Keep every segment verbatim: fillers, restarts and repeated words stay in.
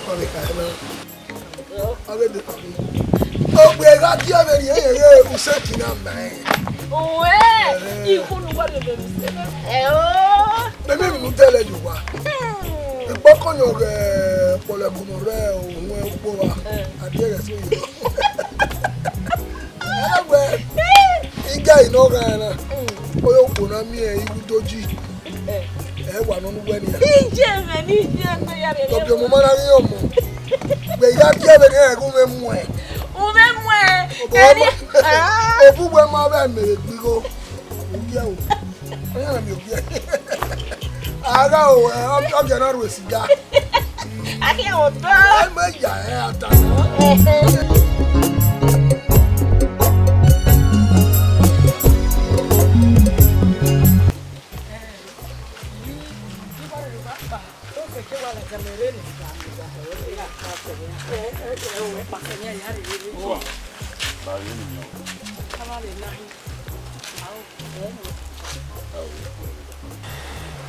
Ọvbe ka na. Ọvbe de kọmi. Ogbe gha die vbe rhie yẹn ghe usẹ kina ma ẹn. Oe, ikhunu wa rhie vbe usẹ na. Ẹ o. Mẹ mẹ munu tẹlẹ ye owa. Ikpọkọ yọ ghẹ ọkpọlọ ẹkunu rẹ ohun ẹkpo wa. Adiẹghẹ so ye. Ẹwẹ, iga inọ gha na. Oyo kpo na miẹn ighudoji. Ẹ wa nọ ne uwẹ nia. Iye mwẹ, ne iye mwẹ ya rhie. Tọbi ọmọ ma na ghi ọmọ. Wẹ ya die vbe ne ẹghẹ u mwẹ muẹn. U mwẹ muẹn. Obọ ẹni, ma, ah, obu wẹ ma vbe mẹ vbe gbigho. Ogie o. Oya na mi ogie. Agha o, ẹ, ọ, ọ gẹ na ru esiga. Akhian otọ. Ẹ mẹ ya ẹ ata.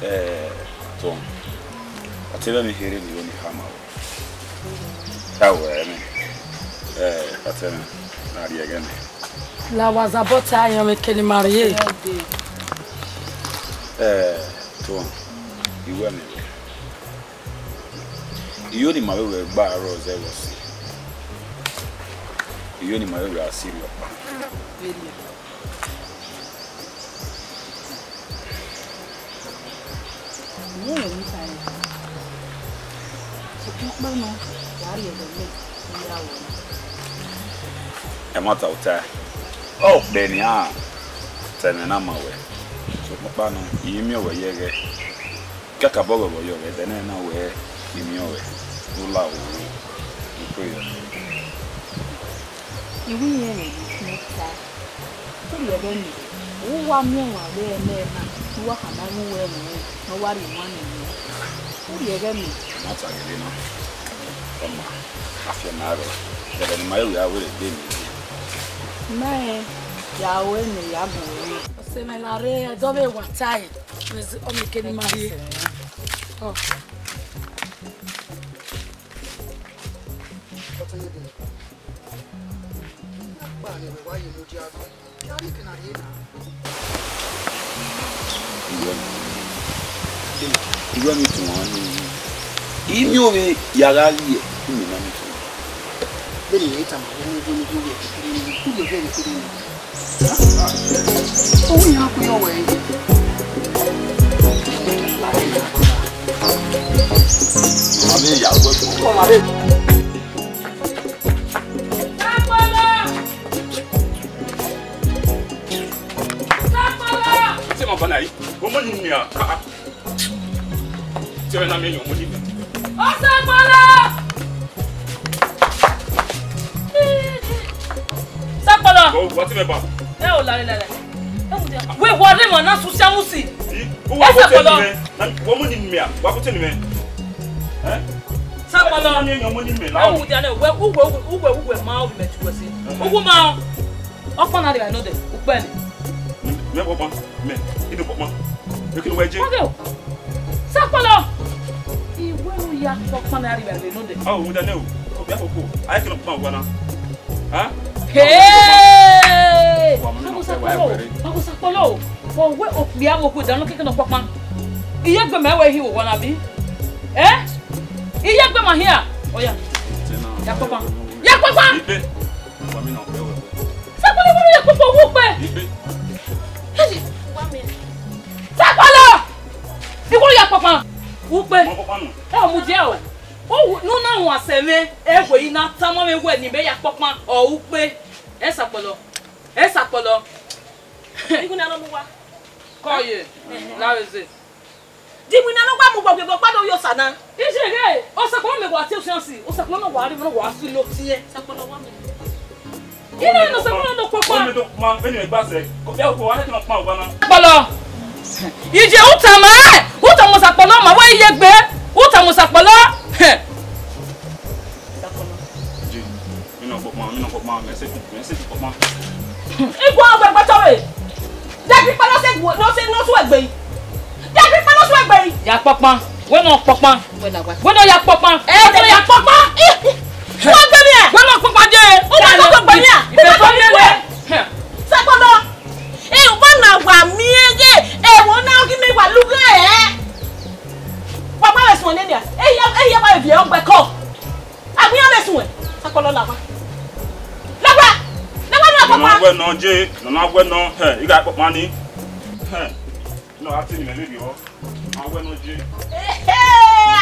Eh, Tom, a te vbe mi here ni ro ni khama o. Tawe ẹmwẹ. Eh, a te na rhie ẹghẹ nẹ. La wa zabọ ta ayọn vbe kene ima rrie. Eh, Tom, iwẹ mẹ vbe. Iyo ni ma vbe wẹ gba aro zẹ vbe ọse. Iyo ni ma vbe wẹ a sirri ọkpa. Sokpan ọkpa nọ, wa rhie ẹdẹ mẹ, I ya wẹ na. Ẹmwata ota, ọ kpẹ nian, ta ẹmwẹ na ma wẹ. Sokpan ọkpa nọ, I miẹn wẹ yẹghẹ. Kakabọ ghẹ vbe yọ ghẹ, ẹdẹ nẹ na wẹ I miẹn ọghẹ, ne u la ru, ne u kue yọ. I ru irẹn vbe ne I ta. Urhi ẹghẹ nii, u wa miẹn ọmwa vbe ẹmwẹ na, ne u wa khama ẹmwẹ uwẹ ruẹn, ne ọ wa rhie iwan ne ẹ. Urhi ẹghẹ nii. Ẹmwata gele na, ọma, afianma rrọọ, ẹghẹ ne ima i ru a wẹ rre egbe mẹ. Ma rẹn ya ru ẹre ne ya gu ẹre. Ọse mwẹ la rre, ẹdẹ ọvbehe wa tae, ọ mẹ kene ima rrie. Ọ. Iwẹ, iwẹ mi tuma ni. I miẹn ovbi ya gha rrie, imẹ na mi tuma. Vbene I tama wẹ ne iwẹ ni kere ni, iwẹ vbene kere ni. Owu iran ku yọ wẹ. Mama ya wẹ. Sakpọlọ! Sakpọlọ! Ṣé màá bá náà yìí? Ọmọ yìí ni à. Tí ẹ na mi yàn ọmọ yìí. Ọ Sakpọlọ! Sakpọlọ! Ọ, wà á ti mẹ bá. Ẹ ò lálẹ́ lálẹ́. Wẹ wà á rí màá náà sùn sí àmúsì. Ẹ Sakpọlọ! Wọ́n mú ni mìà, wà á kú tí ni mẹ. Sakpọlọ! Ẹ wù di anẹ, wẹ, uwẹ, uwẹ, uwẹ, ma ọ mẹ tu wẹ si. Uwu ma ọ. Ọkpọ na rhie node, ukpẹ ni. Mẹ kpọkpọ, mẹ, inu kpọkpọ. Ekinu wẹ je. Oge o. Sakpọlọ. Iwẹ nu ya kpọkpọ na rhie node. Awo, wẹ dane o. Obi akoko. Aye kinu kpọkpọ wa na. Ha? Hey! Wa mu na fẹ wa ẹwẹrẹ. Ago Sakpọlọ. Ago Sakpọlọ. Ọ wẹ okpia mo ku danu keke nọ kpọkpan. Iye gbe mẹ wẹ hi wo wa na bi? Eh? Iye gbe ma hia. Oya. Ya kpọkpan. Ya kpọkpan. Ibe. Wa mi na fẹ wẹ. Sakpọlọ, iwọ ya kpọkpan, uwu kpe. Ibe. Hey, wa mi. Sakpọlọ. Iwọ ya kpọkpan. Ukpe. Mo kpọkpan nu. Ẹ, ọ mudia o. Ọ wu, ne u na wan sẹ mwẹ, ẹ wẹ I na tama mwẹ wẹ ne imẹ ya kpọkpan, ọ ukpe. Ẹ Sakpọlọ. Ẹ Sakpọlọ. Iwinna nọ mu wa. Kọ ye, la vbe ze. Di iwinna nọ wa mu wa, wẹ ọkpa do yo sa na. Iye ghe, ọ Sakpọlọ mẹ wa tie usian si, ọ Sakpọlọ nọ wa rre, nọ wa su lo tie. Sakpọlọ wa mẹ. Ina nọ Sakpọlọ nọ kpọkpa. Ọ mẹ do kpọkpa, vbene imẹ gba sẹ, ọ bia koko, wa ne kina kpọkpa wa na. Sakpọlọ. Iye u tama, u tama Sakpọlọ, ma wẹ iye gbe, u tama Sakpọlọ. Sakpọlọ. Je, mi nọ kpọkpa, mi nọ kpọkpa, mẹ se, mẹ se kpọkpa. Igua ọgbẹ gbẹtọ re. Dẹbi kpẹlọ se gu, nọ se, nọ su ẹgbe yi. Dẹbi kpẹlọ su ẹgbe yi. Ya kpọkpa. Wẹ nọ kpọkpan. Wẹ na wa. Wẹ nọ ya kpọkpan. Ẹ, wẹ nọ ya kpọkpan. Wẹ gbẹ mẹ. Wẹ nọ kpọkpan je. Wẹ nọ kpọkpan ya. Ibe to mẹ wẹ. Sẹkọnọ. Ẹ, wẹ na wa miẹn ghe. Ẹ, wẹ na ghi mẹ wa lughe ẹ. Wa ma vbe suẹn nene a. Ẹ, ẹ, ẹ, wa vbe viẹ ọgbẹkọ. A ghi ya vbe suẹn. Sẹkọnọ la wa. La wa. La wa na kpọkpan. Nọ wẹ nọ je, nọ na wẹ nọ. Hẹ, I gha kpọkpan ni. Hẹ. Nọ a te ni mẹ vbe viọ. A wẹ nọ je. Ehe,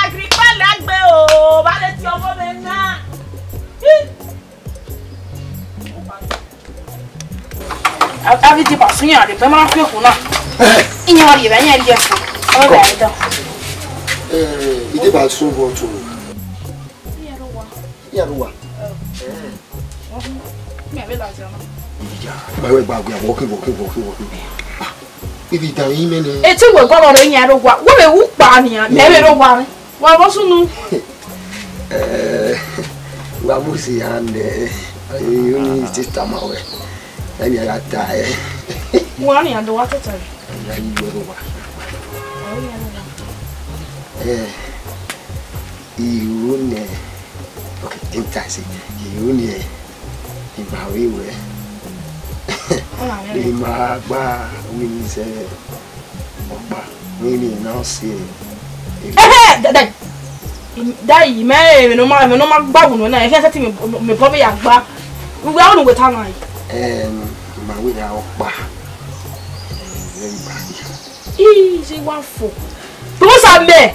Agripa la gbe o, ba le ti ọmọ mẹ na. Avidi ba sun yan de, bẹ ma fi ku na. Iyan wa ye ba yan ye fu. Aba ba da. Eh, ide ba sun bo to. Iya ro wa. Mẹ vbe la jẹun. Iya, ba we gba gbe, walking, walking, walking, walking. Ah, ibi da yi mẹ nẹ. Eti wẹ gọlọ rẹ yan ro wa. Wẹ vbe wu kpa nian, mẹ vbe ro wa. Wa vọ sunu. Eh, wa mu si ya nẹ. Ayo ni ti tama wẹ. Ẹni a gha ta ẹ. Wa ni ando wa tẹtẹ. Ẹni a yi yọ ro wa. Ẹ, I ru nẹ, okay, entaisi, I ru nẹ, I ma vbe wẹ. I ma gba wẹ ni zẹ ọkpa, wẹ ni na si. Ehe, da, da, da, I mẹ, mẹ no ma, mẹ no ma gba wunu na, ehe, sẹtin mẹ, mẹ bọ vbe ya gba. Uwe, unu wẹ ta na. Em, I ma wẹ ya ọkpa. Very bad. Ii, je wa fo. Baba sa mẹ.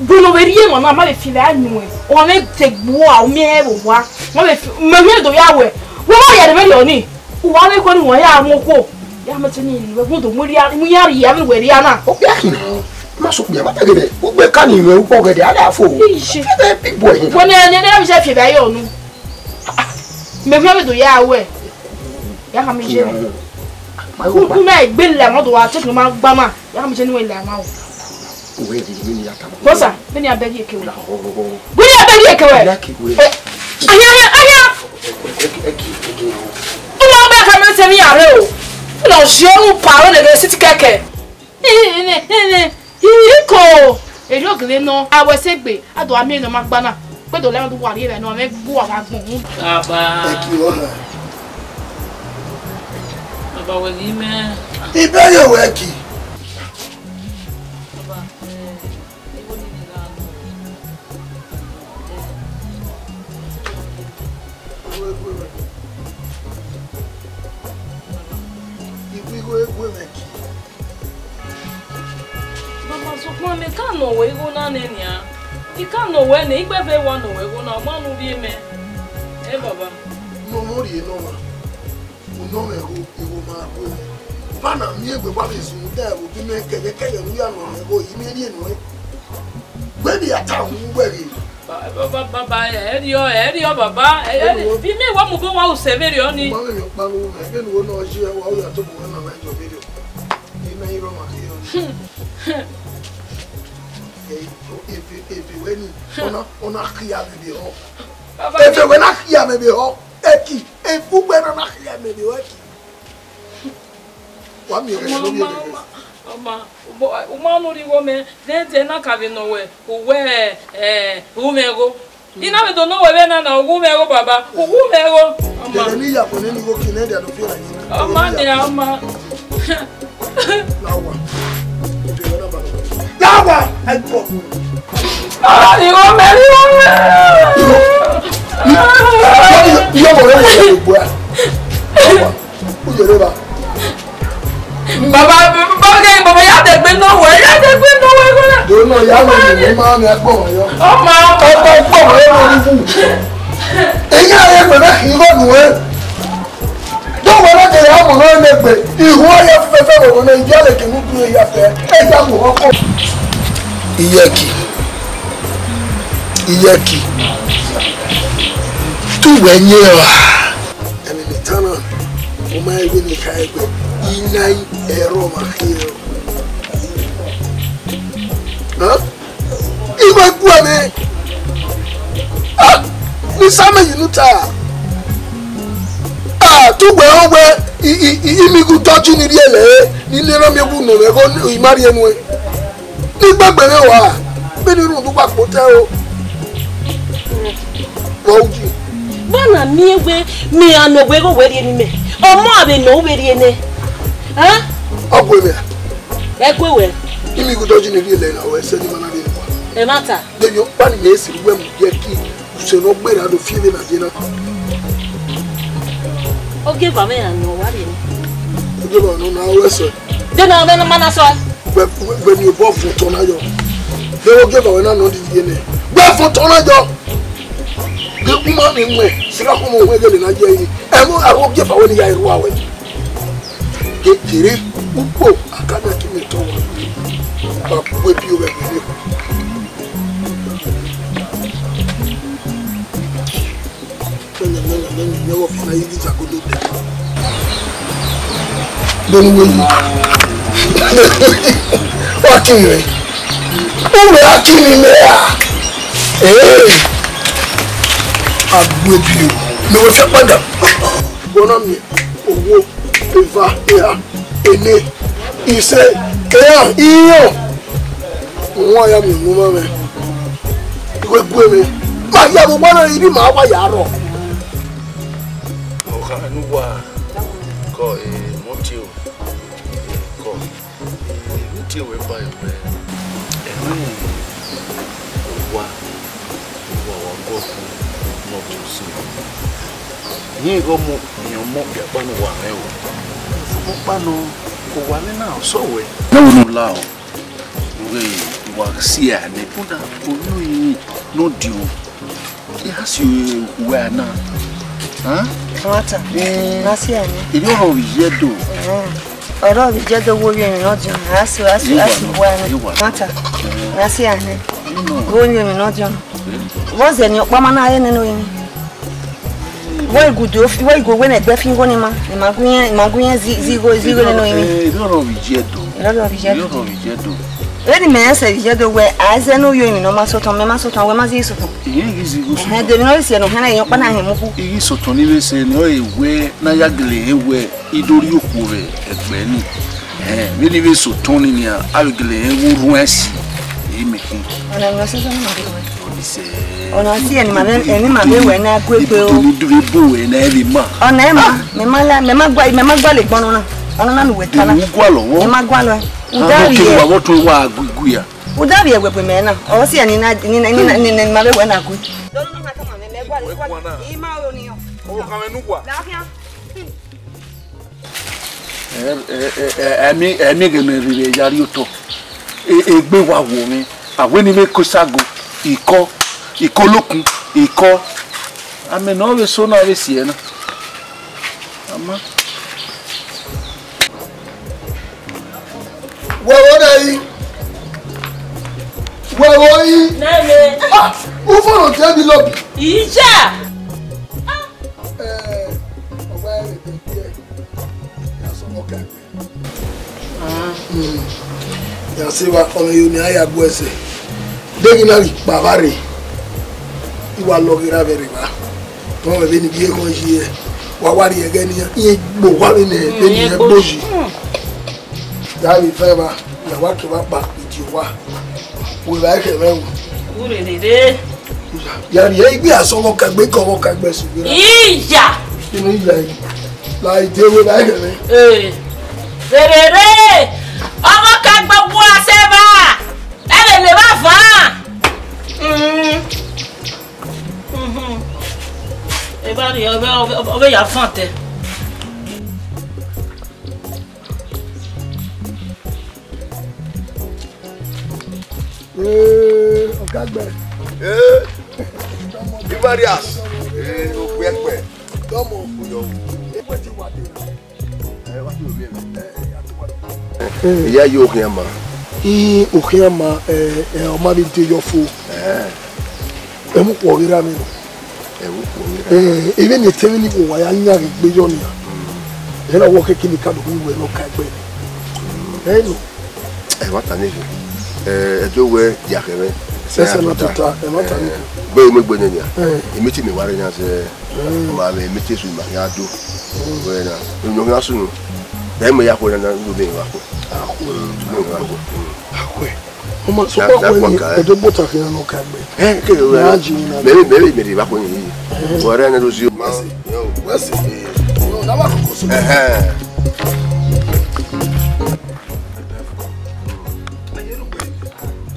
Gu ne ọ vbe rhie emwa na, ma vbe fi vbe a nuẹn. Ọ ma vbe te gbuo a, u miẹn rẹn vbe owa. Ma vbe fi, mẹ miẹn do ya wẹ. Wẹ ma ya rhie vberriọ ni. U wa vbe khuẹ ne uwa ya mu okhuo. Ya mẹ te ni ru ẹguọdọ mu rhia, mu ya rhie avbe wẹ rhia na. Okpia khin na. Ma sẹ okpia, ma tẹghe mẹ. Ugbe ka ni mwẹ ukpọ gẹdẹ, a gha fo. Ije. Fẹdẹ big boy. Wẹ nẹ, nẹ, nẹ, a vbe fi vbe a yọ nu. Mẹ miẹn vbe do ya wẹ. Ya ha mi je. Ma yo. Ku, ku mẹ gbe la ma do wa, take no ma gba ma. Ya ha mi je ni wẹ la ma o. Uwẹ vbe vbene I ya tama. Bosa, vbene I ya bẹghe eke wẹ. Vbene I ya bẹghe eke wẹ. Ya ke wẹ. Eh, aya, aya, aya. Eke, eke, eke. Uma bẹ ka mẹ sẹ vbe iyare o. Nọ si unu pa wẹ ne ghe siti kẹkẹ. Iko! Erriọ gele nọ, a wẹ sẹ egbe, a do gha miẹn ne ọ ma gba na. Kpe do lẹ, a do wa rhie vbe nọ, a mwẹ gbe uwa gha gbọn uhunmwu. Baba. Thank you, Honor. Baba, wẹ ghi mẹ. Ibẹghe wẹ ki. Baba, eh, igho ni gha nọ. Igho, igho, igho, igho, igho, igho. Baba, sokpan mẹ ka nọ wẹ igho na nẹ nian. I ka nọ wẹ nẹ, I gbe vbe wa nọ wẹ igho na, ọ ma nu rhie mẹ. Ẹ baba. Ne ọ rhie ne ọmwa, u nọ mwẹ igho, igho ma gu mwẹ. Ba na miẹn egbe wa vbe zunmwuda ẹvbo gu mẹ kẹyẹkẹyẹ ne u ya nọ mwẹ igho, I miẹn rhie nuẹn. Wẹ vbe ya ta wu wẹ ghe. Ba, ba, ba, baba, ẹ rriọ, ẹ rriọ, baba. Ẹ, ẹ, fi mẹ wa mu obọ wa usẹ vberriọ ni. Ma vbe rhie ọkpa ne u mwẹ, vbene uwẹ nọ ọ ye, wa ya tobọ uwẹ na, wa jọ vberriọ. Imẹ i rrọọ ma khian. Eve, eve wẹ ni, ọ na, ọ na khia mwẹ vbe họ. Baba, eve wẹ na khia mwẹ vbe họ. Ẹki, eve uwẹ na na khia mwẹ vbe họ ẹki. Wa miẹn ọmọ, ọmọ, ọmọ, ọmọ, u ma nọ rhie igho mẹ, then, then na ka vbe nọ wẹ, uwẹ, eh, u mwẹ igho. I na vbe do nọ wẹ vbe na na, u mwẹ igho, baba, u mwẹ igho. Ọmọ. Dẹrẹ ne I ya kpọnẹ ne igho khin nẹ, dia do fi ra yi. Ọmọ ni, ọmọ. Na wa. Na wa, ẹ gbọ. Ọmọ ni igho mẹ, igho mẹ. Igho, igho, igho, igho, igho, igho, igho. U yere ba. Baba, baba, baba, ya dẹgbe nọ wẹ, ya dẹgbe nọ wẹ, baba. Do nọ ya mẹ ni, ma mẹ agbọn yọ. Ọmọ, ọmọ, ọmọ, ọmọ, ọmọ, ọmọ. Eya ye mẹ na khin igho nu ẹ. Do wẹ na kẹrẹ ọmọ na ne gbe. Ihu ya fẹfẹ wẹ na, idia leke nu du ya fẹ. E ya mu ọkọ. Iyẹki. Iyẹki. Tu wẹ nyẹ ọ. Ẹmwẹ ne I ta na, ọ ma rẹn wẹ ne I kha ẹgbẹ, I na i ẹrọ ọmwa khian. Hàn? I wẹ gu ẹmwẹ. Ah! Ne I sa mẹ yi ne u ta. Ah, te uwẹ rẹn wẹ, I, I, I, I miẹn gu dọji ni rhie lẹ, ni ne erhan miẹn gu nọ mwẹ, gho I ma rhie nuẹn. Ne I gbẹgbẹ mwẹ wa. Otẹ o. Vọ uji. Vbọ na miẹn wẹ, mẹ iran ne ọ wẹ igho wẹ rhie ne imẹ? Ọmọ a vbe nọ u vbe rhie nẹ? Hẹn? Ọ gue mwẹ. Ẹ gue wẹ. Imi gu dọji ne rhie lẹ na, ọ ẹsẹ ne ima na rhie nua. Ẹmwata. Deghẹ ọkpa ni mẹ sẹ wẹ mu ye ki, usẹ ne ọ gberra do fi vbe na ye na. Ogieva mwẹ iran ne ọ wa rhie nẹ. Ogieva nọ na, ọ ẹsẹ. De na, de na ma na sọ. Wẹ, wẹ, wẹ ni obọ vuọn otọ na yọ. Vbe ogieva wẹ na nọ didi ye nẹ. Wẹ vuọn otọ na yọ. Vbe u ma miẹn wẹ, sẹ gha khọmọ wẹ gele na ye ẹre. Ẹmwẹ aro ogieva wẹ ni ya rua wẹ. Kekere ukpo akana ki mẹ tọ wa. Ba bu ebi ovbe ẹgbẹre. Bene uwẹ yi. Wa ki mwẹ. U mwẹ a ki mwẹ mẹ ra? Ee. A bu ebi o. Mẹ wẹ fẹ kpagha. Wẹ na miẹn owo, eva, eha, ene, ise, eran, iran. Wọn ya miẹn unu ma mwẹ. Ighẹ gue mwẹ. Ma ya vbe owa na, ibi ma wa ya rrọọ. Ọ kha ne uwa kọ, eh, Mọtio, kọ, eh, Mọtio wẹ ba wẹ, ẹmwẹ owa, owa wa gọ ku nọ to si. Iran ghe ọmọ, iran ọmọ, ya kpa ne uwa mwẹ o. Sokpan kpa nọ, owa mwẹ na, ọ sẹ wẹ. Ẹvbo ne u la o. Uwẹ, wa si a nẹ, rhunmwuda ovbi orinmwi ne ọ dio, I ha si uwẹ a na. Hẹn? Ẹmwata, Eh, na si a nẹ. Erriọ ọrọre ovbi iye Ẹdo. Ẹhẹn. Ọrọre ovbi iye Ẹdo, wo vbe emwi ne ọ diọn, a si, a si, a si uwẹ a na. Ẹmwata, na si a nẹ. Wo vbe emwi ne ọ diọn. Vbọ zẹ ne ọkpa ma na re nene orinmwi? Wẹ igudu, wẹ igue wẹ ne ẹgbẹ fi igho ni ma, ne ima gu irẹn, ima gu irẹn zi, zi igho, zi igho nene orinmwi. Eh, erriọ ọrọre ovbi iye Ẹdo. Erriọ ọrọre ovbi iye Ẹdo. Erriọ ọrọre ovbi iye Ẹdo. Vbene imẹ rẹn sẹ vbe iye Ẹdo wẹ, a i zẹ ne u yo emwi ne ọ ma sotọn, mẹ ma sotọn, wẹ ma zighi sotọn. Iye ghi zighi sotọn. Ẹhẹn, de emwi ne ọ rhie siẹ ne ọ khian na ye ọkpa na hin mu ku. I ghi sotọn ni vbe sẹ ne ọ re wẹ ne a ya gele rẹn wẹ I do rhie okhuo vbe ẹgbẹ ni. Ẹhẹn, vbene I vbe sotọn ni nian, a vbe gele rẹn wẹ u rhuẹn ẹse, e mẹ khin. Ọna emwi ne ọ sẹ sẹ ne ima vbe wẹ. Ọna si ẹni ma vbe, ẹni ma vbe wẹ ne a gu egbe o. Ibutu ni dure bo wẹ ne a vbe ma. Ọna ẹ ma, mẹ ma la, mẹ ma gua, mẹ ma gualọ egbọn nọ na. Ọna na ne uwẹ ta na. Uwu gualọ vbọ. Mẹ ma gualọ ẹ. Uda vbe kere wa vbọ tun wa gui gui a. Uda vbe ẹwẹ bu mẹ na. Ọ si ẹni na, ni na, ni na, ni na, ni ma vbe wẹ na gui. Dọna na tama mẹ, mẹ gualọ, gualọ. I ma ro ni o. O ka mẹ nu wa. La khian. Ẹ, ẹ, ẹ, ẹ, ẹmie, ẹmie ghe mẹ rhirhi ya rri otọ. E, egbe wa wo mwẹ. A wẹ ne I vbe ko isago, ikọ, ikọ olokun, ikọ. Amẹ ne ọ vbe so na vbe siẹ na. Ama. Wẹ wo na yi. Wẹ wo yi. Nene. Ah, u fọnọ tẹ mi lọbi. Ija. Eh, ọgba ẹre tẹ. Ya sọ ọkẹ. Ah. Hmm. Ya sẹ evba, ọmọ yo ni a ya gu ẹsẹ. Deghẹ na ghi kpa vba rre, I wa lọghe ra vbe rre evba. Tọ mwẹ vbene I gie ekhọe yi ẹre, wa wa rhie ẹghẹ ne iran, iran gbe owa vbene, vbene iran gbe oyi. Hmm. Ya vbe fẹ evba, ya wa ke evba kpa, I die owa. Wẹ evba ẹkhẹ mwẹ o. Urere. Ya rhie igbe asọn vbe ọkagbe, ikọ vbe ọkagbe sẹ vbe ra. Iya! Inu iya yi. La ide wẹ evba ẹkhẹ mwẹ. Ee. Rere, ọmọ ka gbogbo asẹ ba, ẹ lè lè ba van. Mm. Mhm. Ẹ ba rhie, ọ vbe, ọ vbe, ọ vbe ya van tẹ. Ee, ọkagbe. Ee, Ivarias. Ee, okpia ẹkpẹ. Tọmọ. Oyọ wo. Ewe ti wa de. Ẹ, wa ti wo mi. Ẹ, ẹ, a ti wa de. Iya yo okhian ma. I okhian ma, ẹ, ẹ, ọ ma vbe de yọ fo. Ẹ. Ẹ mu khuọ ghe ra mwẹ nọ. Ẹ mu khuọ ghe ra. Ẹ, emwi ne etẹn vbene I wa ya yan ghe egbe yọ nian. Ẹ na wọ keke ne I ka do khin wẹ ne ọ ka egbe. Ẹ nọ. Ẹ ma ta nighe. Ẹ, ẹdẹ wẹ ya khẹ mwẹ. Ẹsẹ na tota, ẹ ma ta nighe. Gbe mu egbe nẹ nian. Ẹ. Emiti mẹ wa rre yan sẹ. Ẹ. Ọ ma vbe emiti esu ma ya do. Wẹ na. Unu ya sunu. Ẹ mẹ ya khuẹ na, na, unu mẹ wa khuẹ. Akhuẹ. Unu mẹ wa khuẹ. Akhuẹ. Ọmọ, sọkpọ kue ni, ẹdẹ bota khin na nọ ka gbe. Eh, ke yo. Na ji na. Meri, meri, meri, ba ko ni. Wẹrẹ ne do zi o. Wẹ se. Yo, na wa ko so. Eh.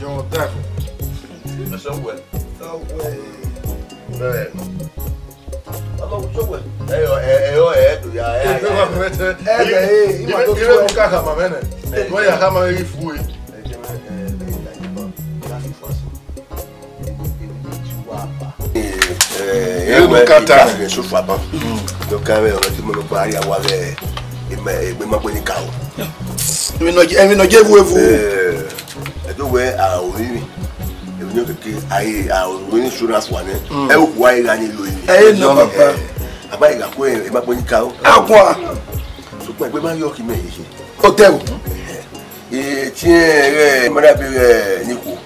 Yo, that. That's so well. So well. Very. Ọmọ, sọkpọ. Ẹyọ, ẹyọ, ẹ do ya, ẹ, ẹ, ẹ, ẹ, ẹ, ima do ire tu ẹ. Ka khama mwẹ nẹ. Wẹ ya khama mwẹ ghi fu e. Eh, eh, ẹ, ẹ, ẹ, ẹ, ka ta. Ẹ, ẹ, so fa ban. Do ka vbe ọmọ tí mo lọ gba ari awa vẹ. Ẹ ma, ẹ, ẹ ma gbe ni ka o. Emi nọ je, emi nọ je vu evu. Eh. Ẹdẹ wẹ a ro vbirri, emwi ne ọ keke a ro vbirri sunu afua nẹ, ẹ okhuo a i gha ni lo emwi. Ẹ i nọ papa. A ma i gha kue, ẹ ma kpe ni ka o. Akua. Sokpan egbe ma yọ ke imẹ hiehie. Otẹn o. Etiẹn ghẹ, ma da be ghẹ ni khuo.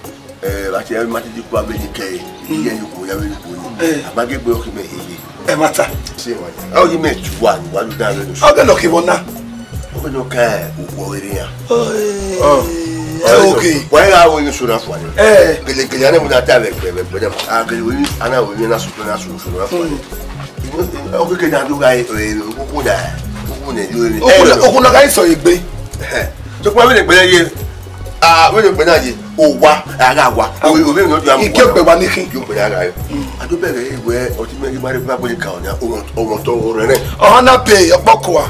Ẹ, vbe a tie ma ti di kua vbe ni kẹe, iye ni khuo ya vbe ni khuo ni. A ma ghe egbe yọ ke imẹ hiehie. Ẹ ma ta. Se wa ya. A o yi mẹ tu wa ni, wa lu dan vbe no. Ọ ghe nọ ke vbọ na. Ọ ghe nọ ka okhuo vbe rre iran. Ẹ, okay. Wa gha ru emwi sunu afua nẹ. Ẹ. Gelegele, a na mu na ta vbe ẹgbẹ, vbe ẹgbẹ na. A gele ru emwi, a na ru emwi na sunu, na sunu, sunu afua nẹ. Ọ ghe ke na do gha, ẹ, okhuo na, okhuo na yo emwi. Okhuo na, okhuo na gha sẹ egbe. Ẹ. Sokpan vbene egbe na ye, a, vbene egbe na ye, owa, a gha wa. O, o, vbene ọ dia mu. Igiọgbẹ wa ni khin. Igiọgbẹ na gha yo. A do bẹghe wẹ, ọtẹn mẹ ghi ma rre ba gbe ka ọna, ọmọ, ọmọ tọ ọrẹrẹ. Ọhan na be ọkpọkua.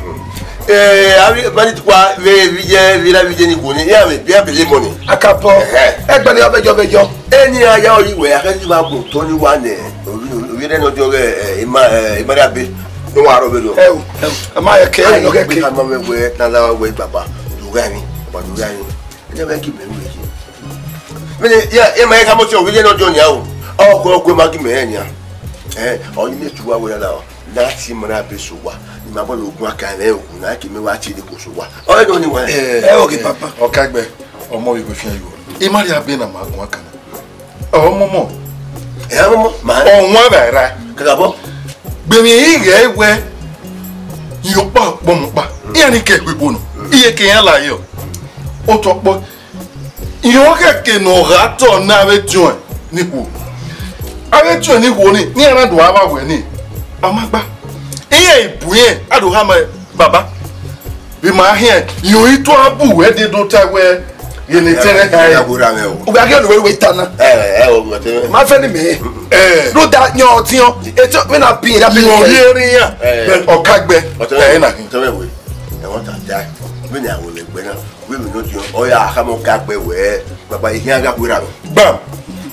Eh, a vbe, ba ni tukua vbe vije, vbe ra vije ni khuo ni, iran vbe bia bele mọ ni. Akabọ. Ẹhẹ. Ẹgbẹe ni ọ vbe yọ, vbe yọ. Eni a ya ọre iwẹ, a kẹ ti vba gun otọ ni wa nẹ, ovbi, ovbi rẹ ne ọ diọ ghẹ, eh, ima, eh, ima rre abe. Ne wa rọ vbe rọ. Ẹ o, ẹ o, a ma yẹ kẹ, ẹ nọ kẹ kẹ. Ka ma vbe wẹ, na la wẹ baba, do gha ni, baba do gha ni. Ẹ jẹ vbe ki mẹ ru ye. Mene, ya, e ma ka mo ti ovbi rẹ ne ọ diọ nia o. Ọ kọ, ọ kọ ma gi mẹ nia. Eh, ọ ni me tu wa wẹ la o. Na ti ma na be so wa. Ni ma bọ lo gun aka rẹ o, na ke me wa ti de ko so wa. Ọ nọ ni wa. Ẹ, okay, papa. Ọkaegbe, ọmọ vbe fian yo. I ma rhie abe na ma gun aka na. Ọmọmọ. Ẹ, ọmọmọ, ma. Ọwan vbe a ra. Kakabọ. Gbe mi ighe wẹ. Yo pa kpọ mu pa. Iran ni ke gbe bono. Iye ke iran la yo. Otọ kpọ. Iran khẹke ne ọ gha tọ ne avbe tiọẹn ni khuo. Avbe tiọẹn ni khuo ni, ne iran na do ava wẹ ni. Ọ ma gba. Iran ibu iran, a do khama baba. Vbe ma khian, iran i tọ abu wẹ de do ta wẹ, ghene tẹrẹ ka ẹ. Ya gora mẹ o. U gha ghi ọnọ wẹ ta na. Ẹ, ẹ, o, mo tẹ. Ma fẹ ni mẹ. Ẹ. Rhunmwuda yan ọtiọn, etọ, vbene a biẹn, ya biẹn. Iran ye rin yan. Ẹ. Ọkaegbe. Ọtẹ. Ẹ, na. Ọtẹ wẹ. Ẹ, wọn ta ta. Vbene a wẹ lẹ gbe na. Wẹ mi no diọn, ọ ya khama Ọkaegbe wẹ, baba, ihian gha werra. Gbam.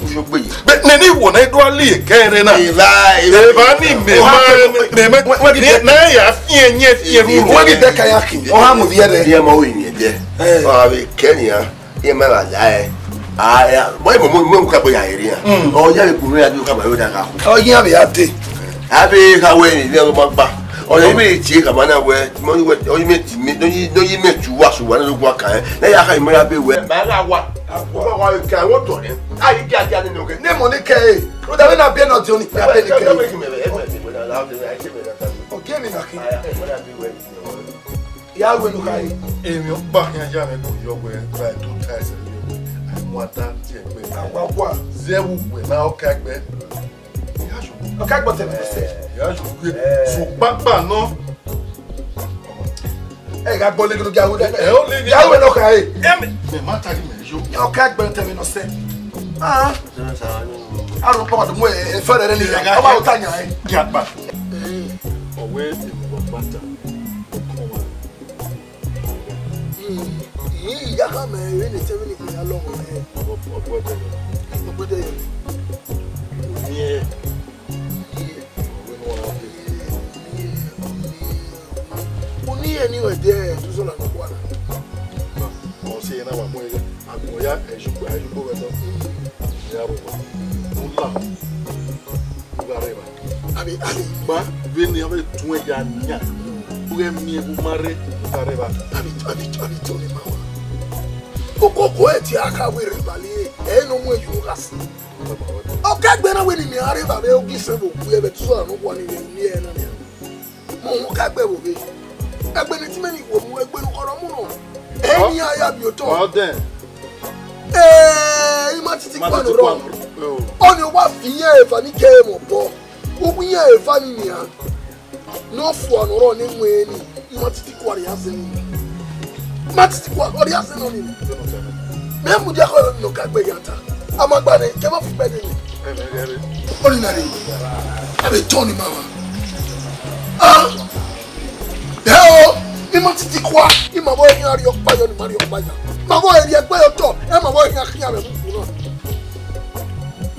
Uyo gbe yi. Be, nene iwọ na i do a li ekẹre na. Eva, eva. Eva ni mẹ ma, mẹ ma, wẹ, wẹ, wẹ, ne, na ya fiẹn yẹn fiẹn ruru. Wẹ ghi bẹ ka ya khin, ọ ha mu viẹ rẹ. Iye ma o yin ẹdẹ. Eh. Ọ, avbe kẹrin a, iye ma la ya ẹ. A, ya, wẹ mo, mo, mo ka gbe ya eri a. Mm. Ọ ya le kuru ya du ka ba yo da ka. Ọ yin avbe ya te. Avbe kha wẹ ni, ne ọ ma gba. Ọ ya mẹ tie ka ma na wẹ, mo ni wẹ, ọ yi mẹ ti mẹ, no yi, no yi mẹ tu wa so wa na lo gua ka ẹ. Na ya kha mẹ ra be wẹ. Ma gha wa. Wa wa ka wo to ne. A yi dia dia ni no ke. Ne mo ni kẹ e. Rhunmwuda vbene a biẹ ne ọ diọn ni, a biẹ ni kẹ e. Ọ gie emwi na khin. Ya wẹ ne u kha re. Emwi ọkpa khian ya mwẹ ko yọ wẹ, ba ẹto ta ẹsẹ vbe wẹ. A mu ata tie ẹgbẹ. A wa gua. Zẹ vbe uwẹ na Ọkaegbe. Ọkaegbe tẹ mwẹ nọ sẹ. Ẹ, ya ju gbe. Ẹ. Sokpakpa nọ. Ẹ gha gbọ legele gia wẹ. Ẹ, o legele. Ya wẹ ne ọ kha re. Ẹ, mẹ, mẹ ma ta ghi mẹ yo. Ya Ọkaegbe tẹ mwẹ nọ sẹ. Ah. Aro papa do mu e fẹrẹ rẹ ni. Ọ ma ta yan e. Gia kpa. Ọwẹ emọ bata. Ii, ii, ya khama ẹre ne tẹmwẹ ni ya lọghọ ẹre. Ọgbẹdẹ yọ. Ọgbẹdẹ yọ. Oniẹn. Oniẹn ni wẹ dẹ, tu sọ la nọ kua na. Ọ sẹ na wa mu ẹre. Agbọn ya, ẹyugbo, ẹyugbo vbe ẹdọ. Ya ro wa. Mu la. U gha rre evba. Abi, abi. Ma vbene ọ vbe tuẹn ya nian. U ghẹ miẹn vbe u ma rre, u gha rre evba. Abi, abi, abi, tọ ne ma wa. Okoko ẹ ti a ka wẹ rre evba le, ẹ ne ọ mu ẹyu gha si. Ọkaegbe na wẹ ne imẹ gha rre evba vbe ogi sẹ vbe okpia vbe tusa ne ọ wa ni vbe uni ẹ na nian. Mo wọn ka gbe vbe ovbe. Egbe ne ti mẹ ni wo mu, egbe ne u khọrọ mu nọ. Eni a ya bi otọ. Ọdẹn. Ee, ima titi kua nọ rọ. Ọni wa fi iye eva ni ke emọ bọ. Uwu iye eva ni nian. Ne ọ fua nọ rọ ne wẹ ni, ima titi kua rhie azẹ nọ. Ima titi kua rhie azẹ nọ ni. Mẹ mudia khọ nọ ka gbe ya ta. Ama gba nẹ, kẹ ma fu bẹdẹ nẹ. Ọni na rre. A vbe tọ ni ma wa. Ah! Ẹ o, ima titi kua, ima vbe erriọ ọkpa yọ ne ima rhie ọkpa ya. Ma vbe erriọ ẹgbẹ yọ tọ, ẹ ma vbe erriọ khian vbe mu na.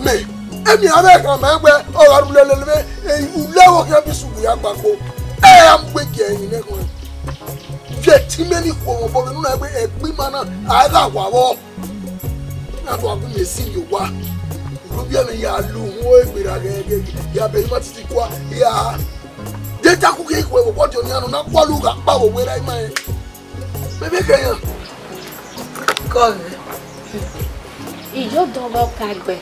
Mẹ, emi avbe ẹghẹ ma wẹ ọ gha rhulẹ lele vbe ulẹ vbe okhian bi sugbu ya gba kpo. Ẹ a mu gbe gie ẹyin nẹ kọn. Viẹ ti mẹ ni khuọmọ bọ vbe nuna wẹ ẹgbẹ ima na, a gha wa vbọ. Na do a gu mẹ si ye owa. Ugbẹn ne ya lu wọn egbe ra ghẹghẹ ya bẹ ima titi kua ya. De ta ku ke ikhue vbe ọdọ nian nọ na kua lu gha kpa vbe owẹ ra ima ẹn. Mẹ vbe khẹ yan. Kọghe. Iyo dọghe ọkaegbe.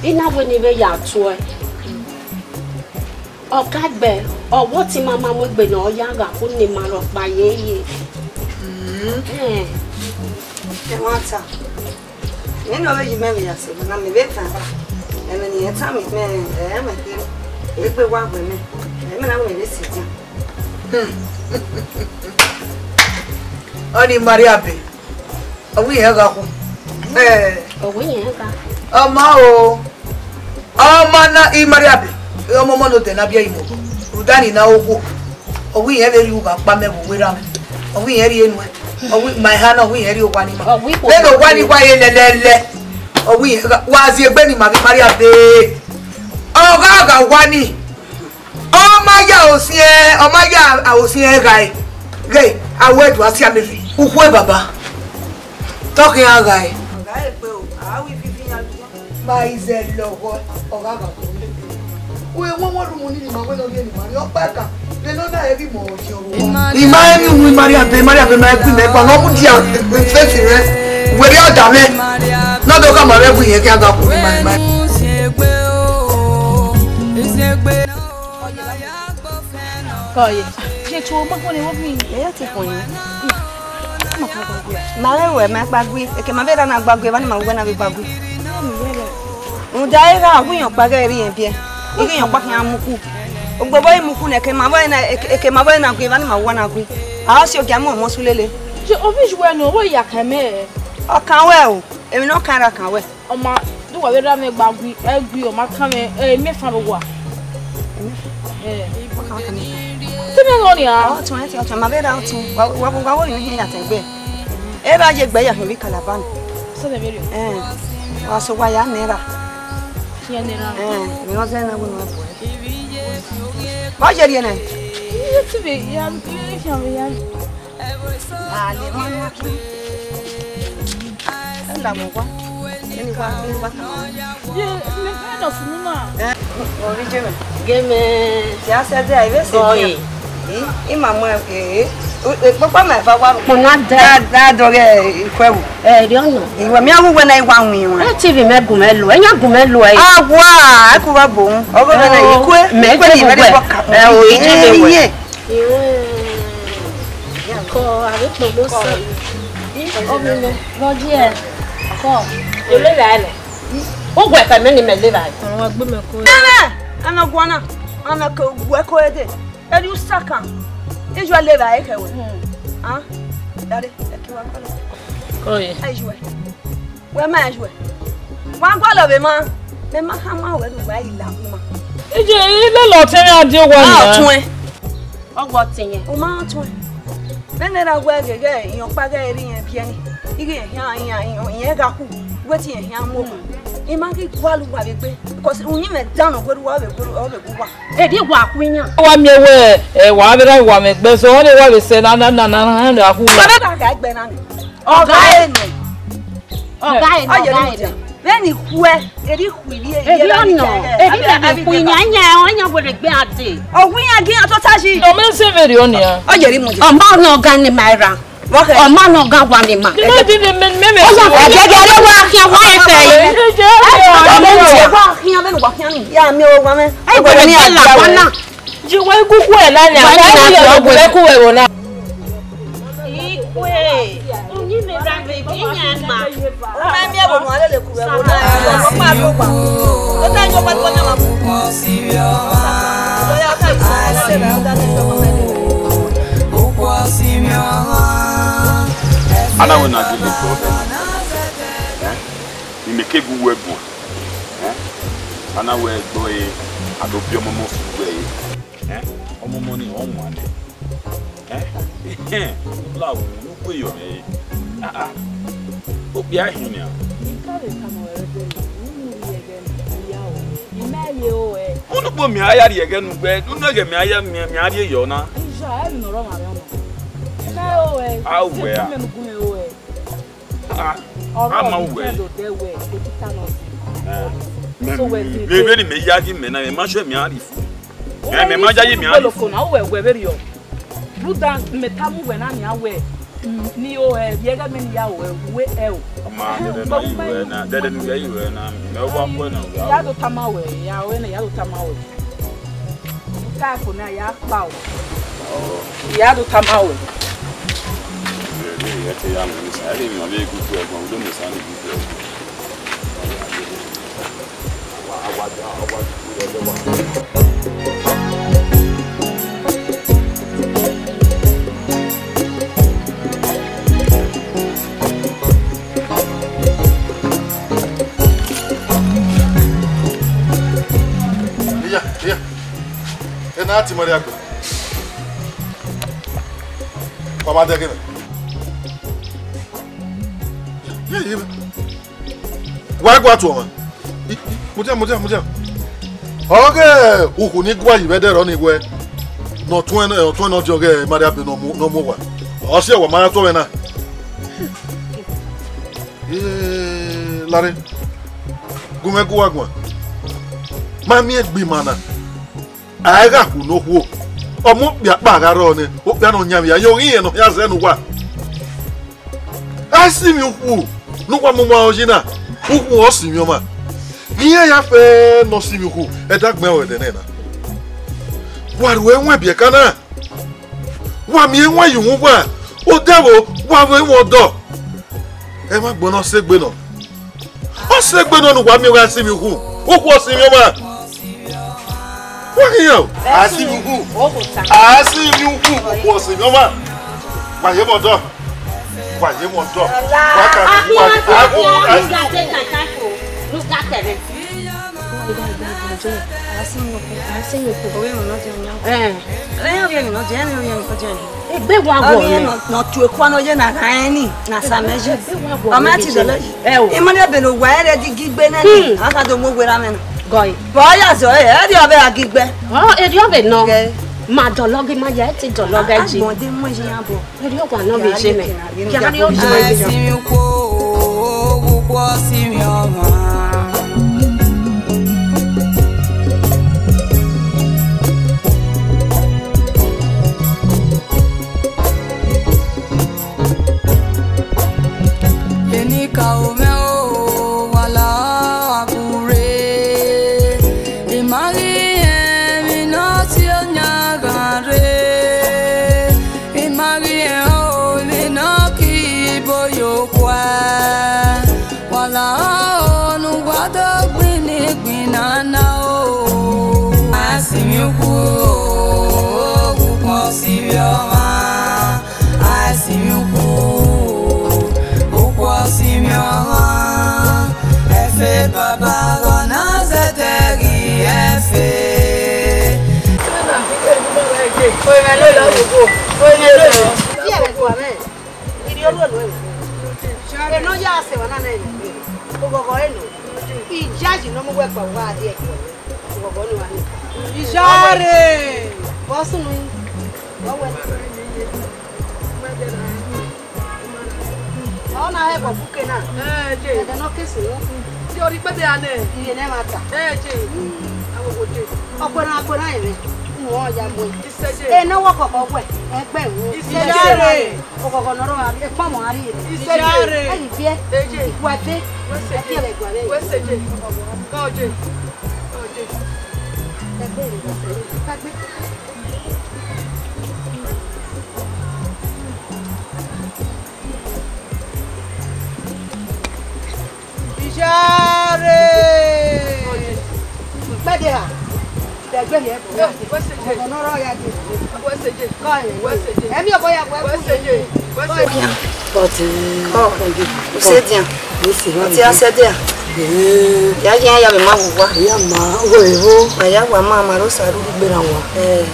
I na wẹ ne I vbe ya tuẹ. Ọkaegbe, ọ wẹ ọtẹn ima ma mu egbe ne ọ ya gha ku ne ima rhọkpa yeye. Mm. Ẹn. Ẹmwata. Mẹ ne ọ vbe yi mẹ vbe ya sẹ na, mẹ vbe tan ba. Ẹmwẹ ne irẹn tama mẹ, ẹ, mẹ kherhe. Egbe wa wẹ mẹ. Ẹ, mẹ na wẹ mẹ vbe sẹ dia. Hmm. Ọni Maria be. Ọ wẹ irẹn gha khu. Ẹ. Ọ wẹ irẹn gha. Ọ ma o. Ọ ma na I Maria be. Ọmọ ọmọ ne odẹ na biẹ imo. Rudani na ogho. Ọ wẹ irẹn vbe rhie ugha kpa mẹ vbe owẹ ra mẹ. Ọ wẹ irẹn rhie nuẹn. Ọ wẹ ma eha na, ọ wẹ irẹn rhie owa ni ma. Ọ wẹ ikhuo. Vbene owa ni wa ye lẹlẹlẹ. Ọ wẹ irẹn gha, wa zie egbe ne ima ghi Maria be. Ọ gha gha owa ni. Ọ ma ya osiẹn, ọ ma ya osiẹn ghae, ghe, a wẹ do a sia mẹ rre. Ukhue baba, tọ khian ghae. Ọ gha egbe o, a ru ififi yan lughan. Ma izẹ lọghọ, ọ gha gha. Wẹ wọn wọn ru mu ni ma wẹ nọ rhie ni ma rhie ọkpa ka, vbe nọ na ẹghi mọ ọdiọn ro. I ma emwi unu I Maria be, I Maria be ma ẹgui mẹ gba, ọ mudia fesi rẹ, wẹ rhie ọda mwẹ. Nọ do ka ma vbe ẹgui yẹn khian gha ku ni ma, ma. Kọye, je tu ọmọ kọni wọ́n bí. Ẹ yẹ ti kàn yín. Ma rẹ wẹ ma gbagbe, eke ma vbe ra na gbagbe, vani ma wẹ na vbe gbagbe. Rhunmwuda erha, ọghe iyọkpa ghẹ rri ẹn biẹ, ighe iyọkpa khian mu ku. Ogbobọ i mu ku nẹ, eke ma vbe na, eke ma vbe na gbe, vani ma wẹ na gbe. A si ogia mu ọmọ su lele. Je ovi ju wẹ nọ, wẹ ya kan mẹ. Ọ kan wẹ o, emwi ne ọ kan ra kan wẹ. Ọ ma do wa vbe rra mwẹ gba gui, ẹ gui, ọ ma kan mwẹ, ẹ, imẹfan vbe owa. Ẹ. Te mwẹ ghe ọnia? Ọtẹn, ọtẹn, ọtẹn, ma vbe rra ọtẹn. Wa, wa, wa, wa, wo yin ya tẹn gbe. Ẹ ra ye gbe ya hin vbe Calabar. Sẹ vbe rre. Ẹ. Wa so wa ya nẹ ra. Ya nẹ ra. Ẹ, mi ọ zẹ na wo na bu. Wa ye rrie nẹ. Iye ti vbe ya, iye ti vbe ya. A lẹ emwa ne ọ khin. Ẹ la mwẹ owa. Eni wa, eni wa tama. Ye, mẹ fẹ nọ funu na. Ẹ, ọ rhie je mẹ. Ge mẹ. Ti a sẹ de a, ivbe sẹ. Ọe. Ii, ima mu ẹ, e, e, kpokpo ma eva wa ru. Kpọna dẹ. Na, na dọghe ikhuẹ wu. Ẹ, rhie ọnọ. Iwẹ mi a wu wẹ na i wa winna. Ẹ, T V mẹ gu mẹ lo, ẹ yan gu mẹ lo ẹ. A wa, ẹ ku wa bo. Ọgọ mẹ na ikue. Mẹ ikue ni mẹ de bọ ka. Ẹ, o, i je de wẹ. Iye. Kọ, avbe ikpogbo sẹ. Ọmọ mwẹ, vbe ọ ye? Kọ. Yo lele ẹre nẹ. U wẹ ka mẹ ne imẹ lele ẹre. Àwọn agbẹmẹkọ. Ẹmẹ, ẹmẹ guana, ẹmẹ ke guẹ ko ede. Eri u sakan. Ijo lele ẹre kẹ wẹ. Ah, dade, ẹ ki wa kọlọ. Kọye. Ẹ ju ẹ. Wẹ ma yu ẹ. Wa gualọ vbe ma, mẹ ma khama wẹ ne uwa i la ma. Iye, ilele ọtẹn ya die owa. A ni ọtuẹn. Ọ gua ọtẹn yẹn. U ma ọtuẹn. Vbene erha wẹ gheghe irẹn ọkpa ghẹ rri irẹn biẹ ni. Ighẹ irẹn khian, irẹn, irẹn gha khu, wẹ te irẹn khian mu owa. I ma ghi gualọ uwa vbe egbe, because uyinmwẹ dan ne ọ gberra uwa, ọ vbe gberra, ọ vbe gu uwa. Edi wa khu iyan. Wa miẹn wẹ, ẹ, wa vbe rhan uwa mwẹ egbe, so ọ ne wa vbe sẹ na, na, na, na, na, na, khu. Wa vbe gha gha egbe na ni. Ọga ẹnẹ. Ọga ẹnẹ, ọga ẹnẹ. Vbene I khuẹ, erha I khuẹ ivbi, erha I khuẹ ivbi, erha I khuẹ ivbi, ọ yan wẹrẹ egbe a dee. Ọ wẹ iran gie iran tota yi. Ọ mẹ sẹ vberriọ nian. Ọ yẹrẹ imudia. Ọ ma nọ ọga ne ima ra. Ọ ma nọ ọga wa ne ima. Ọ ya ẹgẹgẹ rẹ wa khian wa ẹfẹ yi. Ọ ma nọ ọga wa khian vbene wa khian ni. Ya miẹn owa mwẹ. Ẹ wẹrẹ ni a la wa na. Ji wẹ gu kuẹ na nia, wa ni na fi ọgwẹ ku wẹ vbo na. Ikue, uyinmwẹ ra vbe bi yan Ma, u ma miẹn ẹvbo ne uwa lele ku vbe ẹvbo na, ọ ma rrie owa. Ọ ta yọ ọkpa, ọ ma ma ku. Ọ ya ta yọ ọkpa. Ana wẹ na gele gbe ọdẹ. Eh? Imẹ ke gu wẹ guan. Eh? Ana wẹ gbe ọre, a do biẹ ọmọmọ fi wẹ re. Eh? Ọmọmọ ni ọ wan nẹ. Eh? La wu ne u gbe yọ nẹ. Ah, ah. Okpia hin nia. I ka vbe tama ruẹ ẹdẹ nẹ, u mu rhie ẹghẹ ne I ya o. I mẹ ye o ẹ. Unu kpo mẹ a ya rhie ẹghẹ ne ugbẹ, unu ẹghẹ mẹ a ya, mẹ, mẹ a rhie yọ na. Iye, ẹ vbe ne ọ rre ọmwa mwẹ ọmwa. Mẹ o ẹ. A wẹ a. Mẹ ne u gu mwẹ o ẹ. Ah, ọrọ a ma ni wẹ. Tẹn do dẹ wẹ, e ti ta nọ. Eh. So wẹ ti vbe, vbe ni mẹ ya ghi mẹ na, mẹ ma sẹ mẹ a rhie fu. Mẹ, mẹ ma ya ye mẹ a rhie fu. Uwẹ loko na, uwẹ wẹ vberriọ. Rhunmwuda mẹ tama uwẹ na nian wẹ, mm, ne I ho ẹ, vbe ẹghẹ mẹ ne I ya ho ẹ, uwẹ ẹ o. Ọ ma dẹdẹ ne I ya ye uwẹ na, dẹdẹ ne I ya ye uwẹ na, mẹ wa khuẹ na, I ya do tama wẹ, I ya ho ẹre na, I ya do tama wẹ. Ka fo na, I ya kpa o. I ya do tama wẹ. Ẹ te ya mẹ ni sa, ẹ te mẹ ọvbe gu ẹgbọn, udo mẹ sa ni gu ẹgbọn. Iya, iya. Ena a ti ma rria gbe. Wa ma dẹghe mẹ. Wa gua tuẹ ọmwa. Mudia, mudia, mudia. Ọ ghe ukhu ni gua yi vbe ẹdẹrọ ni wẹ, ne ọ tuẹn, ọ tuẹn ne ọ diọn ghe Maria be ne ọ mu, ne ọ mu owa. Ọ si ẹwa ma ya tuẹ ọmwa na. Ee, lare, gu mwẹ gu uwa guan. Ma miẹn egbe ima na. A i gha khu ne okhuo, ọmọ okpia kpa gha rrọọ nẹ, okpia ne ọ yan vbe ya, yọ ghi rẹn ne ọ khian zẹ ne uwa. A i sinmwi ukhu ne uwa mu ma ọyẹnẹ, ukhu ọ sinmwi ọmwa. Iran ya fẹ ne ọ sinmwi ukhu, ẹdẹ agbọn ẹre ẹdẹ nẹ na. Wa ru ẹwaẹn biẹ ka na, wa miẹn ẹwaẹn ye uhunmwu uwa, odẹ vbo, wa vbe ẹwaẹn ọdọ. Ẹmwẹ agbọn ne ọ sẹ egbe nọ. Ọ sẹ egbe nọ ne uwa miẹn ọmwa sinmwi ukhu, ukhu ọ sinmwi ọmwa. Wa khian o. A sinmwi ukhu. A sinmwi ukhu, ukhu ọ sinmwi ọmwa. Wa ye mwẹ ọdọ. Wa ye mwẹ ọdọ. Wa ka, wa ka, wa ka. Egbe wa wọ nẹ. Ọ tie kua nọ ye na gha rẹn ni, na sa mẹ ye. Ọ ma ti dọlọ yi. Ẹ o. Imani ebe ne owa ẹre di gigbe nẹ ni, a ka do mu owe ra mwẹ na. Gọe. Bọ ya zọ ẹ, ẹ di ọvbe a gigbe. Ọ, eri ọvbe nọ. Ma dọlọ ghe, ma ya ẹ ti dọlọ ghe ji. Agbọn de mu eji yan bọ. Eri ọwa nọ vbe je mẹ. Ya ri o je mẹ. Asinmwi ukhu, ukhu ọ sinmwi ọmwa. Enikaro mwẹ o, wa la a gure. I ma ghi rẹn emwi ne ọ si oyan ghan rre. I ma ghi rẹn o, emwi ne ọ ki bo yo khuẹ. Wa la a o, ne uwa do gbinni gbinna na o. Asinmwi ukhu o, ukhu ọ sinmwi ọmwa. Asinmwi ukhu, ukhu ọ sinmwi ọmwa, ẹfe baba ghe ọ na zẹdẹ ghi ẹfe. Orinmwẹ ne ọ lọ gbogbo, orinmwẹ ne ọ lọ. Ivbi ẹvbo ẹguae mwẹ, I rhie orhu ẹre. Eno ya sẹ emwa na nẹ, oghọghọ ẹre nọ. Iyayi ne ọ mu uwẹ kpa, uwa a di ẹguae. Oghọghọ ne uwa ni. Iyare. Vbọ sunu yi? Ọ wẹ. Ọ na hẹ vbọ buke na. Ẹ, je. Ẹdẹ ne ọ ke sunu. Ti ọ rhie ikpẹdẹ ra nẹ? Iye ne ẹmwata. Ẹ, je. Awowo je. Ọkpẹran, ọkpẹran ẹmwẹ. Unu ọ ya mu ẹn. Isẹ je. Ẹ, ne ọ wẹ ọkọkọ wẹ, ẹgbẹ ẹvbo. Isẹ je. Oghọghọ ne ọ rrọọ, ekpọnmwẹ a rhie. Isẹ je. Ẹ, iviẹ. Ẹ, je. Ikua ẹfe. Wẹ sẹ je. Ẹ, iviẹ vbe ẹguae mwẹ. Wẹ sẹ je. Kọ je. Kọ je. Ẹgbẹ ẹvbo. Kagbe. Yare! Gbẹdẹ ha? Ẹgbẹ hiẹ ẹbọ. Ọmọ ne ọ rrọọ ya dee. Kọ ẹre. Ẹmwẹ ọbọ ya wẹ ẹkun ye. But, uh, oh, usedian. Usedian. Ọtí asẹdẹ a. Eh. Ya ye ya vbe ma vbe uwa. Ya ma, wo evo. Ma ya wa ma, ma ro sa ru. Gbera wa. Eh.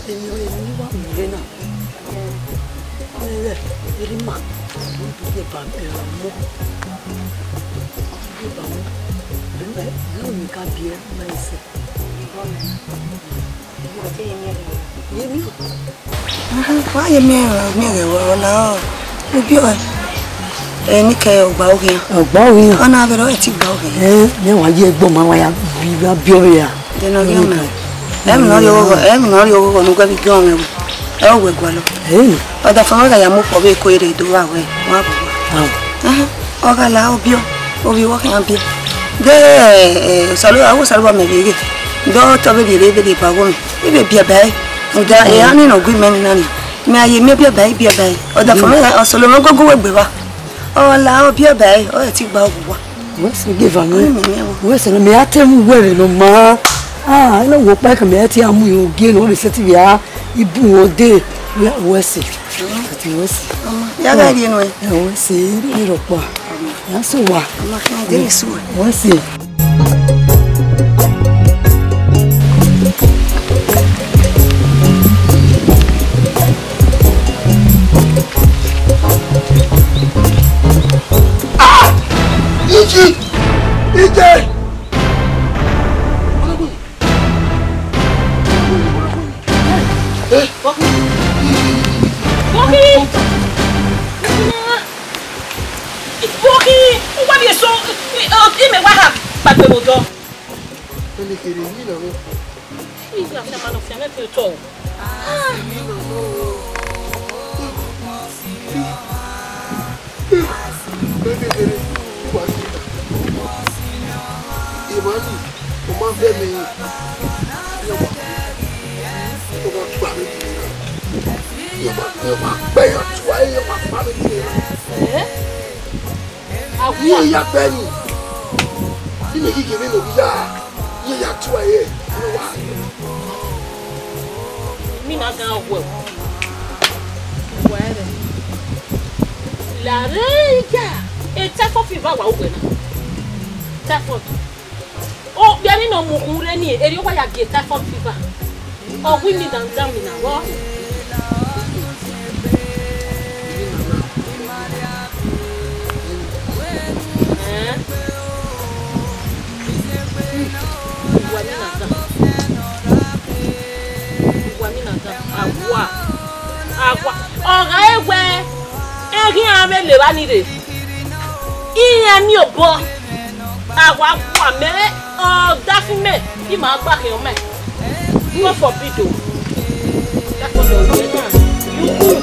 Eni, eni wa mu rre na. Ẹ, erha ima, ọ dughe ba, ẹ, ọmọ. Ọ dughe ba ọmọ. Ẹ, ẹ, ẹ, eni ka biẹ ma ese. Ye mi o. Wa ye miẹn, miẹn ghẹ wẹ, ọ la ọ. Ubiọ ẹ. Ẹ, ne kẹ ọgba oghian. Ọgba oghian. Ọ na vbe rọ ẹ ti gba oghian. Ẹ, ne wa ye ẹgbọn ma wa ya bi, wa bi ọvbe ya. Dena ọghian ma. Ẹmwẹ ne ọ rhie oghọghọ, ẹmwẹ ne ọ rhie oghọghọ ne uwẹ vbe igiọnmwẹ wẹ. Ẹ, ọ wẹ gualọ. Ẹ. Ọdafẹn mwẹ gha ya mu okhuo vbe eko rre do vba wẹ, wa bu wa. Aw. Ẹhẹn, ọ gha la, ọ biọ, ovbi wẹ ọ khian biẹ. De, ẹ, Osanobua, Osanobua mẹ vbe ghe. De ọ tọ vbe rhie vbe rhie ba ọghe mwẹ. I vbe biẹ ba ẹre. Rhunmwuda, ehan ni ne ọ gu imẹ ni na nia. Mẹ a ye miẹn biẹ ba ẹre, biẹ ba ẹre. Ọdafẹn mwẹ, ọ solo mwẹ gogo wẹ gbe evba. Ọ la, ọ biẹ ba ẹre, ọ ẹ ti gba owa. Wẹ sẹ ghe eva mwẹ. Ọni mẹ miẹn vbọ? Wẹ sẹ ne mẹ ya te mu wẹ vbe ne ọ ma. Ah, ẹ na wo kpa ka mẹ ya te a mu yo gie ne ọ vbe sẹtin vbe a ibu ode. Wẹ sẹ. Ati wẹ sẹ. Ya gha rhie nuẹn. Ẹ wẹ sẹ, ẹ rhọkpa. Ya sẹ wa. Ọma khian de ne su wẹ. Wẹ sẹ. Ah! Iji! Ije! Eh? Bọkhi! Bọkhi! Uwa vbe eso, imẹ wa ha kpagbe vbe odọ. Ẹnẹ kherhe, emwi na mwẹ. Iya, fian ma nọ, fian mwẹ ke otọ o. Ẹnẹ kherhe, uwa si na. Emwa ni, ọ ma vẹ mẹ, iran wa, ọ ma gba mwẹ dee na. Iran wa, iran wa gbe iran tua, iran wa gba mwẹ dee na. Eh? Iran ya gbe ni. Imẹ ghi gie vbene ovbi ya, iran ya tua ẹre, iran wa. Emwi na gan wẹ o. Wẹ rẹ. Lare ya, e typhoid fever wa uwẹ na. Typhoid. Okpia ni nọ mu ukhunmwu rre ni, erriọ wa ya gie typhoid fever. Ọ wi mi dandan mi na vbọ. Ẹn. Uwa mi na dan. Uwa mi na dan. Awa. Awa. Ọ gha re wẹ, eghian vbe levba ni rre. Iran miẹn obọ. Awa wa mẹ rre, ọ da fi mẹ, I ma gba khian mẹ. God forbid o. God forbid o. You.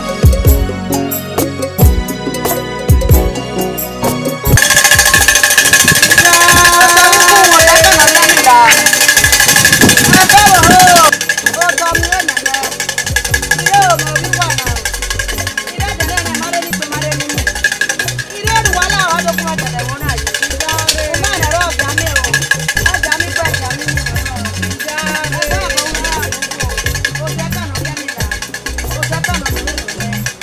Irẹn ne uwa la, ọ do gu mwẹ dẹdẹ ẹmwẹ na yi. Ima nẹ ọre ọ gia miẹn o, ọ gia miẹn ikpẹ, ọ gia miẹn ikpẹ. Ọ gia miẹn ikpẹ, ọ gia miẹn ikpẹ.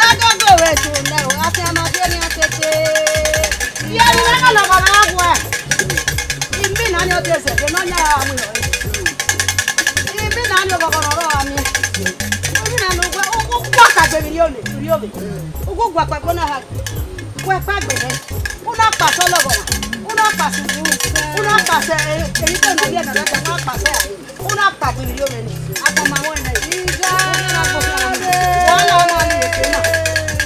Ẹgogo vbe tu nẹ o, a fian ma viọ nian tete. Viọ ni na lọghọ na gha guẹ. Imina ni ọ de zẹdẹ ne ọ ya ra mu rọ. Imina ni ọghọghọ ne ọ rọ gha miẹn. Imina ne uwẹ, u, u gua ka gbe vbe iriọvbe, iriọvbe. U gua kpẹkpo na ha. Wẹ kpa gbe nẹ. U na kpasẹ ọlọghọ na. U na kpasẹ uwu. U na kpasẹ, eh, eyi te nọ viẹ nọ, u na kpasẹ a. Una kpagbe vbe iriọvbe ni, agbọn ma mwẹ nẹ. Ija. Wàhálà ọmọ ni eke na.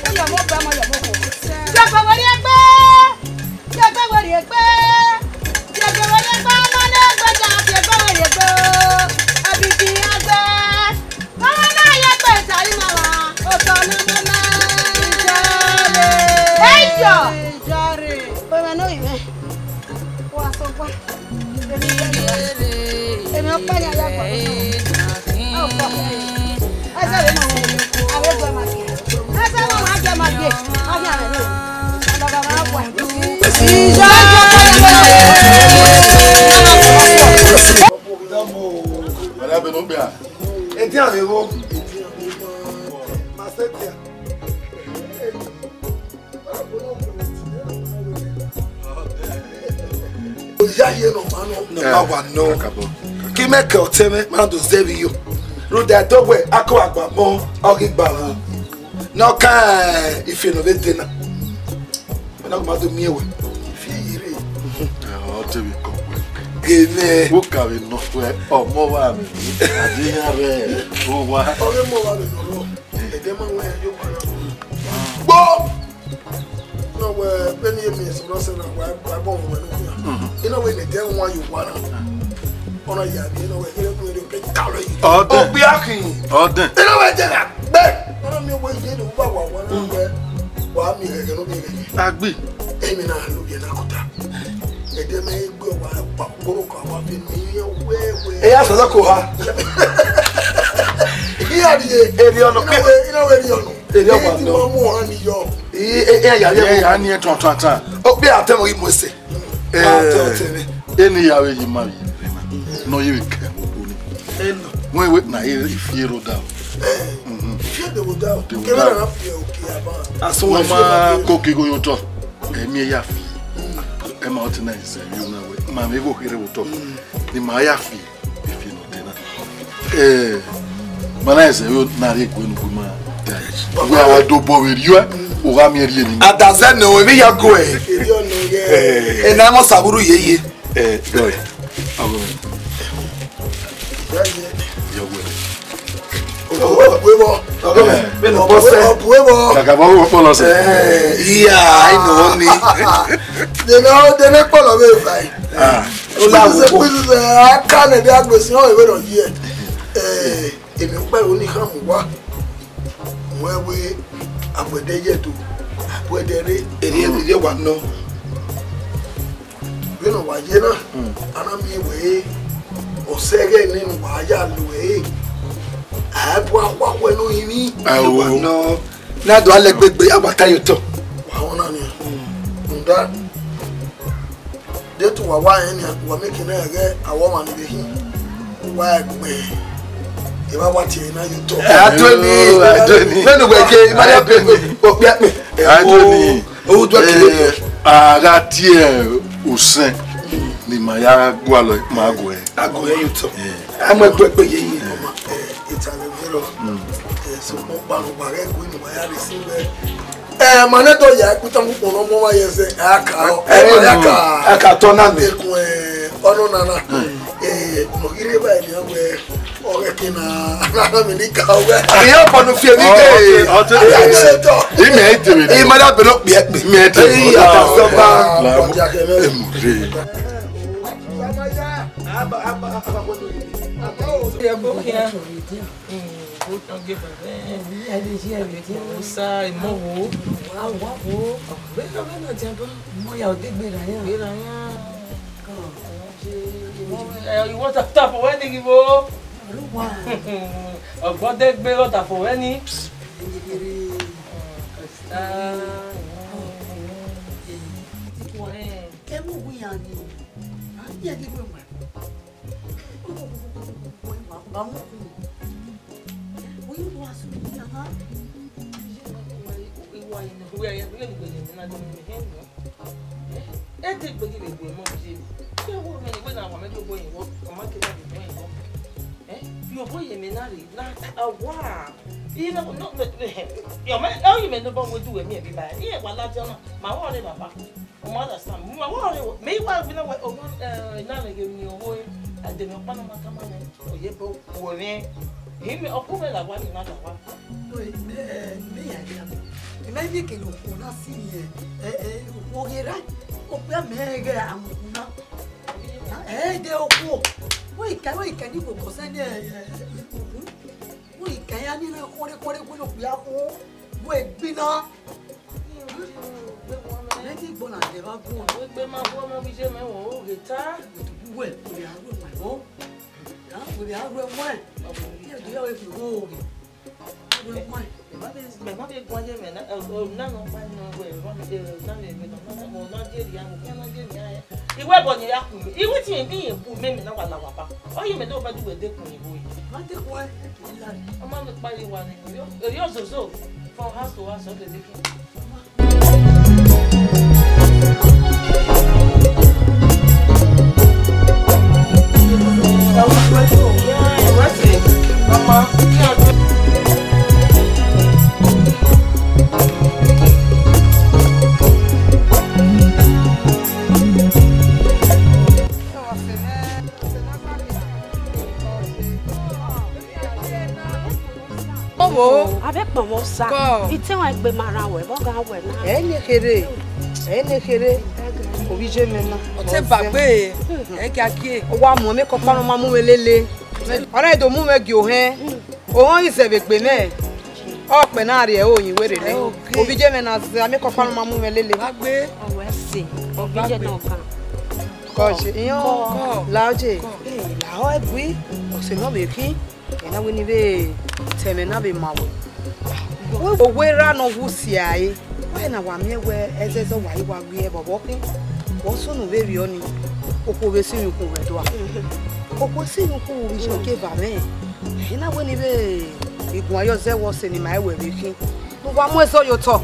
Ọyọmọ ọbẹ ọmọ ọyọmọ ọkọ. Fiẹgbẹ wẹrriẹ egbe. Fiẹgbẹ wẹrriẹ egbe. Fiẹgbẹ wẹrriẹ egbe, ọmọ ne egbe da, fiẹgbẹ wẹrriẹ egbe. Abidi agbe. Ọmọ na ye egbe tari mama, otọ ne ọmọ na. Ijare. Eyọ. Ijare. Ọmọ no ime. Wa sọ gba. Èmi ọpẹ́ ni alágbà. Ẹ ò fọ. Ẹ sẹ́ lè mọ̀ wọ́n. Àwọn ẹgbẹ́ máa gbé. Ẹ sẹ́ mọ̀ wọ́n á jẹ́ máa gbé. Wọ́n ní àwọn ẹ̀rọ. Ọ̀dọ̀dọ̀ máa wà. Ọ̀dà bẹ̀rẹ̀ ó gbé à. Etí àwọn èrò. Màsẹ́tìà. Oya ye nọ ma nọ. Nọ ma wa nọ. Kakabọ. Ghi mẹ kẹ ọtẹn mwẹ, ma do zẹ vbe iyo. Rhunmwuda ẹdẹ wẹ, akọ agbabọ, ọ ghi gba vbo. Ne ọ kan ife ne ọ vbe de na. Wẹ na ma do miẹn wẹ. Ife ye rre. Ọ te vbe kọ wẹ. Ghe mwẹ. Wo ka vbe nọ wẹ, ọmọ wa mẹ. A de ya rẹ, o wa. Ọ vbe mọ wa vbe nọ rọ. Ẹdẹ ma wẹ ya yo wa na. Gbo! Nọ wẹ, vbene e miẹn sẹ ọna sẹ na, wa, wa bọ wẹ ne okpia. Ina wẹ ne ẹdẹ wan yo wa na. Ọna ya vbe, ina wẹ, ina wẹ, ina wẹ, Ọdẹn. Okpia khin. Ọdẹn. Ina wẹ, ẹdẹ na gbe. Ọna miẹn wẹ, ye do wa wa wa na wẹ. Wa miẹn ghẹghẹ, ne ọ miẹn ghẹghẹ. Agbi. Emi na lo ye na kota. Ẹdẹ mẹ gbe wa pa koro ka wa fi ni wẹwẹ. E ya sọlọ ko ha. Iya rie. Eri ọnọ. Ina wẹ, ina wẹ eri ọnọ. Eri ọnọ. Iti ma mu ọha ni yọ. E, e, e, ya, ya, ya ni tọn tọn tọn. O, bi a tẹ mo yi mo se. Eh, a tẹ o tẹ mi. Eni ya vbe yi ma vbe yi ma. No yi ke mo ni. Eno. Wẹ wẹ na e fi ero da. Eh. Mhm. Fi ero da. Kẹmẹ na fi o ke aba. Asun wa ma ko ke go yo tọ. Emi ya fi. Ẹ ma ọtẹn na ise yo na wẹ. Ma mi go kere wo tọ. Ni ma ya fi. Ifi nọ te na. Eh, ma na ise yo na re gbe nu gbe ma. Wẹ a do bọ vbe riọ, o gha miẹn rhie ni. Adazẹ nọ, emwi ya go ẹ. Eri ọnọ ye. Eh. Ena mọ saburu yeye. Eh, go. Abo. Yo, go. Ọbuebọ. Ọbuebọ. Kaka bọ wo kpọlọ sẹ. Eh, iya, I know ni. Dena, dena kpọlọ vbe vai. Ah. Ola wo. Aka ne de agbesi họn ewé rọ yẹ. Eh, èmi pẹ̀lú ní hàn mú wá. Wọ́n wé àbọ̀dẹ yẹ tó, àbọ̀dẹ rẹ. Èrè èrè wà nọ. Vbene ọ wa ye na, a na miẹn wẹẹ, ọ sẹ ẹghẹ nene uwa ya lo ẹre, a bu akhuakhue ne orinmwi. Awo. Nọ, ne a do a lẹ gbegbe, a wa ta ye otọ. Wa họn na nian. Rhunmwuda, de te uwa wa rẹn nian, uwa miẹn ekiẹ na ghẹ awọ ọmwa ni vbe khin, uwa gbe, evba wa tie ẹre na ye otọ. Ẹ, a do eni, a do eni. Vbene uwẹ ye, I ma ya be okpiakpe. A do eni. Ohu du ẹki. Eh, a gha tie usẹn ne ima ya gualọ ma guẹ. A guẹ ye otọ. Eh. A mu ẹgbẹ ẹgbẹ ye yi. Eh. Ọma, eh, italẹ vbe rọ. Mm. Eh, sokpan ọkpa ne uwa ghẹ gu inu uwa ya rre si wẹ. Eh, ma nẹ dọ ya ẹkpẹtan ukpọn ne ọmọ wa ye ẹzẹ, a ka ọ. Eh, eh, a ka. A ka tọ na nẹ. Ekun, eh, ọnọ nana. Mm. Eh, ọ ghi rre evba ẹre wẹ. Ọghẹ ke na, na mi ni ka wẹ. Ìyá ọkọ nu fi èmi dé. Ọtẹ, ọtẹ. Ìyá ọkọ tọ. Ìmẹ̀ ẹ tẹ̀lé. Ìmọ̀ dà bẹ̀rẹ̀ òkpì ẹ pè. Ìmẹ̀ ẹ tẹ̀lé. Ìyá ọkọ tọ. Emu re. Musa, ìmọ̀ wo? Ìmọ̀ ya òde gbéra yẹn. Gbéra yẹn. Ẹ, ìwọ ta, ta fọ wẹ ni ghi vbo? Ọgbọ́n dẹ gbé lọ ta fọ wẹ ni. Ẹ mú wí yan ni. A yẹ kí gbé wà. Ete gbegbe vbe gue mọ ye. Ke wo mẹ ni wẹ na wa mẹ do boyin wo, ọ ma ke na do boyin wo. Eh? Yo boyin mẹ na re, na awa. I no, no, no, yo mẹ, oh, you may no bo we do we mi e bi ba. Iye wa la jọ na. Ma wo re baba. O ma understand? Ma wo re, me wa bi na we, o, eh, na me ge mi owo, eh, ade mi ọkpa na ma ka ma nẹ. Oye bo wo re. Ime ọkpa me la wa ni na la wa. No, me, eh, me ya ya. Me ma bi ke no ko na si ye. Eh, eh, wo ge ra. O pe me ge amu na. Eh, de okhuo. Wẹ ika, wẹ ika ni koko sẹ ne, eh, eh, okhuo. Wẹ ika ya ni na kore, kore, wẹ no kpia khuo. Wẹ gbi na. Mẹ ni gbọ na dẹ vba gu. Wẹ gbe ma gu ọmọ bi je mẹ wo, o ghe ta. Wẹ, wẹ ya ru ẹmwẹ o. Ya, wẹ ya ru ẹmwẹ. Ye do ya wẹ fi wo ghe. Ru ẹmwẹ. Mẹ ma vbe, mẹ ma vbe guan ye mẹ na, eh, o, na nọ kpa nọ wẹ, mẹ ma vbe, eh, na vbe, mẹ ma, mẹ ma, mẹ ma je ria, mẹ ma je ria, eh. Iwẹ bọ ni ya ku mẹ. Iwẹ ti mẹ bi ye ku mẹ, mẹ na wa la wa ba. Ọ ye mẹ do ba du wẹ de kun iwo yi. Ma de ku ẹ, ila. Ọ ma vbe kpa ye wa ni. Yo, yo zozo. From house to house, ọ de de kin. Owo. Avbe kpọnmwẹ Osa. Kọ. Ite wan egbe ma rran wẹ, vbe ọ gha wẹ na? Ẹ ne kherhe, ẹ ne kherhe. Ovbi iye mwẹ na. Ọ te ba gbe, ẹ kia kie. Ọ wa mu emekọkpa ne ọ ma mu mwẹ lele. Ọ na do mu mwẹ gie ohẹn. Ohẹn izẹ vbe egbe mwẹ. Ọ kpẹ na rrie ẹre oyin were nẹ. Ovbi iye mwẹ na zẹ emekọkpa ne ọ ma mu mwẹ lele. Wa gbe. Ọ wẹ sẹ, ovbi iye na kan. Kọ je, iyan. Kọ. La oje. Kọ. Eh, la ọ ẹgui. Ọse nọ vbe khin. Ena wẹ ne I vbe ta ẹmwẹ na vbe ma wẹ. Wẹ owa erha ne ọ wu sia ẹre, wẹ na wa miẹn wẹ ẹzẹzẹ wa i wa ghi ẹvbo vbe ọkhin, vbe ọ sunu vberriọ nii, okhuo vbe sinmwi ukhu vbe ẹdua. Okhuo sinmwi ukhu vbe iye ogieva mwẹ. Ena wẹ ne I vbe guan ye ọzẹ wẹ ọse ne ima ẹwẹ vbe khin, ne uwa mu ẹzọ ye otọ,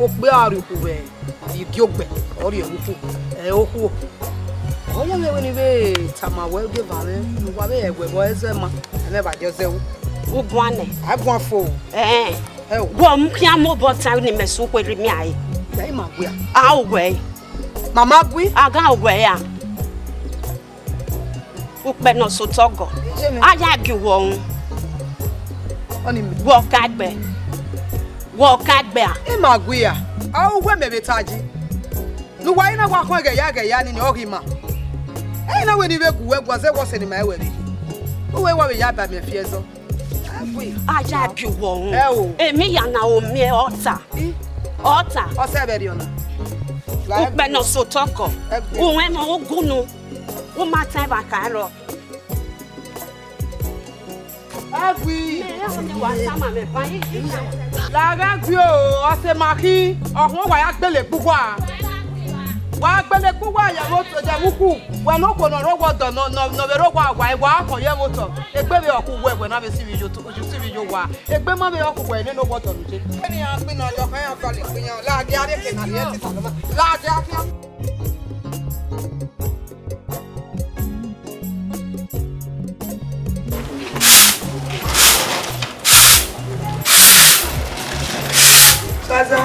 okpia ọrriukhu vbe igiogbe, ọ rhie ukhu, ẹ okhuo. Ọ ya mwẹ wẹ ne I vbe tama wẹ ogieva mwẹ, ne uwa vbe ẹwẹ vbe ẹzẹ ma, ẹmwẹ vbe a jọ zẹ ru. U guan nẹ? A guan fo. Ẹn. Ẹ o. Wẹ ọ mu khian mu obọ tan ne imẹ su khuerri miẹn a re. Ya ima gui a? A wẹ. Mama gui. A gha wẹ a. Ukpẹ ne ọ sẹ otọ gọ. Iye mwẹ. A ya gie uwẹ ọnrẹn. Ọni mẹ. Wẹ ọ ka gbe. Wẹ ọ ka gbe a. Ima gui a. A wẹ mẹ vbe ta ji. Ne uwa i na wa khọn ẹghẹ ya ẹghẹ ya nini, ọ ghi ma. Ẹ i na wẹ ne I vbe gu uwẹ guan zẹ wẹ ọse ne ima ẹwẹ vbe khin. Uwẹ wa vbe ya ba mẹ fi ẹzọ. A ya gie uwẹ ọnrẹn. Ẹ o. Emwi ya na o miẹn ọta. I? Ọta. Ọsẹ vbe rriọ na. Ukpẹ ne ọ sẹ otọ kọ. Ẹ gbe. Uwẹ mọ ugunu. U ma ta ẹmwẹ ka rrọọ. Ẹ gui. Mẹ, ẹ họn ne wa sama mẹ ban yi yi. La ghẹ gui o, ọse ma khin, ọhọn wa ya gbele gbe uwa. Wa gbele gbe uwa ye vbe otọ, ye vbe ukhu. Wẹ ne okhuo ne ọ rre owa ọdọ, nọ, nọ, nọ vbe rre owa wa, wa khọn ye vbe otọ. Egbe vbe ọ khu wẹ, wẹ na vbe sivbi yo, sivbi yo wa. Egbe ma vbe ọ khu wẹ ne owa ọdọ nu je. Ẹni a gbinna ọjọ kan ya kọlẹ gbinna, la dia rre ke na rrie ẹtin Saloma. La dia khian. Faza.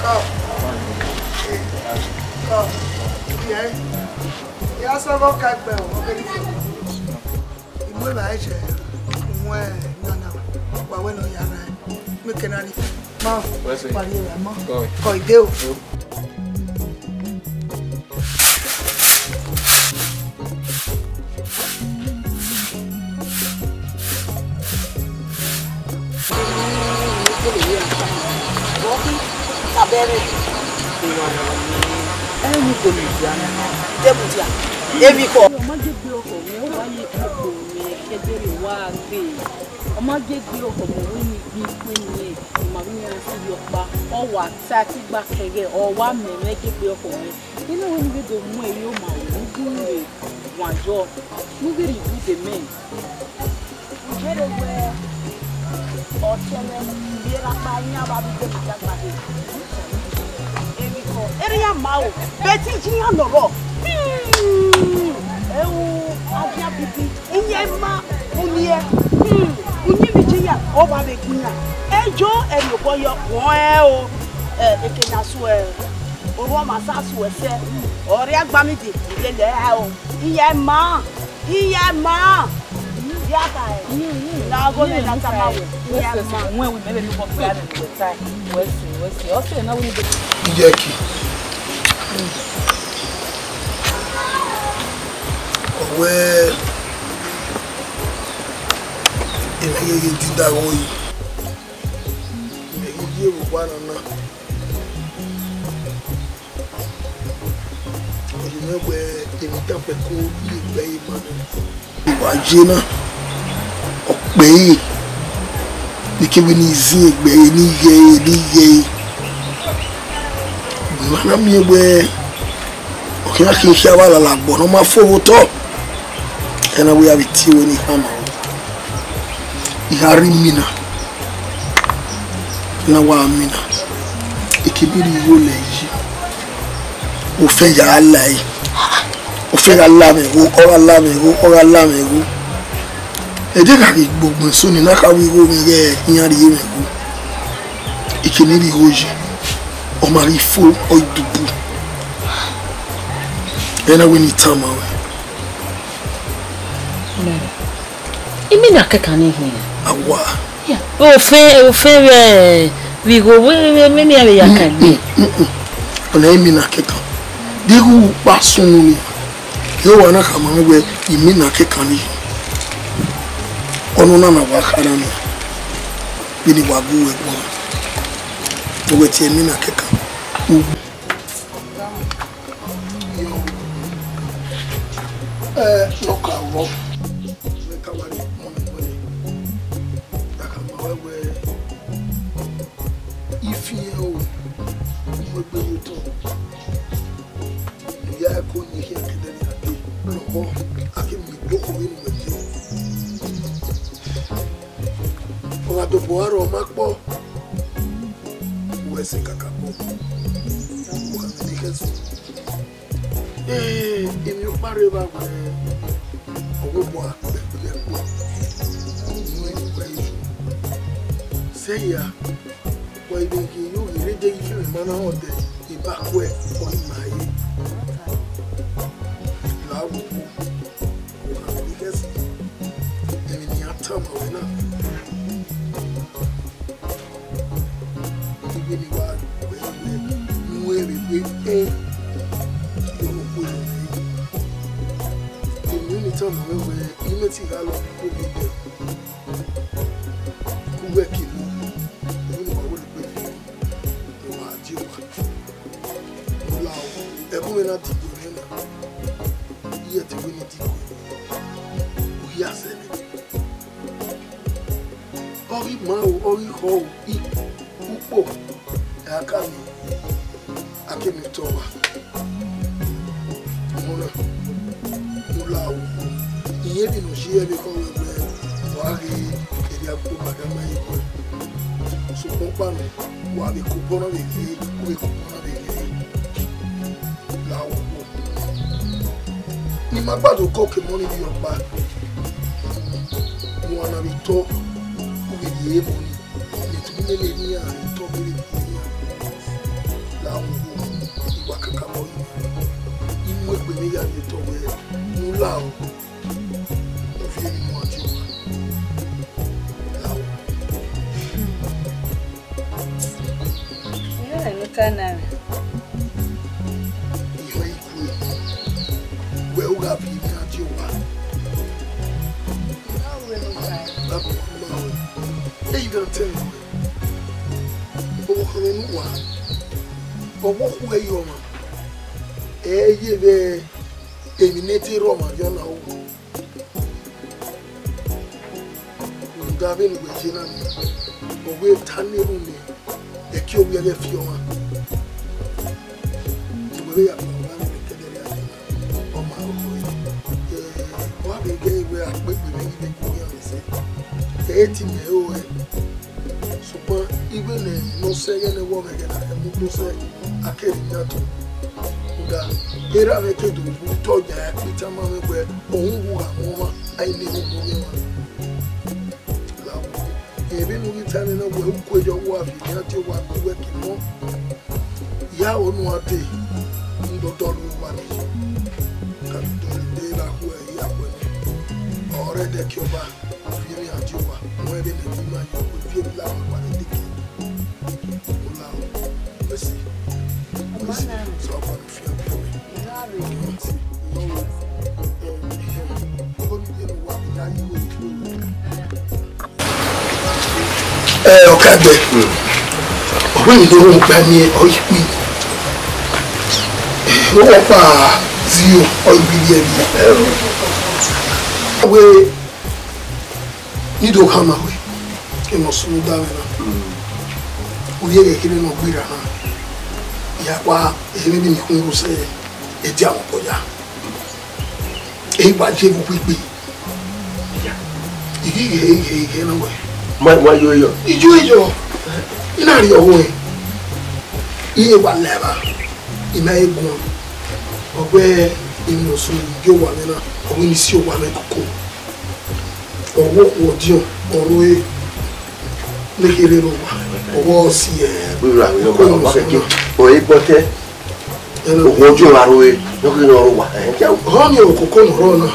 Come. Come. Yeah. Ya sọ vbe ọ ka gbe o, ọ kere ife. I mu evbare ẹshẹ, u muẹn nana, wa wẹ ne ọ ya rran, mẹ ke na rhie. Ma, wa rhie evbare ma. Kọ ide o. Emwi kọ. Ọ ma je gbe ọkhọ mwẹ, ọ wa ye ikpokpo mwẹ, ke ẹdẹrriọ wa gbe. Ọ ma je gbe ọkhọ mwẹ, wẹ ne I gbe ikue mwẹ, I ma vbe iran sivbi ọkpa, ọ wa ta ẹtin gba kẹghẹ, ọ wa mẹ mwẹ je gbe ọkhọ mwẹ. I na wẹ ne I vbe do mu ẹre ma ru, ne I gu ru rre. Wa Ayọ, ne u ghi rhie igbude mẹ. U yere wẹẹ ọtẹn mwẹ, ivbi erha ọkpa iran vbe avbe idẹboya gbare. Emwi kọ, erha iran ma o, but iye iran nọ rrọọ. Hmm, ẹu, agian bibi, iran ma, uniẹn, hmm, uyinmwẹ iye iran, ọ vbe avbe gu iran. Ẹjo, ẹrriobọ yọ, wọẹn o, ẹ, eke ne a su, ẹ, orhu ọmwa sa su ẹsẹ, ọ rhie agbamidi, ilele ẹre o, iran ma. Iye ma, ya ka ẹ. Na go ne na tama wẹ. Iye ma. Wẹ wẹ mẹ vbe ne obọ gbe ave ne wẹ ta. Wẹ si, wẹ si. Ọ sẹ na wẹ ni de. Iyẹki. Ọwẹ, emwi ghi dida gho yi. Emwi ghi ye vbe owa na na. Ọ ye mwẹ wẹẹ emwi dan fẹko ye egbe ẹre ma nẹ. Wa ye na, ọ kpẹre, ne kevbe ne I zin egbe ẹre, ne I ghee, ne I ghee. Emwa na miẹn wẹẹ ọ khian khian ikhiẹ avbe alala agbọn ne ọ ma fo vbe otọ. Ẹna wẹ ya vbe tie wẹ ne I khama ruẹ. I gha rhie imina, ne a wa mina, eke ne I rhie igho lẹ yi, ofẹn ya la ẹe, ofẹn gha la mwẹ igho, ọ gha la mwẹ igho, ọ gha la mwẹ igho. Ẹdẹ gha ghi gbe ogbẹn eso nii, ne a kha wẹ igho mwẹ ighẹ iran rhie mwẹ igho. Eke ne I rhie igho yi, ọ ma ghi fo, ọ i dubu. Ẹna wẹ ne I tama ruẹ. Imina kẹkan ni hin. Awa. Ofẹn, ofẹn vbe, vbe igho, vbe, vbe, vbe, vbe, vbe ya kan gbe. Ọna imina kẹkan. Dighu kpa sunu ni. Ye owa na khama mwẹ wẹẹ imina kẹkan ni hin. Ọnọna na wa khara na. Vbene wa gu wẹ guan. Wẹ tie imina kẹkan. Ẹ, nọka vbọ, mẹ ka wa rhie ọmọ nẹ wẹẹ, ya ka ma wẹ wẹẹ, I fian o, I mu egbe ye otọ, ne I ya ẹko yin khian kẹdẹ ne a de lọghọ, a ke miẹn egbe okhuo vbene uwẹ ye. Ọ gha dobọ ọre ọ ma kpọ, uwẹ sẹ kakabọ, u gha vbe ne khẹ sẹ. Ee, emwi ọkpa rre evba wẹẹ, ọ wẹ obọ a kpẹkpẹ ẹkpo, unu ẹre wẹ iye. Sẹ hia, wa vbe ghe yo ghe rre de ghi fian ma na rẹn ọdẹ, eba kuẹ, ọ i ma re. La ogbugbu, u gha vbe ne khẹ sẹ. Emwi ne iran tama ruẹ na. Ighẹ ne I wa wẹ wẹ ne u ru ẹre vbe ẹn, ọ no kue nẹ. Emwi ne I tama ruẹ wẹẹ, I mwẹ te I gha lọ koko vbe ẹdẹ, ke uwẹ ke mu, emwi ne uwa wẹ ne egbe viọ, ne uwa die owa. Mu la o, ẹbu mwẹ na diguẹ mwẹ na, I i te wẹ ne I diguẹ, u hia sẹ mwẹ. Ọ ghi ma o, ọ ghi khọ o, I, ukpo, ẹ a ka miẹn, a ke miẹn otọ owa. Ọmọ na, u la o, I rẹn emwi ne ọ ye ẹvbo ekhọe ruẹ wẹẹ, ọ gha ghe erriọ ukpo ma da ma ye guẹ. Sokpan ọkpa nọ, wa vbe kobọ na vbe ghe, u vbe kobọ na vbe ghe. La ogbugbu. Ne I ma gbado koko emọ ni vbe ọkpa, ne uwa na vbe tọ, u vbe rhie emọ ni, ne tughu nene ne iran vbe tọ vbe vbe iran. La ogbugbu, I wa kakabọ yi. I mu egbe mwẹ ya rhie otọ wẹẹ, ne u la o. Ovie emwi ne uwa die owa. La o. Iran ne ka na rẹn. Ihọ ikue, wẹ u gha viọ emwi iran die owa. Baba ma rẹn. Eyi na tẹ rẹn wẹẹ, ọvbokhan mwẹ ne uwa, ọvbokhan ẹre ọmwa, ẹ i ye vbe emwi ne te rre ọmwa rriọ na o. Rhunmwuda vbene uwẹ ye na nii, ọ wẹ ta ne erhunmwu, ẹki ovbi ẹghẹ fi ọmwa. Uwẹ vbe ya kpa ọmwa ne kẹdẹrriọ, ọ ma rọkhọ ẹre. Eti mẹ ro ẹe. Sokpan ighẹ ne ọ sẹ ẹghẹ ne wọ ghẹ na mu do sẹ, a kere yan to. Uda, erha mwẹ ke do bu tọ ya ẹkpitama mwẹ wẹ, ohun wu gha mu ọmwa, a i le hu mu ọmwa. Lavọ, ebe ne u ghi ta nene wẹ, u kue yọ, wa viọ yan te wa ku wẹ ke mọ. Ya unu a te, ndọdọ lu wa ni. Ka do de la hu ẹ ya wẹ. Ọrẹ dẹ ke ọba. Viẹ emwi adiowa, mu ẹre ne ima yo, viẹ emwi la wa ne deke. Ola o, mercy. Mercy. So, ọkpa ne fian viẹ wẹ. Ẹ, ọkagbe. Ọ̀rẹ́ mi ló ń gbá mi, ọ yẹ mi. Ó wọ́n pa zero, ọ yẹ mi yẹ mi. Wẹ́ẹ́. Ni do khama wẹ, ke ne ọ sunu da mwẹ na. Ovbi ẹghẹ kherhe ne ọ gberra na, ya kpa ehe ne emi khuẹn ru sẹ ẹdia mwẹ obọ ya. Ehe gba je vbe uwu egbe. I ghi ghe, ghe, ghe na wẹ. Ma, ma yo yo. I yo yo. I na rhie ọvbokhan. I ye wa lẹ evba. I ma he guan. Ọ wẹ emwi ne ọ sunu gie owa mwẹ na, ọ wẹ ne I si owa mwẹ koko. Ọ wẹ okhuo ọdiọn, ọ ru ẹre ne kherhe rre owa, ọ wẹ ọ si ẹe. Wẹ ra wẹ nọ, ọ kẹkẹ, ọ re bọtẹ. Okhuo ọdiọn ra ru ẹre, ne ọ kherhe ne ọ rre owa. Ẹhẹn, kẹo. Ọni okoko ne ọ rrọọ na,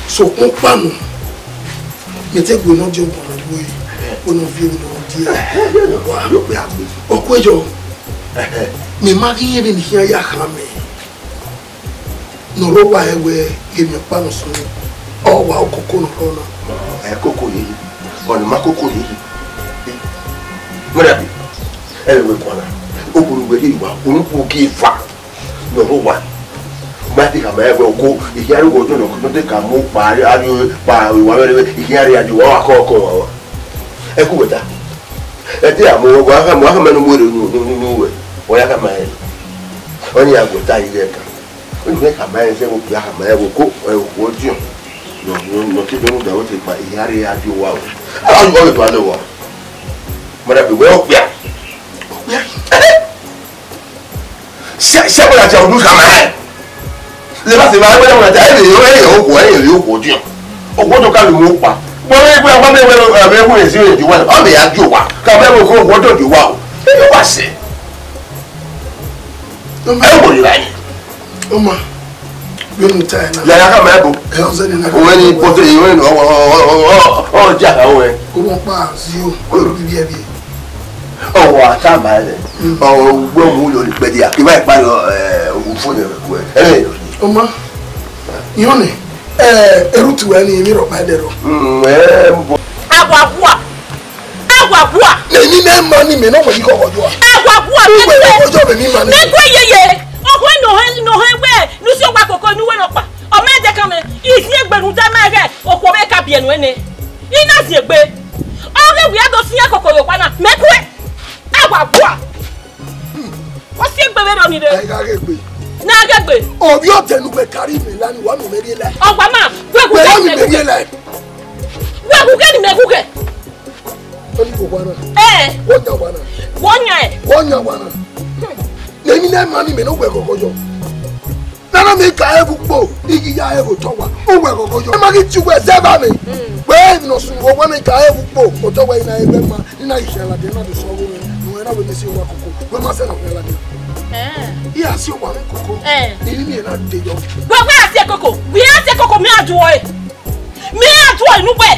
sokpan ọkpa nọ, mẹ te gu ne ọdiọn guan ru ẹre, wẹ ne ọ viọ emwi ne ọ die. Ẹhẹn, wa. Yo kpe agbe. Ọ kue yọ, ẹhẹn, mẹ ma ghi rẹn vbene I khian ya khan mẹ. Ne ọ rre owa ẹre wẹ, ghẹ miẹn ọkpa ne ọ sunu, ọ wa okoko ne ọ rrọọ na. Ẹ koko yeye, ọ ne ma koko yeye. Mẹrẹbi, ẹ vbe wẹ guan na, okpuru wẹ rhie wa, unu kpo gie eva ne ọ rre owa. Ma te khama ẹre wẹ oko, I khian rre owa ọdiọn ne ọ te ka mu kpa, a rrie kpa owa vberriọ, I khian rrie a die owa, wa kọ ọkọ wa wa. Ẹ ku wẹ ta. Ẹ te a mu, wa khama, wa khama ne u mu ere unu, unu, unu wẹ, wa ya khama ẹre. Ọni a gu ẹta yi ghẹ kan. Unu ghẹ khama ẹre, zẹ vbe okpia khama ẹre vbe oko, ẹ okhuo ọdiọn. Nọ, nọ, nọ ke do nu da wẹ te kpa, I ya rrie a die owa o. A, ọ vbe tuan nẹ owa. Mẹrẹbi wẹ okpia. Okpia. Sẹ, sẹ wẹ ya dia unu khama ẹre. Lẹ vba sẹ ma wẹ na wẹ na ta, ẹ vbe yo, ẹ yẹ okhuo, ẹ yẹ okhuo ọdiọn. Okhuo ọdiọn ka lu mu kpa. Wẹ vbe, wẹ, wẹ, wẹ, wẹ, wẹ, wẹ, wẹ, zi, zi, wa, ọ vbe ya die owa. Ka vbe okhuo, okhuo ọdiọn die owa o. Ẹ yẹ owa sẹ. Ẹ wo yi ra yi. Ọma, vbene u ta ẹre na. Yaya ka ma ẹbo. Ẹ, ọ zẹ nene. Owẹ ni bọtẹ, owẹ ni, ọ, ọ, ọ, ọ, ọ, ọ, ja ka owẹ. Owẹ ọkpa, zio, ọ bibiẹ biẹ. Ọ wa ta ma ẹre. Mm. Ọ, wẹ mu yo ni kpẹdia. Iba ikpa yọ, ẹ, u fo ne ku ẹ. Ẹ, ẹ. Ọma, yọ ni, ẹ, erutu ẹre ni, emwi rhọkpa ẹdẹ rọ. Mm, ẹ, mbọ. Awa gua. Awa gua. Nẹ emwi ne ma ni mẹ ne ọ wẹ yi khọghọ yọ a. Awa gua. Uwẹ khọghọ yọ vbe emwi ma ni. Mẹ gue yeye. Ọkhọ nọ hẹ, nọ hẹ wẹ, ne u si owa koko ne uwẹ nọ kpa. Ọ ma ẹdẹ kan mẹ. I si egbe rhunmwuda ma ẹghẹ okhuo mwẹ ka biẹ nuẹn nẹ. I na si egbe. Ọ ghe wẹ a do siẹn koko ye okpa na. Mẹ gue. Awa gua. Ọ si egbe vberriọ ni rre. Ẹ gha ghe egbe. Ne a ghe egbe. Ovbi ọdẹ ne uwẹ kari mẹ la ni, wa miẹn mẹ rhie la. Ọgba ma, wẹ gu wẹ wa miẹn mẹ rhie la. Wẹ gu kẹ ni mẹ gu kẹ. Oni ko wa na. Ẹ. Wọ yan wa na. Wọ yan ẹ. Wọ yan wa na. Ne emwi ne ma ni mẹ ne uwẹ khọghọ yọ. Nana mi ka ẹvbo ukpo, I ghi ya ẹvbo otọ wa, uwẹ khọghọ yọ. Ẹ ma ghi tie uwẹ zẹ ba mẹ. Wẹ emwi ne ọ sunu, wẹ ne I ka ẹvbo ukpo, otọ wẹ I na ẹvbo ẹma, I na ghi khian ladian, I na do sẹ ọghe mwẹ, ne uwẹ na wẹ ne I si owa koko, wẹ ma sẹ ne ọ khian ladian. Ẹ. I a si owa mwẹ koko, ẹ, ne I miẹn na de yọ. Wẹ, wẹ a si koko, wẹ a si koko, mẹ a du ọe. Mẹ a du ọe ne uwẹ.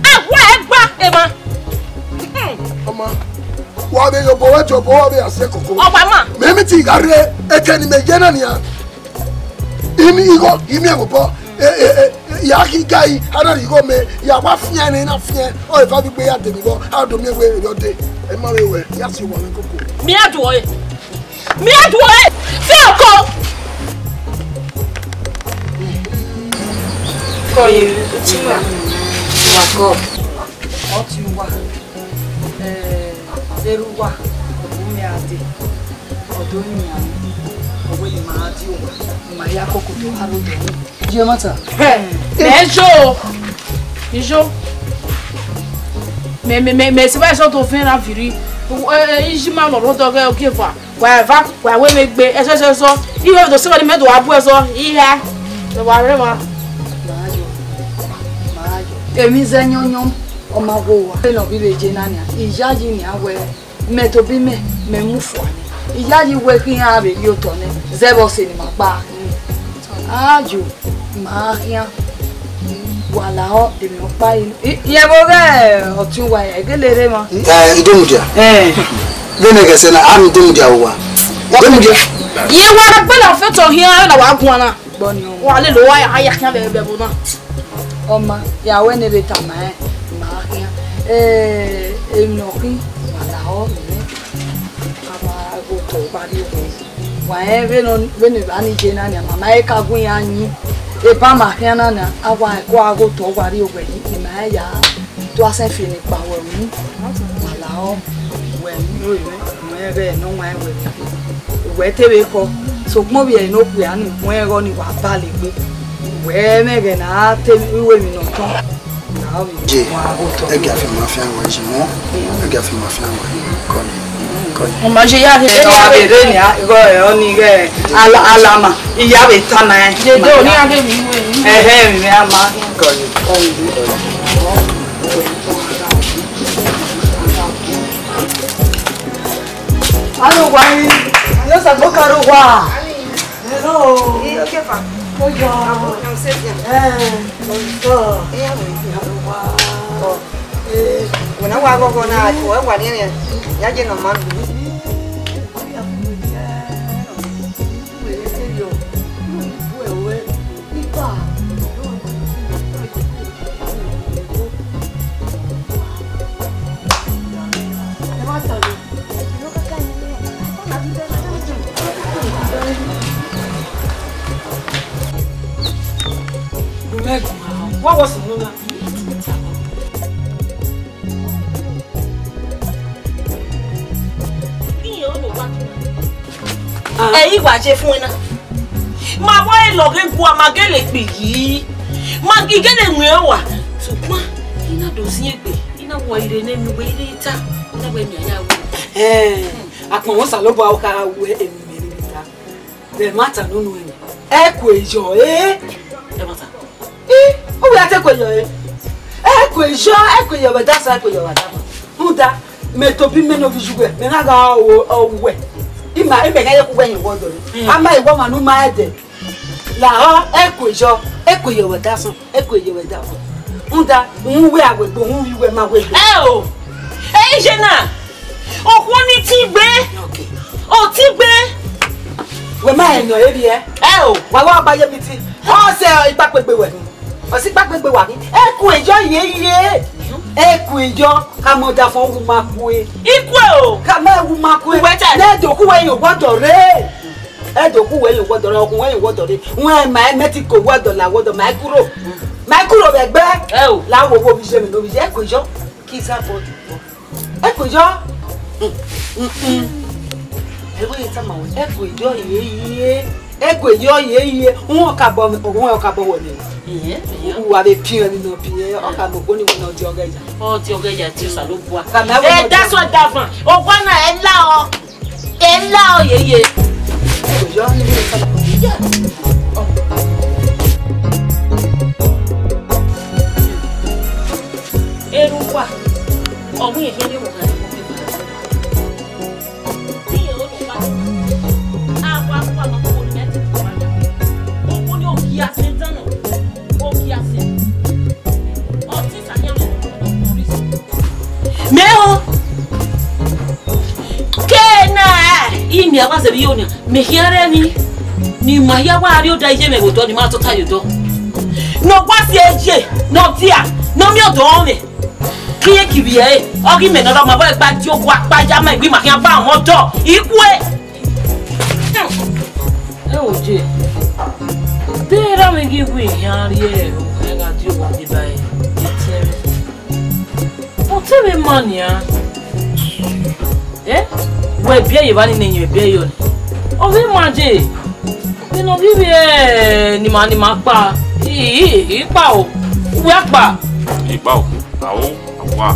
A wa ẹgba emwa. Ọma, wa vbe ye obọ wẹ, tie obọ wẹ, ọ vbe a si koko. Ọgba ma. Mẹ mi ti gha rre, eke ne imẹ ye na nian. Imi igho, imi ẹvbo obọ, e, e, e, ya ghi ga yi, a na rhie igho mẹ, ya wa fian ne I na fian, ọ eva vbe igbe ya de mi vbọ, a do miẹn wẹ erriọ de, ẹ ma vbe wẹ, ya si owa mwẹ koko. Mẹ a du ọe. Mẹ a du ọe. Fi ọkọ. Kọ ye, u ti wa. Wa kọ. Ọ ti wa. Eh, erha uwa, ọ bu mẹ a dee, ọ do rinmwian mwẹ, ọ wẹ ne ima gha die owa, ima ya koko do gha rre odọ mwẹ. Iye mata. Hẹ, mẹ yo, I yo. Mẹ, mẹ, mẹ, mẹ sẹ vbe ẹzọ do vẹn na viri. Ẹ, ẹ, iji ma nọ rhodọ ghẹ ogieva. Wa eva, wa wẹ vbe gbe, ẹzọ, ẹzọ, ẹzọ. Ighẹ do sẹ vbe ne mẹ do wa bu ẹzọ, ihẹ. Wa rre wa. Emwi zẹ yọnyọn, ọ ma wo wa. Vbene ọ vbe je na nian, iyayi nian wẹ, mẹ tobọ imẹ, mẹ mu fua nẹ. Iyayi wẹ khian vbe rhie otọ nẹ, zẹ vbe ọse ne ima gba. Ayo, ma khian. Wa lahọ emwi ọkpa yi. Iyẹn vbe ọghe ọtẹn uwa ya, egele rre emwa. Eh, Idomudia. Eh. Vbene ẹghẹ sẹ na, a mu Idomudia vbe uwa. Idomudia. Iye wa gbele ọfẹtọ hian na wa guan na. Gbọ ni o. Wa lele uwa ya, a ya khian vbe, vbe ẹvbo na. Ọ ma, ya wẹ ne vbe tama ẹn, ma khian. Eh, emwi ne ọ khin, wa lahọ mẹ. A ma gho tọ gba rrie owa. Wa rẹn vbene, vbene evba ni ye na nia, ma ma he ka gu iran yin. Eba ma khian na nia, a wa ẹko a gho tọ gba rrie owa yi, ima rẹn ya do asẹ fi eni kpa wẹ unu. Ma lahọ, wẹ unu ro mwẹ, mwẹ ghẹ ne ọ wan wẹ. Wẹ te vbe kọ, sokpan ovbi ẹre ne okpia ni, wẹ gho ni wa ba legbe. Wẹ mwẹ ghẹ ne a te iru emwi ne ọ tọn. Ye, ẹgia fi ma fian wẹ, ye mọ, ẹgia fi ma fian wẹ, kọni, kọni. Ọ ma ye ya rhe. Ẹ wa vbe rre nia, igho ẹ, ọni ghẹ, ala-, alama, iya vbe ta na ẹ. Ye do, ni a ghe mi iwe. Ẹhẹ, mi a ma. Kọni. Aro wa yi, yo sa gbo karo wa. Hello. Iyo, ke fa? Oyo. Abo, na se dia. Eh, oyo. Iya, we. Aro wa. Oh. Eh. Wẹ na wa gogo na, ko wa ni ni. Ya je no man. Ẹ i wa je fun ẹna. Ma wa lọghe gua, ma gele kpighi. Ma gele mu ẹn wa. Sokpan, I na do ziengbe, I na wa ire ne mi wẹ ire ta, I na wẹ mi a ya ru. Ẹn, akpọnmwẹ Osanobua ọ kha ru emwi ne I ta. Vbe ẹmwata ne unu ẹnrẹn, ẹ kue yọ, e? Ẹmwata. I, u wẹ a te kue yọ, e? Ẹ kue yọ, ẹ kue yọ vbe ẹdẹ asan, ẹ kue yọ vbe ẹdẹ asan. Rhunmwuda, mẹ tobọ imẹ ne ovbi iyuẹ, mẹ na gha ru owẹ. Ima, imẹ ghẹ ye ku wẹ hin wọdọ re. Mm. A ma i wẹ ọmwa ne u ma ẹdẹ. Lahọ, ẹ kue yọ, ẹ kue yọ vbe ẹdẹ asan, ẹ kue yọ vbe ẹdẹ asan. Rhunmwuda, uhunmwu wẹ a wegbe, uhunmwu iyuẹ ma wegbe. Ẹ o, ẹ i ye na. Okhuo ni tigbe. Okay. O tigbe. Wẹ ma rẹn nọ erriẹ. Ẹ o. Wa wa gba ye meeting. Ọ sẹ ikpakpegbe wẹ. Ọ sẹ ikpakpegbe wa ghi. Ẹ kue yọ ye ye. Ẹ kue yọ. Ka mọ da fọn wu ma kue. I kue o. Ka mẹ wu ma kue. Uwẹ ta. Ne do ku wẹ yo wọdọ re. Ẹ do ku wẹ yo wọdọ re, ọkun wẹ yo wọdọ re. Wẹ ma mẹ ti ko wọdọ la wọdọ ma kuro. Ma kuro vbe ẹgbẹ. Ẹ o. La wo wo bi je mi no bi je, ẹ kue yọ. Kiza body. Ẹ kue yọ. Mm, mm, mm. Ẹ wẹ tama wẹ, ẹ kue yọ ye ye. Ẹ kue yọ ye ye. Wọn ka bọ, wọn ka bọ wẹ nẹ. Ìyẹn, ìyẹn. Uwa vbe pian ni nọ pian, ọ ka mọ koni wẹ nọ di ọghe ya. Ọ di ọghe ya ti Osanobua. Ka mẹ wẹ. Ẹ da sọ da fan. Owa na ẹ la ọ. Ẹ la ọ ye ye. Ẹ kue yọ ni. Erhunmwu, ọ wẹ ẹhẹn ne wọ gha. Mẹ o, ke na, imi a wa zẹ vbe iyo nia, mẹ khian rẹ emwi ne ima hia wa rrie odẹ iye mwẹ vbe odọ, ne ima tota ye odọ. Ne ọ wa si ẹre ye, ne ọ dia, ne ọ miẹn odọ mwẹ. Ke irẹn kivbi ẹre, ọ ghi mẹ ne ọ ma vbe gba die owa kpa ya ma egbe ima khian gba ọmọ dọ, I kue. Ẹ wo je, de erha mwẹ ghi wu iran rrie, ẹ gha die owa deba ẹre, etẹn mwẹ. Ọ te vbe ma nian. Eh? Wẹ biẹ ye evba ni ne iyẹn biẹ yọ ni. Ọ vbe ma je. Vbene ọ vbe vbiẹ ne ima, ne ima kpa. I, i, i kpa o. Uwẹ a kpa. I kpa o. Ao, awa.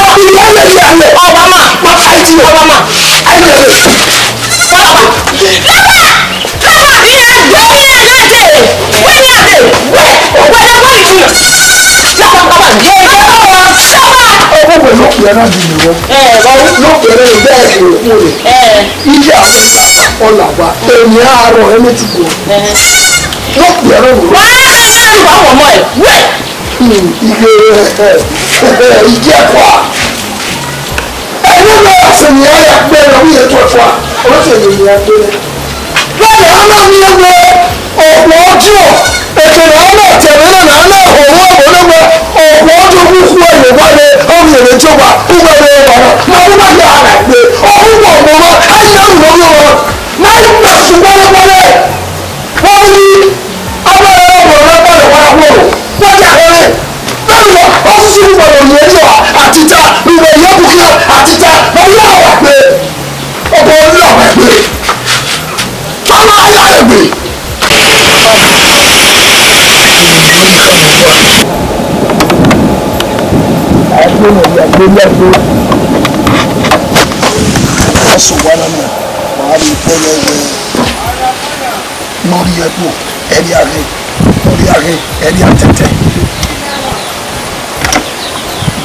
Ọbama, ma fight you, Ọbama. Ai, Ọbama. Ọbama, Ọbama, iran do, iran do ete. Wẹ iran de, wẹ, wẹ, wẹ, wẹ, wẹ, Ọbama, Ọbama, ye, Ọbama, Ọbama. Ọbama, wẹ, no kpẹ na di mi wọ. Eh, wẹ. No kpẹ na di mi wọ. Eh. Iye amẹ na, ọ la wa. Emi a rọ, ẹmẹ ti gbọ. Eh. No kpẹ na wọ. Wẹ, wẹ, wẹ, wẹ, wẹ. Hmm, iye, iye ẹkua. Ẹni na sẹ ne iran ya gbe ne ọ ye ẹkua, ọ sẹ ne iran gbe nẹ. Vbene a na miẹn wẹẹ okhuo ọdiọn, ekene a na ta ẹmwẹ na, a na họn ọmwa ọmọ ne wẹẹ okhuo ọdiọn vbe ukhu ẹre owa rre, ọ miẹn vbe Jihova, uwẹ rre owa na, ma vbe uwa ya gha gbe, ọ vbe uwa ọmọ ọmwa, a ya ru ne ọ rre owa na, ma i gba sẹ uwa rre owa rre. Wẹ ghi, avbe ẹre ọmọ ne ọ gbalọ wa na wọrọ, wa ya rre. Vbene osisi vbe ukpọlọ rhie Jihova, atita, vbe uwẹ rhie Ebuka, atita, ma ya wa gbe. Ọbọ na wa gbe. Ọbọ na wa gbe. Agbe ne ọ ya gbe, ya gbe. Ọsọ wa na na, wa rhie ukpọlọ wẹẹ. Ne ọ rhie ẹkpo, ẹrria ghe, ne ọ rhia ghe, ẹrria tẹtẹ.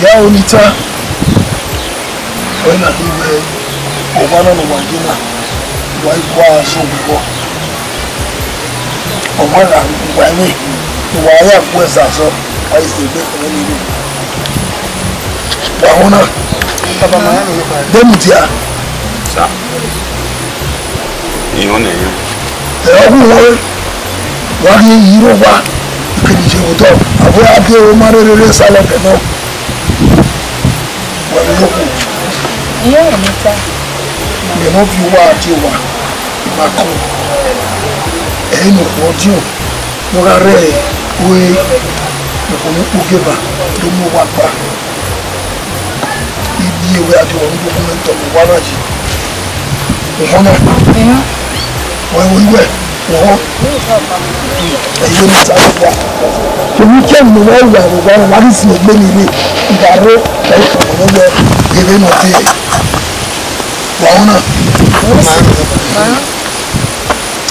Ya oni ta, ọre na do wẹẹ, ọmwa nọ ne uwa ye na, uwa i gua azọ vbe obọ. Ọmwa gha ru uwa ẹmwẹ, ne uwa ya gu ẹzẹ azọ, uwa i zẹ egbe ẹmwẹ ni rre. Wa họn na. Baba, ma ya mwẹ ọkpa. Demudia. Sa. Ihọn nẹ yan. Ẹ, ọ wu wọn, wa ghi yi rre owa, ikeni ye vbe otọ, avbe a gie ro ma rherere salọ kẹ nọ. Olokhuo, iran ne ta, mẹ ne ọ viọ uwa die owa, I ma kọ. Ẹ i ne okhuo ọdiọn ne ọ gha rre ue, okhuo ne ukpogeba do mu owa kpa. I biẹ wẹ a do wa mu document ọmọ uwa na yi. Uhọn na. Wa ẹvbo iwẹ, uhọn. Ẹ i wẹ ne I ta uwa. Emwi kẹmwi ne uwa ru vbe owa, wa ghi si egbe ni rre. I gha rre, ẹ i tama mwẹ wẹ, ghe vbene ọ te. Wa họn na.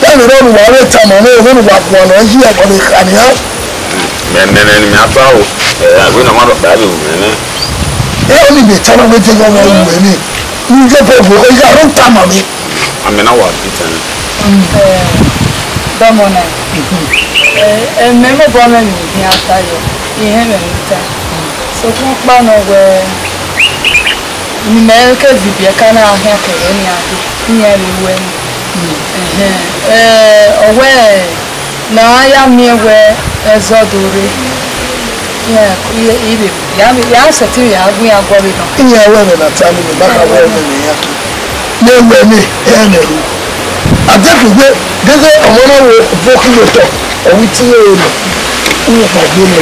Ẹmwẹ ne ọ ne uwa vbe tama mwẹ, vbene uwa guan nọ, ẹ i yi ẹbọ vbe kha nian. Mẹ nene ne mẹ a ta o, ẹ, wẹ ne ọ ma rhọkpa vbe ru mwẹ nẹ. Ẹ, ọni vbe tama wẹ deghẹ ọmwa ru mwẹ nẹ. Nje bẹbẹ, ọ ya ro tama mwẹ. Amẹ na wa bi tẹn. Ẹ, dọmọ na. Ẹ, ẹ, mẹ mobọ mwẹ ne I khian ta yọ, I họn mwẹ ne I ta. Sokpan ọkpa nọ wẹ, ne imẹ ke vibiẹ ka na khian kẹghẹ nian, iran vbe ru ẹre. Ẹhẹn, ẹ, ọ wẹ, ne a ya miẹn wẹ ẹzọ do rre, iran, i, i vbe, ya, ya sẹtin vbe a gu iran guọghọ nọ. Iran wẹ ẹmwẹ ne a ta ne mẹ, ba kha wẹ ẹmwẹ ne iran tu. Ne wẹ ne, ẹ nẹ ru. A de kugbe, gege ọmọ na wo obọ khin ye otọ, ọ wi ti ye re nọ. U kha gbe nọ.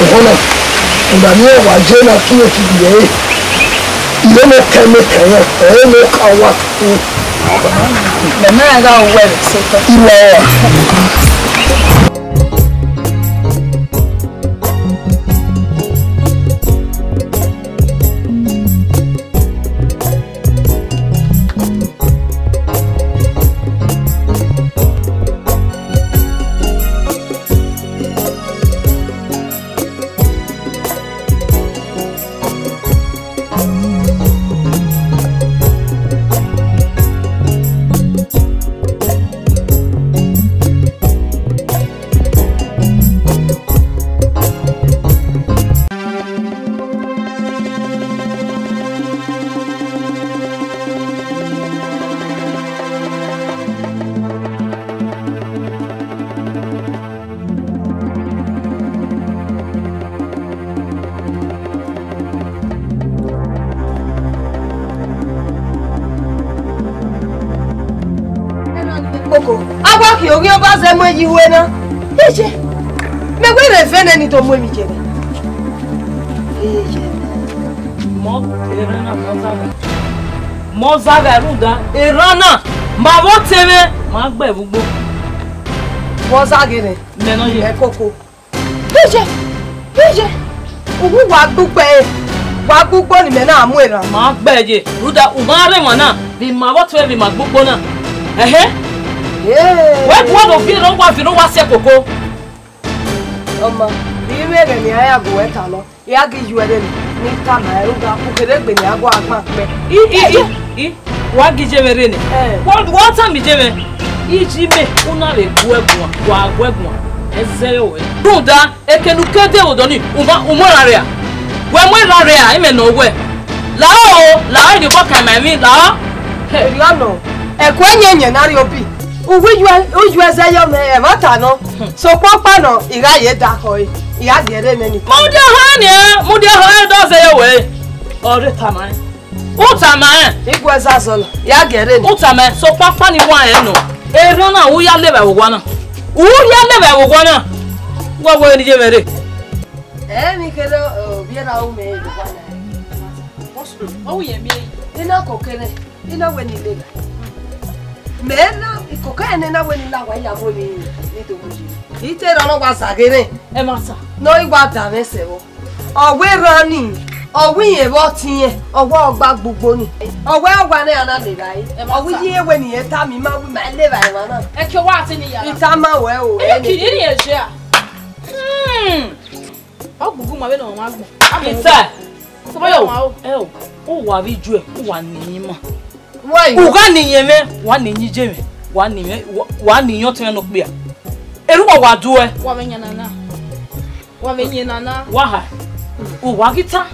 Ọmọ na, ọna ni ọ wa je na tu ye kigbe ẹre. Ire ne ọ kẹ mẹ kẹ ya, ẹre ne ọ ka wa. Mẹ ma gha wẹ vbe sotọ. Iwa wa. Koko, a wa khian oghian ọba zẹ mu eyi ru na. Iye, mẹ wẹ rẹn vẹ nẹ ni do mu emwi ye mwẹ. Iye. Mọ, erhan na, mọ zagha. Mọ zagha rhunmwuda, erhan na, ma vbe otẹn mwẹ, ma gbe vbe ugbo. Vbọ zagha rẹn? Mẹ nọ ye. Ẹ Koko. Iye, iye, uwu wa gbe ugbo ẹre, wa gbe ugbo ne imẹ na mu erhan. Ma gbe ye, rhunmwuda u ma rre emwa na, vbe ima vbe ọtẹn vbe ima gbe ugbo na. Ẹhẹn. Hey. Wẹ bu ọdọ viọ erhan, wa viọ erhan, wa si ẹkoko. Ọma, I mwẹ ẹghẹ ne I ya gu wẹ ta nọ, I ya ghi yu ẹre ne I tama ẹre, rhunmwuda u kherhe egbe ne I ya gu agban kpẹ. I, i, i, i, wa ghi je mwẹ rre nẹ. Eh. Wa, wa tama je mwẹ. Iji mẹ, u na vbe gu ẹguan, wa gu ẹguan. Ẹzẹ yọ wẹ. Rhunmwuda, Eke ne u ke de vbe odọ ni, u ma, u mu erhan rria. Wẹ mu erhan rria, imẹ nọ wẹ. Lahọ o, lahọ, rhie obọ kan ima emwi, lahọ. Erriọ nọ, ẹko ẹyẹnyẹn ne a rrie obi. Uwu iyuẹ, iyuẹ zẹ yọ mwẹ, ẹmwata nọ. Sokpan ọkpa nọ, I gha ye da khọe, I gha gie ẹre nẹ ni. Mudia họẹn nian, mudia họẹn dọ zẹ yọ wẹ. Ọ rre tama ẹn. U tama ẹn. I gu ẹzazọ na, I gha gie ẹre nẹ. U tama ẹn, sokpan ọkpa ni wa ẹn nọ. Erhan na, u ya levba vbe owa na. U ya levba vbe owa na. Wẹ wẹ ne I ye mwẹ rre. Ẹ, emwi kherhe, ovbi erha ru mwẹ vbe owa na. Ọ wu yẹn miẹn yi. I na koko ẹre, I na wẹ ne I levba. Mẹ na, I koko ẹre ne I na wẹ ne I la wa ya mu emwi ne I do mu yi. I te rọ nọ wa zaghe rre. Ẹmwata. Ne ọ i wa da mwẹ sẹ vbọ. Ọ wẹ erhan ni, ọ wẹ irẹn vbe ọtiẹn, ọ wẹ ọ gba gbugbo ni. Ọ wẹ ọ wa ne a na levba ẹre. Ọ wẹ iye wẹ ne irẹn tama ima wẹ ima levba emwa na. Ẹki owa ati ni yara. I tama wẹ o. Ẹki ni ye jẹ a. Hmm. Ọ gbugbu ma vbene ọ ma gbọn. Peter. Sọmọ yo. Ẹ o, u wa vbe ijuẹ, u wa ni ima. Why? U gha ni iyẹn mwẹ, wa ni iyẹn ije mwẹ, wa ni mwẹ, wa, wa ni iyẹn ọtẹn mwẹ ne okpia. Erha uwa wa du ẹ. Wa vbe yan nana. Wa vbe yan nana. Wa ha. U wa ghi ta.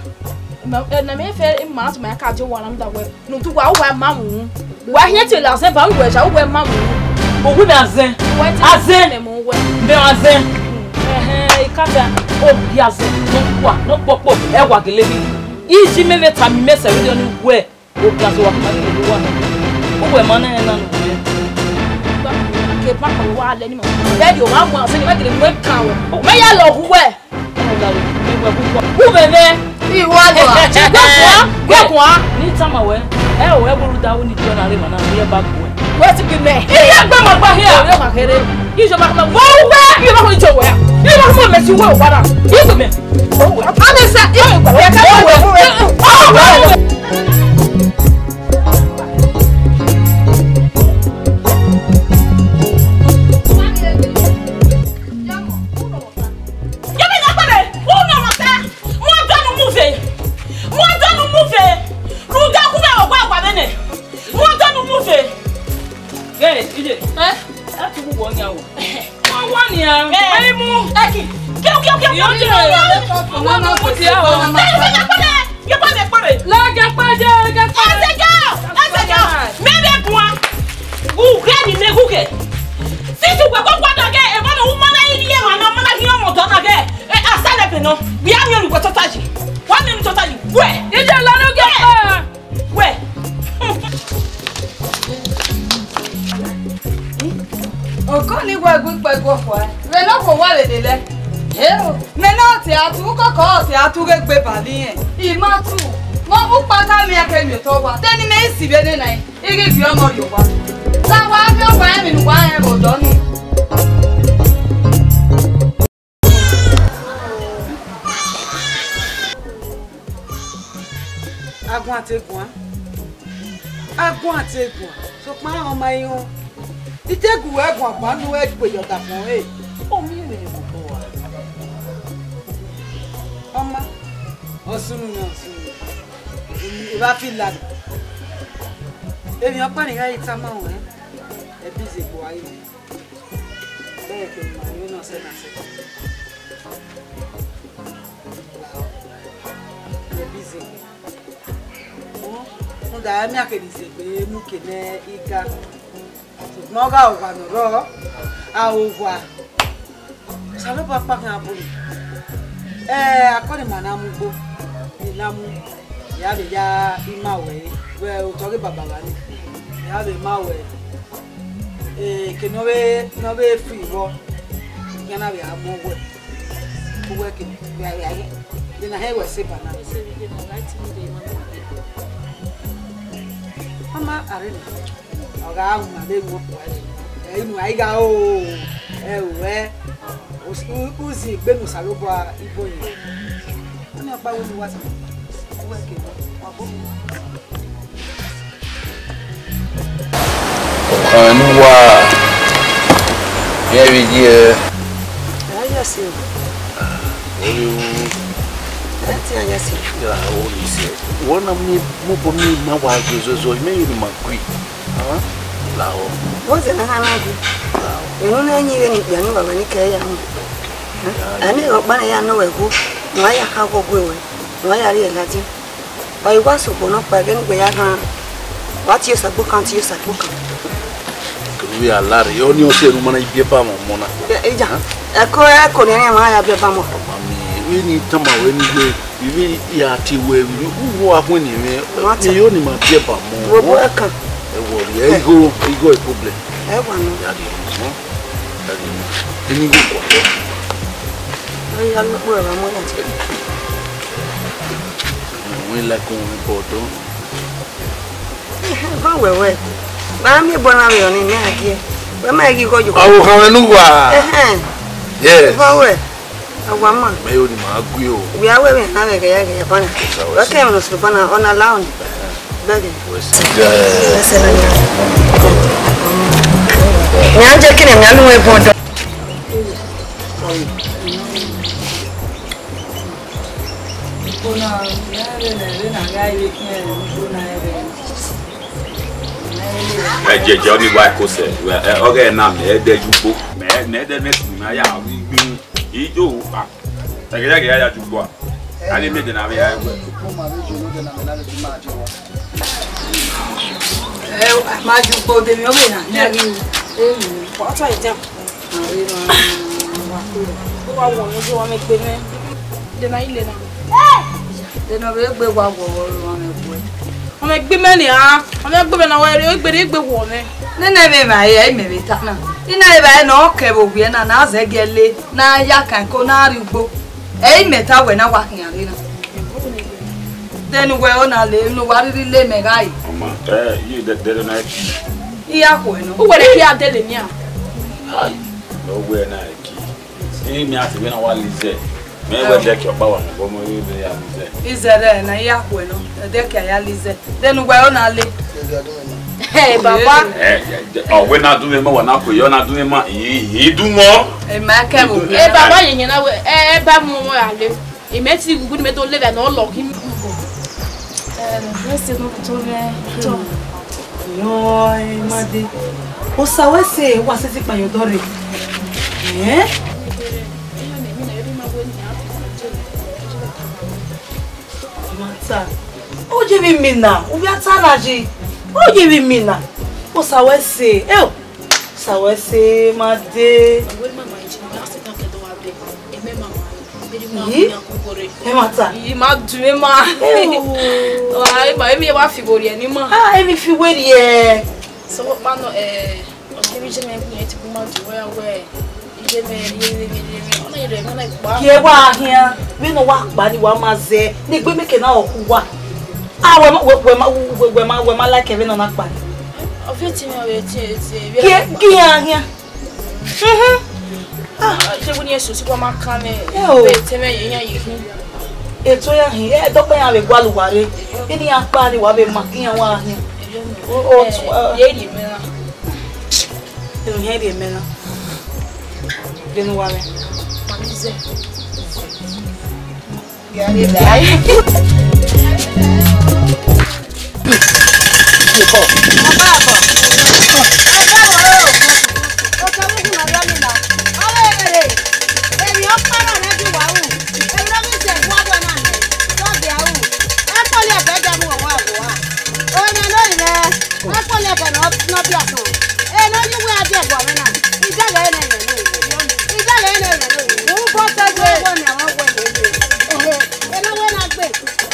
Na, eh, na mẹ fẹ ma na tuma ya ka je wa na da wẹ. Nu tu wa, u wa ma mu. Wa hiẹn te la zẹ ba u wẹ ja, u wa ma mu. O wi mẹ azẹn. Wa te azẹn. Mẹ mu wẹ. Mẹ azẹn. Ẹhẹn, ikata. O gi azẹn. No wa, no kpokpo. Ẹ wa gele mi. Iji mẹ vbe tama imẹ sẹ vberriọ ni wẹẹ, ogiaso wa kpa ni vbe owa na. Uwẹ ma na rẹn na ne uwẹ. Ke ba kpọlọ wa lẹ ni ma. Daddy, o ma mu asẹ ni ma kele mu kan wẹ. Mẹ ya lọ hu wẹ. Uvẹvẹ. Iwa lọ. Gbe guan, gbe guan. Ni tama wẹ, ẹ o, ẹ vbe rhunmwuda unu idiọn na rre emwa na, ne iran ba gu ẹe. Wẹ ti gbe mẹ. Iye gbe ma gba hia. Ore ma khere. Ijo ma ma. Wo wẹ, iye ma ko ijo wẹ. Iye ma ko mẹ si wẹ wa na. Iye gbe mẹ. Wo wẹ. A mẹ sa, iye gbe mẹ. Wo wẹ. Yẹmẹ na kpẹrẹ, u nọ ọmọ ta, mu ọdọ nu mu ve, mu ọdọ nu mu ve, rhunmwuda ọgua vbe ọgua vbe nẹ, mu ọdọ nu mu ve. Ghẹ, Ije, ẹ? A tu wu wọ yan o. Wọ wa nian, ẹ mu. Ẹki, kiu, kiu, kiu, kiu, kiu. Ọdọ nu mu dia o. Ẹ, ẹ, ẹ, kpẹrẹ. Ye ba mẹ kpọre. Lẹgẹ kpẹdẹ, lẹgẹ kpẹdẹ. Ẹsẹ jọ, ẹsẹ jọ. Mẹ vbe guan. Ughẹ ni mẹ ghughẹ. Sisi uwẹ kọkua na gẹ, emọ ne u ma na rhie emwa na, ọ ma na rhie ọmọ dọ na gẹ. E, a sa nẹ ẹbẹ nọ. Vbe a miẹn ne uwẹ tota yi. Wa miẹn ne tota yi. Wẹ. Ije la ne u gẹ. Wẹ. Okọ ni wẹ gu ikpẹ gu ọkhua. Vbe ne ọ khuo wa vbe lele. Eo, mẹ ne ọ te a tu, ukọkọ ọ te a tu ghe gbe ba vbe irẹn. I ma tu, vbe ukpaka mẹ ke miẹn otọ owa, te ne imẹ i si vbe nena ẹn, I ghi viọ ọmọ rrie owa. Sa wa viọ owa, emwi ne uwa rẹn vbe odọ nii. Aguan te guan, aguan te guan, sokpan ọ ma i họn. I te gu wẹ guan ban ne uwẹ gbe ye ọdafọn ẹre. Ọ miẹn vbe ne obọ a? Ọ ma, ọ sunu nẹ, ọ sunu nẹ. I vbe fi ladian. Emwi ọkpa ne I gha ghi tama ruẹn, ẹbe izegbe uwa ghi mwẹ. Bẹghe ke ma yo na sẹ na sẹ. Ẹbe izegbe. Rhunmwuda, ẹ miẹn kevbe izegbe mu ke nẹ iga. Sokpan ọ gha owa ne ọ rrọọ, a owa. Osanobua kpakhan bun. Ẹ, akọni ma na mu ugbo, I na mu, ya vbe ya ima wẹ, wẹ otọ ghe baba gha ni. Ya vbe ma wẹ, eh, eke ne ọ vbe, ne ọ vbe fi vbọ, iran na vbe a mu wẹ. Uwẹ ke, vbe a vbe a ye. De na hẹ wẹ se ba na. Mama, a rre nẹ. Ọ gha wu ma vbe ru ọkpa ẹre. Ẹ, inu a i gha o, ẹ o, ẹ, u, u, uzi egbe ne Osanobua ibo yi. Ọnii ọkpa wẹ ne uwa ta. Uwẹ ke, wa bo. Ọkhan ne uwa, irẹn vbe ye. Ẹ ya si o. Orí wu. Ẹ ti ya si. Ya, o ni se. Wọ́n na mi, mo bọ mi ma wa gbe zọzọ, mẹ yi ni ma gbe. Lahọ. Vbọzẹ ne a gha na gu? Lahọ. Enu ne ẹ yin vbene ikpia ni baba ni kẹ ya mu. Ani ọkpa ne ya nọ wẹ gho, ne a ya kha gho gue wẹ, ne a ya rrie ladian. Ọ i wa sokpan nọkpa ẹghẹ ne ugbẹn ya ghan, wa tie Osagbọkan, tie Osagbọkan. Kevbe a la rre, ọnii ọ sẹ ne u ma na biẹ ba mwẹ ọmọ na. Ẹ, eja, ẹko, ẹko ne ẹmwa ya biẹ ba mwẹ. Mami, vbene I tama wẹ ni wẹ, I vbe ya tie wẹ vbe uwu a khuẹn ni mwẹ, Mata. Ne yo ni ma biẹ ba mwẹ. Wo bo ẹkan. Ẹ wọrri, ẹ igho, igho ẹ problem. Ẹ wa nọ. Ya de mo, ya de mo. Ini igho kua lọ. Ẹ ya lọ kpo ẹ wa mọ ya. Wẹ like ọmọ mi bọ ọdọ. Ba wẹ wẹ. Ba mi bọ na vbe ọni ni a gie. Wẹ ma ghi igho yo. Ọvbokhan mwẹ ne uwa. Ẹhẹn. Yes. Ba wẹ. Awa ma. Mẹ yo ni ma gui o. Wẹ a wẹ vbe na vbe gẹyẹgẹyẹ bana. Yes, I will. Wẹ kẹ mẹ no sunu bana, ọna la ọni. Bẹgẹ. Wẹ si. Yes. Ẹsẹ na ya. Mi a je kene mi a nu ẹbọ dọ. Ẹ jẹjẹ ọ ni wa ẹko sẹ, ẹ, ọghe na mẹ ẹdẹ ye ugbo. Mẹ, mẹ ẹdẹ mẹ si ma ya ru igbin, ijo ru kpa. Ẹgẹdẹgẹ ya ya ye ugbo a. A ni mẹ ẹdẹ na vbe ya ẹwẹ. Ẹ, ma ju ugbo de mi, ọ vbe na, ne a ghi ru. Ọtọ ẹdẹ. Ó wá wọ̀ ọ́n, ó wá mẹ pé mẹ́. Dènà ilé náà. Ena vbe egbe wa wọ ọmwa mwẹ gbe. Ọmwa egbe mẹ nia, ọmwa egbe mẹ na wa rre egbe, egbe wọ mwẹ. Nene vbe emwa ẹre imẹ vbe ta na. Ina evba ẹre ne ọ kẹ vbe owiẹ na, na zẹgiẹ le, na ya kan ẹko, na rrie ugbo. Ẹ i mẹ ta wẹ na wa khian rre na. Then wẹ ọ na le, ne uwa rhirhi le mẹ gha re. Ọma, ẹ, ye dẹdẹ na ki. I ya khuẹ nọ. Uwẹ ne ki a dele nia. Ai, no wẹ na ki. Ẹ, mẹ a si vbe na wa le izẹ. Mẹ wẹ dẹki ọkpa wa nọ, ọmọ ye mẹ ya le izẹ. Izẹ rẹ na, I ya khuẹ nọ. Dẹki a ya le izẹ. Then wẹ ọ na le. Ẹ, baba. Ẹ, ọ wẹ na dunmwu ma, wa na kue, ọ na dunmwu ma, i, i dunmwu. Ẹ ma kẹ vbe owiẹ. Ẹ, baba, ye yẹn na wẹ, ẹ, ẹ ba mu ọmọ ya le. Imẹ ti gugu ne imẹ do le vbe ne ọ lọ ghi mu. Ẹ, ẹ se no to mwẹ. Yọ, ẹ, ma de. Osa wẹ sẹ, wa sẹtin kpa ye odọ rre. Ẹ? Ma ta. Ọ ye vbe imina, u vbe a ta na yi. Ọ ye vbe imina. Osa wẹ sẹ, ẹ o. Osa wẹ sẹ, ma de. Yi? Ẹ ma ta. Yi ma du, ẹ ma. Ẹ o. Wa, ẹ ma, ẹ mi wa fi igho rhie ne ima. Ah, ẹ mi fi igho rhie. So, what man, eh, Ọ kevbe iye mwẹ gun yẹn ti gun ma do wẹ wẹ iye mwẹ rhie rhie rhie rhie. Ọ na rhie mwẹ na kpa. Gie wa khian, vbene ọ wa kpa ni wa ma zẹ, ne egbe mẹ ke na ọ khu wa. A wẹ ma wẹ wẹ ma wẹ wẹ ma wẹ ma like vbene ọ na kpa ni. Ọ viẹ ti mwẹ ọ viẹ ti ti. Gie gie a khian. Mhm. Ah, se wini eso si kwa ma kan mwẹ. Ẹ o. Be te mwẹ ye yan ye hin. Eto ya hin, ẹ dọkpa ya vbe gualọ uwa rre. Ini ya kpa ni wa vbe ma gie wa hin. O o tu. Ye rhie mwẹ na. Enu hẹn rhie mẹ na. Vbene uwa mwẹ. Ọnẹ ne ọ rẹ, ọ kpọlọ ẹbọ ne ọ, ne ọ biẹ asan. Ẹ ne ọ ye uwu a biẹ ẹbọ mwẹ na. Idẹghe ne ẹyẹ ne. Idẹghe ne ẹyẹ ne. Mu bọ tẹgbe. Ọwọ ni àwọn ọwọ ẹyẹ. Ehe. Ẹ ne wẹ na gbe.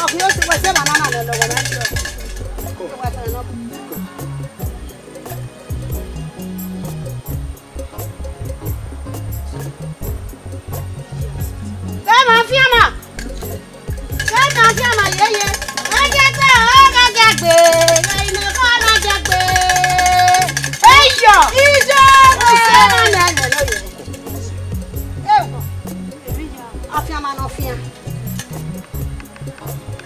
Ọkùnrin ó ti wẹ sí ẹ̀wà náà lọ lọ́wọ́ náà. Ẹ máa fi ọmọ. Ẹ máa fi ọmọ yeye. Ẹ jẹ́ pé ọ̀rọ̀ máa jẹ gbé. Ẹ̀yin náà kọ́ máa jẹ gbé. Ẹ yọ. Ìjọ ọ̀sẹ̀ náà ni ayọ̀ lóye. Ẹ wọ̀. Afian ma nọ fian.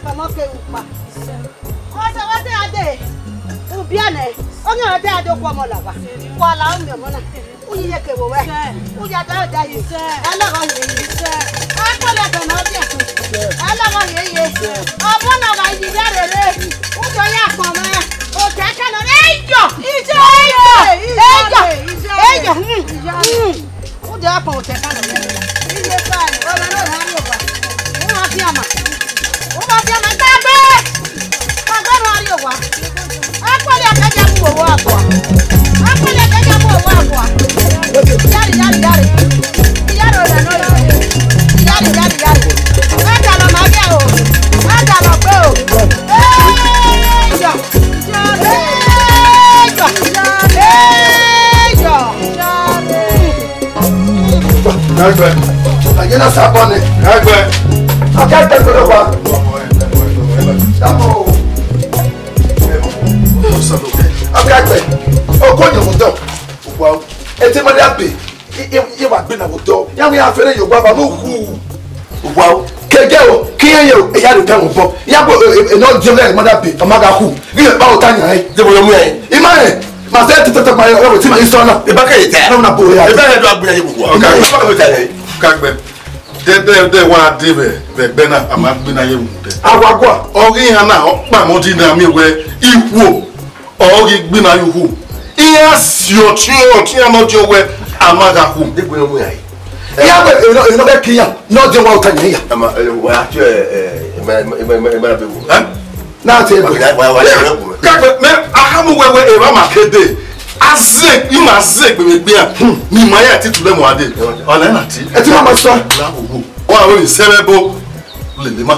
Ọmọ ke ukpa. Ọsẹ wẹ te ade. Ubianẹ. Ọmọ te ade okhuo ọmọ lava. Wa la ọmọ ọmọ na. Uyi ye ke wo wẹ. Uyi ada da yi. Ẹlọgọ ye ye. Akpọlẹ ẹgbẹ na ọdẹ. Ẹlọgọ ye ye. Ọmọ na wa yi ya rere. Ujo ya kpọn mẹ. Oke ka nọ. Eyo. Eyo. Eyo. Eyo. Hmm. Hmm. Ude akpọ otẹ ka nọ. Iye fine. Ọmọ náà rà rí ògbà. Wọ́n máa fi àmà. Wọ́n máa fi àmà. Gbàgbé. Gbàgbé rà rí ògbà. Akpọ̀lẹ̀ akẹ́jà mú owó àgbà. Akpọ̀lẹ̀ akẹ́jà mú owó àgbà. Yàrá, yàrá, yàrá. Yàrá, yàrá, yàrá. Yàrá, yàrá, yàrá. Má dà lọ, má bíà o. Má dà lọ pé o. Ẹ yọ. Ẹ yọ. Ẹ yọ. Ẹgbẹ́. Ayé náà sábà ni. Ẹgbẹ́. Akẹ́kọ̀ọ́ ìgbọ́dọ̀ wa. Dàbọ̀ o. Akẹ́kọ̀ọ́. Ọkọ ìyẹ̀wò tán. Ẹ ti máa dé àgbè. Ye wa gbé na wò tọ. Ya wẹ ya fẹrẹ yo gba ba no hu. Wa o. Kẹjẹ o, kí yẹn yẹ o, ẹ̀yà lè tẹ̀wọ̀n bọ̀. Ya gbọ́, ẹ, ẹ, ẹ, náà jẹ́ lẹ́yìn mọ́dà bẹ̀, ọmọ aga hu. Bí ẹ bá o ta yàn ẹ́. Jẹ́ mo yọ mú ẹ. Ìmọ̀ ẹ̀, màá fẹ́ tètè tẹ̀ pààyàn, ọ̀rọ̀ tí màá yí sọ́nà. Ẹ bá kẹ́ yìí tẹ̀. Ẹ náà na bò ya. Ẹ bá yẹ dọ́ agbóyan yìí wò. Ọ̀gá, ẹ bá kẹ́ yìí tẹ̀. Ká gbẹ. Dẹ́dẹ́ dẹ́ wá dé bẹ̀, bẹ̀ gbẹ́ náà, a máa gbé náà yẹ wò dẹ. Awagua. Ọgí hàn náà, ọ pàmò dín náà mi wẹ, ìwò. Ọ ghi gbinna ye uhu. Iran si ọtiẹn, ọtiẹn nọ jọ wẹ a ma gha khu. Degbe ọmọ ya yi. Iran wẹ, eno, eno bẹ kiyan, nọ jọ wa ota yan ya. Ama, eh, wa ati, eh, eh, ma, ma, ma, ma, ma be wo. Eh? Na te bo. Wa, wa, wa, wa, wa. Ka gbe, mẹ, a ha mu wẹ wẹ, e ba ma kede. A ze, i ma ze gbe gbe a. Hmm. Ni ma ya ti tu lẹ mo ade. Ọna na ti. E ti ma ma sọ. La wo wo. Wa wo ni sẹbẹ bo. Lele ma.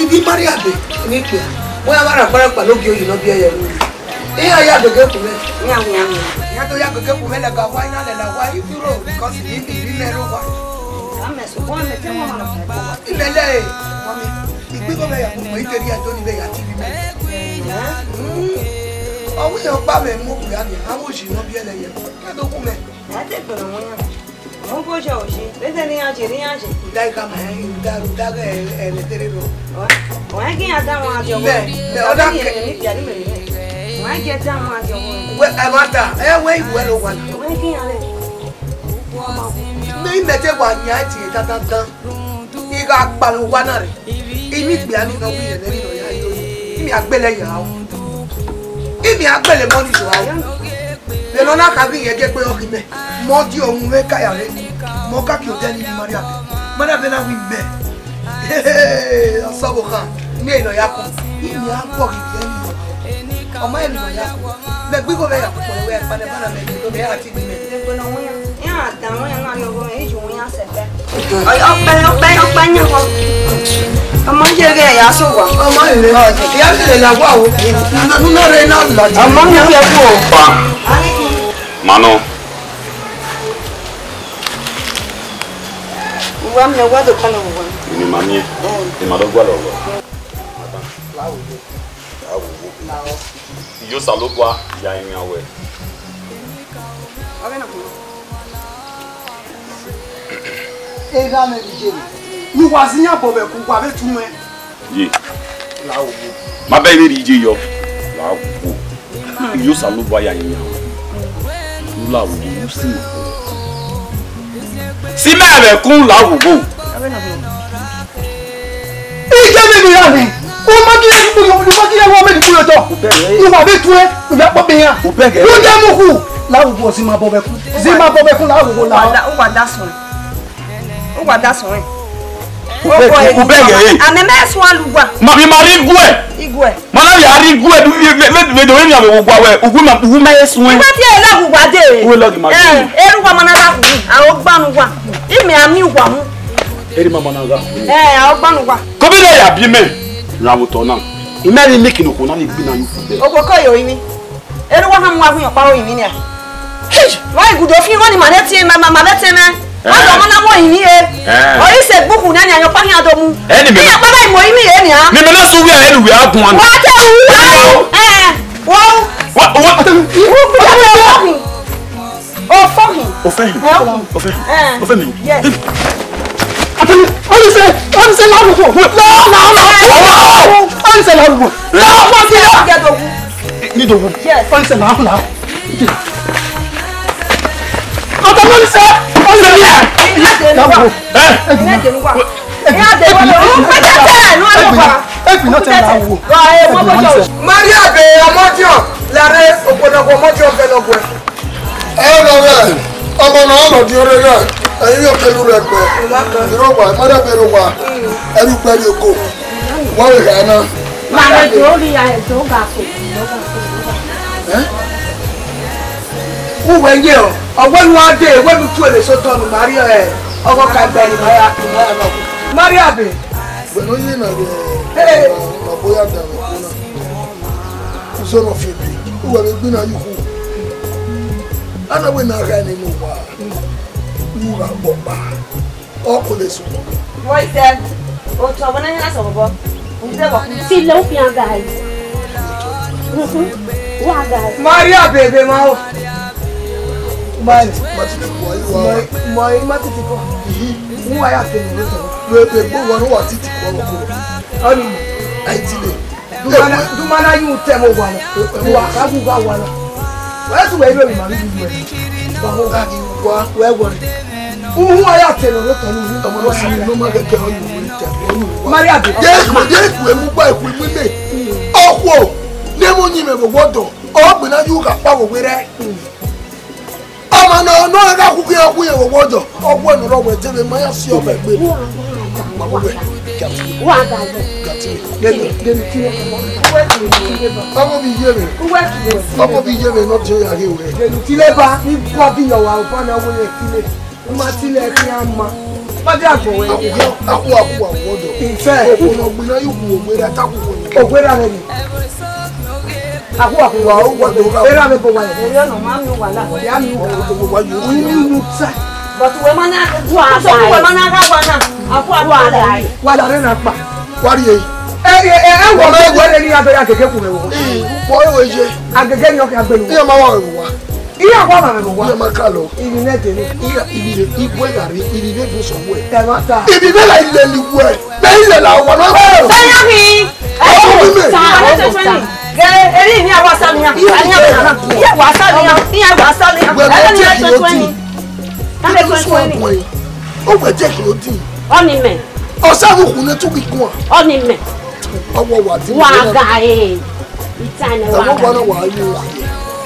Ibi Maria be, ni kpia. Wẹ a vbe rhan akparakpa ne ogie oyi ne ọ biẹ ye ẹre. Iran ya gege ku mwẹ. Iran, iran, iran. Iran do ya gege ku mwẹ lẹga owa, iran lẹla owa, if you know, because ibi, ibi mẹ rre owa. Amẹ sokpan amẹ te wọn ma. Imẹ lẹ, mọmi, igbigho mwẹ ya koko, I te rhie ẹdẹ ni vbe ya te ibi mẹ. Ọ wẹ iran ọkpa mwẹ mu okpia nia, avbe oyi ne ọ biẹ lẹ ye. Iran do ku mwẹ. Ẹ te gbẹnnẹ wọn yan. Uko jẹ oji, vbe de ne iran je, ne iran je. Uda i khama, uda, uda ghẹ ẹre tere ro. Ọ, ọ ghi ya da wọn adiọ. Mẹ, mẹ, ọ da kẹ. Ni bia ni mẹ. Ọ ghi ya da wọn adiọ. Wẹ, ẹmwata, ẹ wẹ iwẹ lo wa na. Ọ ghi ya rẹ. Ne imẹ te wa yan ẹtin dandan. I gha kpalọ owa na rre, I miẹn ikpia ni nọ wẹ irẹn vbe emwi ne ọ ya yo, I miẹn agbele ya o, I miẹn agbele mọ ni zọ a o. Vbe ne ọ na kha ghi rẹn gie egbe ọghe mẹ, mẹ ọ die ọmwa mwẹ ka ya rre, mẹ ọ ka kie odẹ ni ne Maria vbe, Maria vbe na wẹ imẹ. Ọsọvbokhan, miẹn emwi ne ọ ya kọn, I miẹn agbọghe vbe emwi ne ọ ya kọn. Ọ ma emwi ne ọ ya kọn, mẹ gbe igho mwẹ ya kpọlọ wẹ, ẹkpa ne ẹmwẹ na mẹ gbe igho mwẹ ya tie. Egbe ne ọ winna, iran dan winna na rrie ọghe mwẹ, I ju winna sẹkẹ. Ọkpa, ọkpa, ọkpa yan kọ. Ọmọ ye ghe ya so wa. Ọmọ rẹ, ya lele la wa o. Nuna rẹ na la. Ọmọ mi fẹ ku o. Pa. Ma nọ. Uwa mi, uwa do kọnọ uwa. Ni ma miẹn. Mm. Ni ma do gua lọ. La wo. La wo. La wo. Iyo Osanobua ya rinmwian wẹ. Erha mwẹ vbe iye mwẹ, ne uwa zẹ iran bọ vbe ẹko, uwa vbe tu mwẹ. Ye. La wo. Ma bẹ vbe rhie iye yọ. La wo. Iyo Osanobua ya rinmwian wẹ. U la wo, u si ma. Si mẹ vbe ẹko, la wo. Iye mwẹ vbe ra nẹ, u ma ghi ya, u ma ghi ya wa mẹ ni kuro tọ. U ma vbe tuẹ, u ya kpọkpẹ iran. U bẹghe. U ya mu khu. La wo, zẹ ima bọ vbe ẹko. Zẹ ima bọ vbe ẹko, la wo, la. Uwa da, uwa da suẹn. Uwa da suẹn. U bẹghe, u bẹghe. Amẹ mẹ suẹn lu uwa. Ma bi ma rhie iguẹ. Iguẹ. Ma na ya rhie iguẹ, vbe, vbe, vbe, vbe do emian vbe owa wẹ, uwu ma, uwu ma ye suẹn. Uwa tie la uwa de. Uwe lọghi ma. Eh, eru uwa ma na la khu. A o gbanu uwa. Ime a mi uwa mu. Eri ma ma na gha. Eh, a o gbanu uwa. Ko bi na ya bi mẹ. Ra vbe otọ na. I ma rhie milk ne okhuo na ni gbi na yu fu bẹ. Okhuo ko yo imi. Eru wa hama uwa gu yan ọkpa ro imi nia. Wa igudo fi igho ni ma ne tie ma, ma, ma ne tie mẹ. Eh. Ọdọ ọmọ na mu imi re. Eh. Ọ i se gbuku ne yan ọkpa khian do mu. Eni mi. Iran kpa na i mu imi re nia. Ni mẹ na su wia enu wia guan. Wa te ru. Eh. Wa. Wa, wa. Ofọhin. Ofẹhin. Eh, ofẹhin. Ofẹhin. Eh. Ofẹhin. Yes. Atani, ọni sẹ, ọni sẹ la rugbo. La, la, la. Ọni sẹ la rugbo. La, la, la. Ni do wu. Yes. Ọni sẹ la, la. Atani, ọni sẹ, ọni sẹ la. La rugbo. Eh. Maria be ọmọdiọn, lare okpọnọkpọ ọmọdiọn bẹ nọgwẹ. Ẹ lọ rẹ, ọmọ na ọ nọ di ore rẹ, ẹyin yóò kẹlu rẹ gbẹ. Ìrọ̀wà, mọ́dà bẹ ìrọ̀wà, ẹrú gbẹ ní oko. Wọ́n wẹ̀ gà náà. Màmá jò ó rí ya ẹ̀jọ̀ ó ga fò. Ẹ́? Uwe ye ọ, ọwọ́ nu adé, ìwé mi tú èlé sótọ́ nù, Maria ẹ̀, ọwọ́ ka gbẹ ni Maria, Maria náà. Maria be. Gbẹ̀nú yìí nà rẹ̀, hey, nà bóyá dàrú kúnà. Uzọnọ fi ebe, uwẹ vbe gbinna ye ukhu. Ana wẹ ne a gha nene owa, u gha kpọkpa, ọ kò lè sùn. Wọ isẹ, otọ ọmọ ne a sọ bọbọ, u dẹ wọ. Ti lẹ ufian ga yi. Wa ga yi. Maria bebe ma o. Ma, ma titi kọ, ayi wa. Ma, ma, ma titi kọ. Ihi. Mu wa ya ke ni otọ. Wẹ, wẹ, gbo wa no wa titi kọ, kọ. Ọni. Ayi ti le. Dumana, dumana yu tẹ mo wa na. Wa ka gu ga wa na. Wa tu wẹ ibe mi ma bi yu wẹ. Wa ho ga gi wa. Wẹ wọ. Uhu wa ya te no lo tọ ni. Ọmọ no si no ma gẹgẹ ọ yu wẹ tẹ. Maria bi. Ye ku, ye ku emu gba ku emu me. Ọkhuo. Ne mo yin me bo wodo. Ọ gbe na yu ga pa wo wẹ rẹ. Ọmọ na, ọ nọ gha khu khian khu yẹn vbe ọwọjọ. Ọgwẹ nọ rọ wẹ dede, ma ya si ọmọ egbe. Wa ga yọ. Ọmọ bi yere. Ọmọ bi yere nọ jẹ ya ghe wẹ. Tileba, ni gua bi yọ wa, ọba na wo ye tile. Uma tile khian ma. Ma dia gbọ wẹ. Akhu, akhu, akhu, akhu ọdọ. Ìfẹ́. Okhuo nọ gbinna ye ukhu ogbe ra ta khu wẹ. Ogbe ra rẹ ni. Akhu, akhu, wa, wa, wa. Era me bo wa. Ere no ma mi wa la. Ya mi wa. Wa, wa, wa, wa. Ni mi nu ta. But we ma na, wa, so we ma na ga wa na. Akhu, akhu, wa la. Wa la re na pa. Wa ri e. Eh, eh, eh, eh, wa, wa, wa, wa, ni ado ya keke ku me wo. Eh, wa, wa, ye. Agege ni o ke agbe lu. Iye ma wa wa. Iran wa ma mwẹ vbe owa. Iran ma ka lọ. Ivbi mwẹ dene. Iran, ivbi mwẹ, iwẹ gha rre, ivbi mwẹ bu sọ wẹ. Ẹmwata. Ivbi mwẹ la ilele wẹ. Mẹ ilele owa na. Ẹyọ mi. Ẹyọ mi mẹ. Sa, sa, sa. Ghe, eri ni awa sa ni ya. Iran wa sa ni ya. Iran wa sa ni ya. Iran wa sa ni ya. Wẹ, wẹ, ẹyọ mi jẹ ya kí o twenty. Twenty. Twenty, twenty. O wẹ jẹ kí o di. Ọni mẹ. Ọsa vbe ukhun ne tu ghi guan. Ọni mẹ. Ọwọ wa di. Wa ga e. Ita ne wa. Ọwọ wa na wa yo.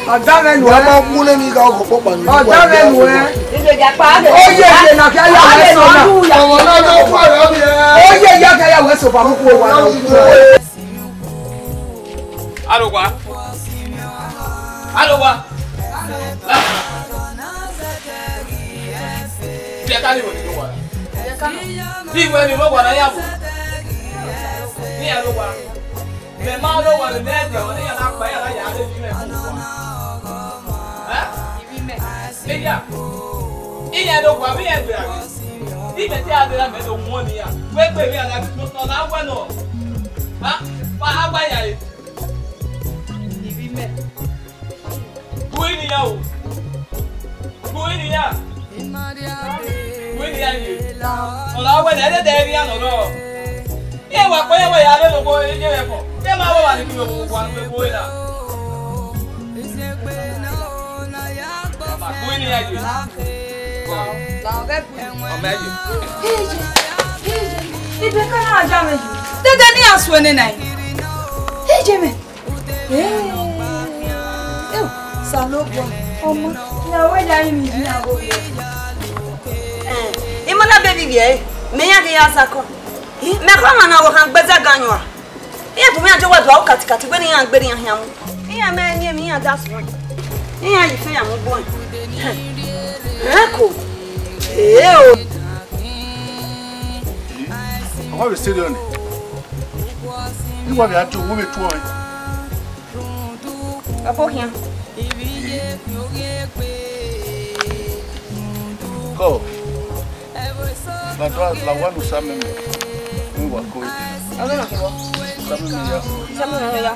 Ọdọ mwẹ nu ẹ. Wa ma mu ne ni ga ọkọ kpọkpa ni. Ọdọ mwẹ nu ẹ. Iye ya pa. Oye ye na kẹ ya wẹ so na. Ọmọ na do pa rẹ ọmọ ẹ. Oye ya kẹ ya wẹ so pa mu ku wa. Aro wa. Aro wa. Biẹ ka ni wẹ ni do wa. Di wẹ ni do wa na ya bu. Ni ya do wa. Mẹ ma do wa, mẹ mẹ de wa, ni ya na kpa ya na ya de ni mẹ ku wa. Eh? Iya. Iya do wa, mi ya gbe ra. Di mẹ te a de ra mẹ do wọn ni ya. Wẹ gbe mi a na do na wẹ nọ. Ha? Pa agba ya re. Ivbi mẹ. Bu ini ya o. Bu ini ya. Bu ini ya ye. Ọna wẹ nẹ, ẹdẹdẹ ẹre iran nọ rọ. Iran wa kpẹ, iran wa ya rre logbo ye vbe ẹfọn. Iran ma wẹ wa ni kilo wa ni kpo na. Bu ini ya ye. Ọmọ ẹ ye. Iye, iye, ibe ka na ja mwẹ yi. Dede ne iran suẹn nena yi. Iye mẹ. Eh, eh, Osanobua, ọmọ, ne a wẹ ya rinmwian ivbi na vbe ovbi ẹre. Eh, I ma na bẹghe ivbi ẹre, mẹ iran ghi ya sakọ. Mẹ khọ ọmwa ne ọvbokhan gbe zẹ gan yuan. Iran bu mwẹ iran die wẹ do aro katikati, wẹ ne iran gbe ne iran khian mu. Iran ma eni emwi iran da suẹn. Iran ye ife iran mu gbe ẹn. Rẹn ko. Eh o. Ọmọ vbe serious nẹ. Iwa vbe a do, wo vbe tuẹ ọnrẹn. Ọkpokhian. Kọ. La do, la wa nu sa mẹ mẹ. Mu wa ko. Ọghe nọ kevọ? Sa mẹ mẹ ya. Sa mẹ mẹ ya.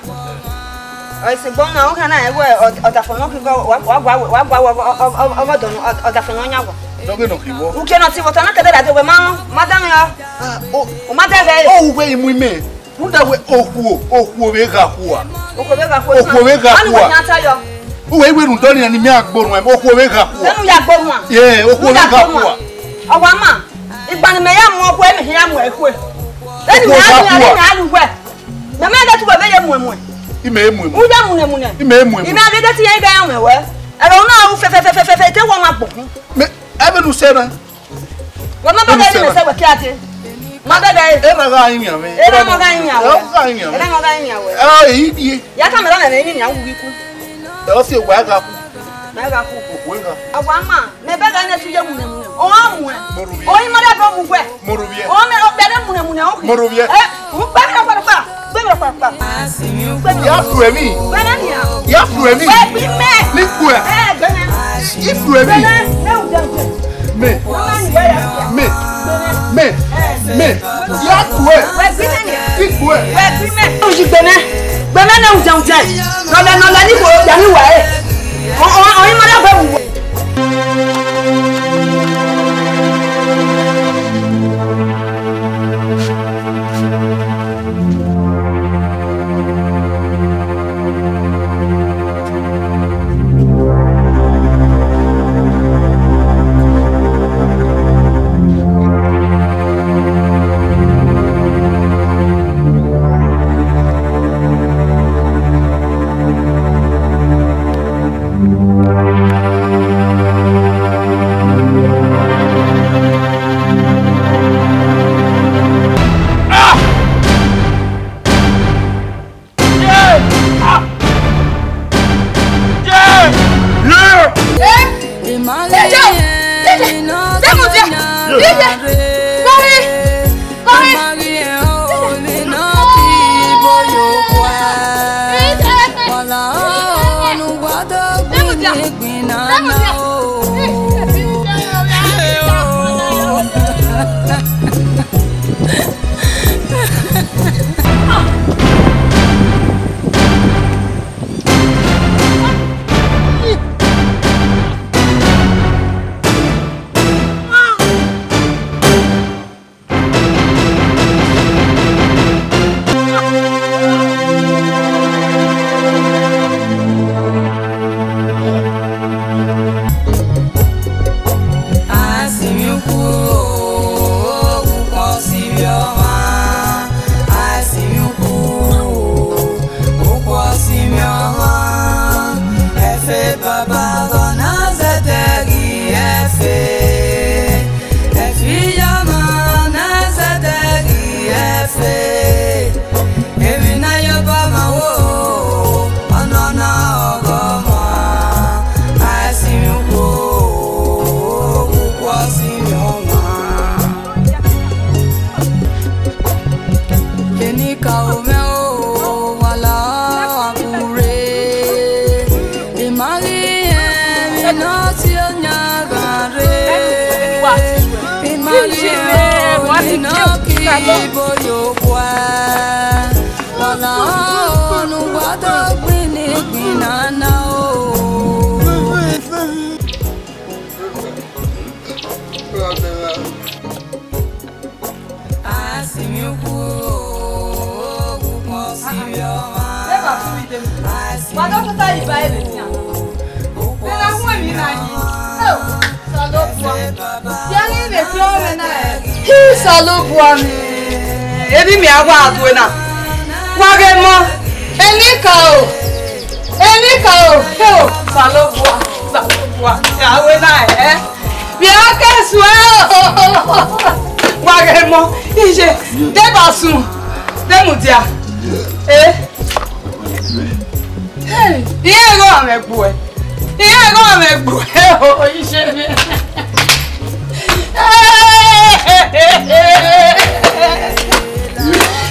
Ọ sẹ gbọ na, ọ khana ẹwẹ ọdafẹn nọ kevọ, wa, wa, wa, wa, wa, wa, ọ, ọ, ọ, ọvọdọ nọ, ọ, ọdafẹn nọ yan wa. Dọghe nọ kevọ? Uke nọ ti vbe otọ na kẹdẹ ra de wẹ ma, ma da mẹ ra. Ah, o, u ma da ghẹ. O, u wẹ imu imẹ. Rhunmwuda wẹ okhuo, okhuo vbe gha khua. Okhuo vbe gha khua. Okhuo vbe gha khua. Anu wa khian ta yọ. Uwẹ iwe rhunmwuda ọnii ni mẹ a gbe orhuan, okhuo vbe gha khua. Anu ya gbe orhuan. Ye, okhuo vbe gha khua. Ọ wa ma, igba ne mẹ ya mu ọkhuẹ, mẹ ya mu ẹkhuẹ. Eni mẹ a lu, eni mẹ a lu wẹ. Mẹ ma de tu wẹ vbe ye muẹmuẹ. I mẹ i muẹmuẹ. U ya munẹmunẹ. I mẹ i muẹmuẹ. I mẹ a vbe de ti ye ighe ya mwẹ wẹ. Ẹghẹ u na ru fẹfẹfẹfẹfẹ, te wẹ ma gbọkun. Mẹ, ẹvbo ne u sẹ na. Wẹ ma bẹghe ne mẹ sẹ wẹ kia te. Ma bẹghe. Erha gha rinmwian mwẹ. Erha ma gha rinmwian wẹ. Erha gha rinmwian mwẹ. Erha ma gha rinmwian wẹ. Ẹ, eyi die. Ya ka mẹ ra mẹ rinmwian wu ghi ku. Ẹ, ọ si owa gha ku. Mẹ gha ku. Okhuo gha ku. Awa ma, mẹ bẹghe ne tu ye munẹmunẹ. Ọ muẹn. Mo ru vbiẹ. Oyin ma da bọ mu wẹ. Mo ru vbiẹ. Ọ mẹ, ọ bẹghe munẹmunẹ, ọ. Mo ru vbiẹ. Ẹ, u gbe mi rọkpa rọkpa. Gbe mi rọkpa rọkpa. Ya fu ẹmwẹ. Gbẹnẹ nia. Ya fu ẹmwẹ. Wẹ gbi mẹ. Ni kue. Ẹ, gbẹnẹ. I fu ẹmwẹ. Gbẹnẹ, ne u jẹun jẹ. Mẹ. Mama ni wẹ ya. Mẹ. Mẹ. Mẹ. Ya kue. Wẹ gbi mẹ nia. I kue. Wẹ gbi mẹ. U ji gbẹnẹ. Gbẹnẹ ne u jẹun jẹ. Nọlẹ, nọlẹ ni kue, ya ni wẹ. Ọ, ọ, ọ, ima na wẹ wu. Enoki iboyokua, ọna ọnọ uwa do gbinni gbinna na o. Asimukhu, ukpọn sivbi ọmwa. Wa dọkota yi ba ebe tian. Vbe na hu emwi na yi. Osalobua. Ya ghi vbe fi ọmọ na ẹ. Hi Osalobua mẹ. Emwi mẹ a wa due na. Wa ghe mọ. Enikaro. Enikaro. He Osalobua. Osalobua. Ya wẹ na ẹ. Vbe a ke suẹ o. Wa ghe mọ. Iye. Deba sun. De mudia. Eh. Hey, iye gho mwẹ gbuẹ. Iye gho mwẹ gbuẹ o, iye mwẹ.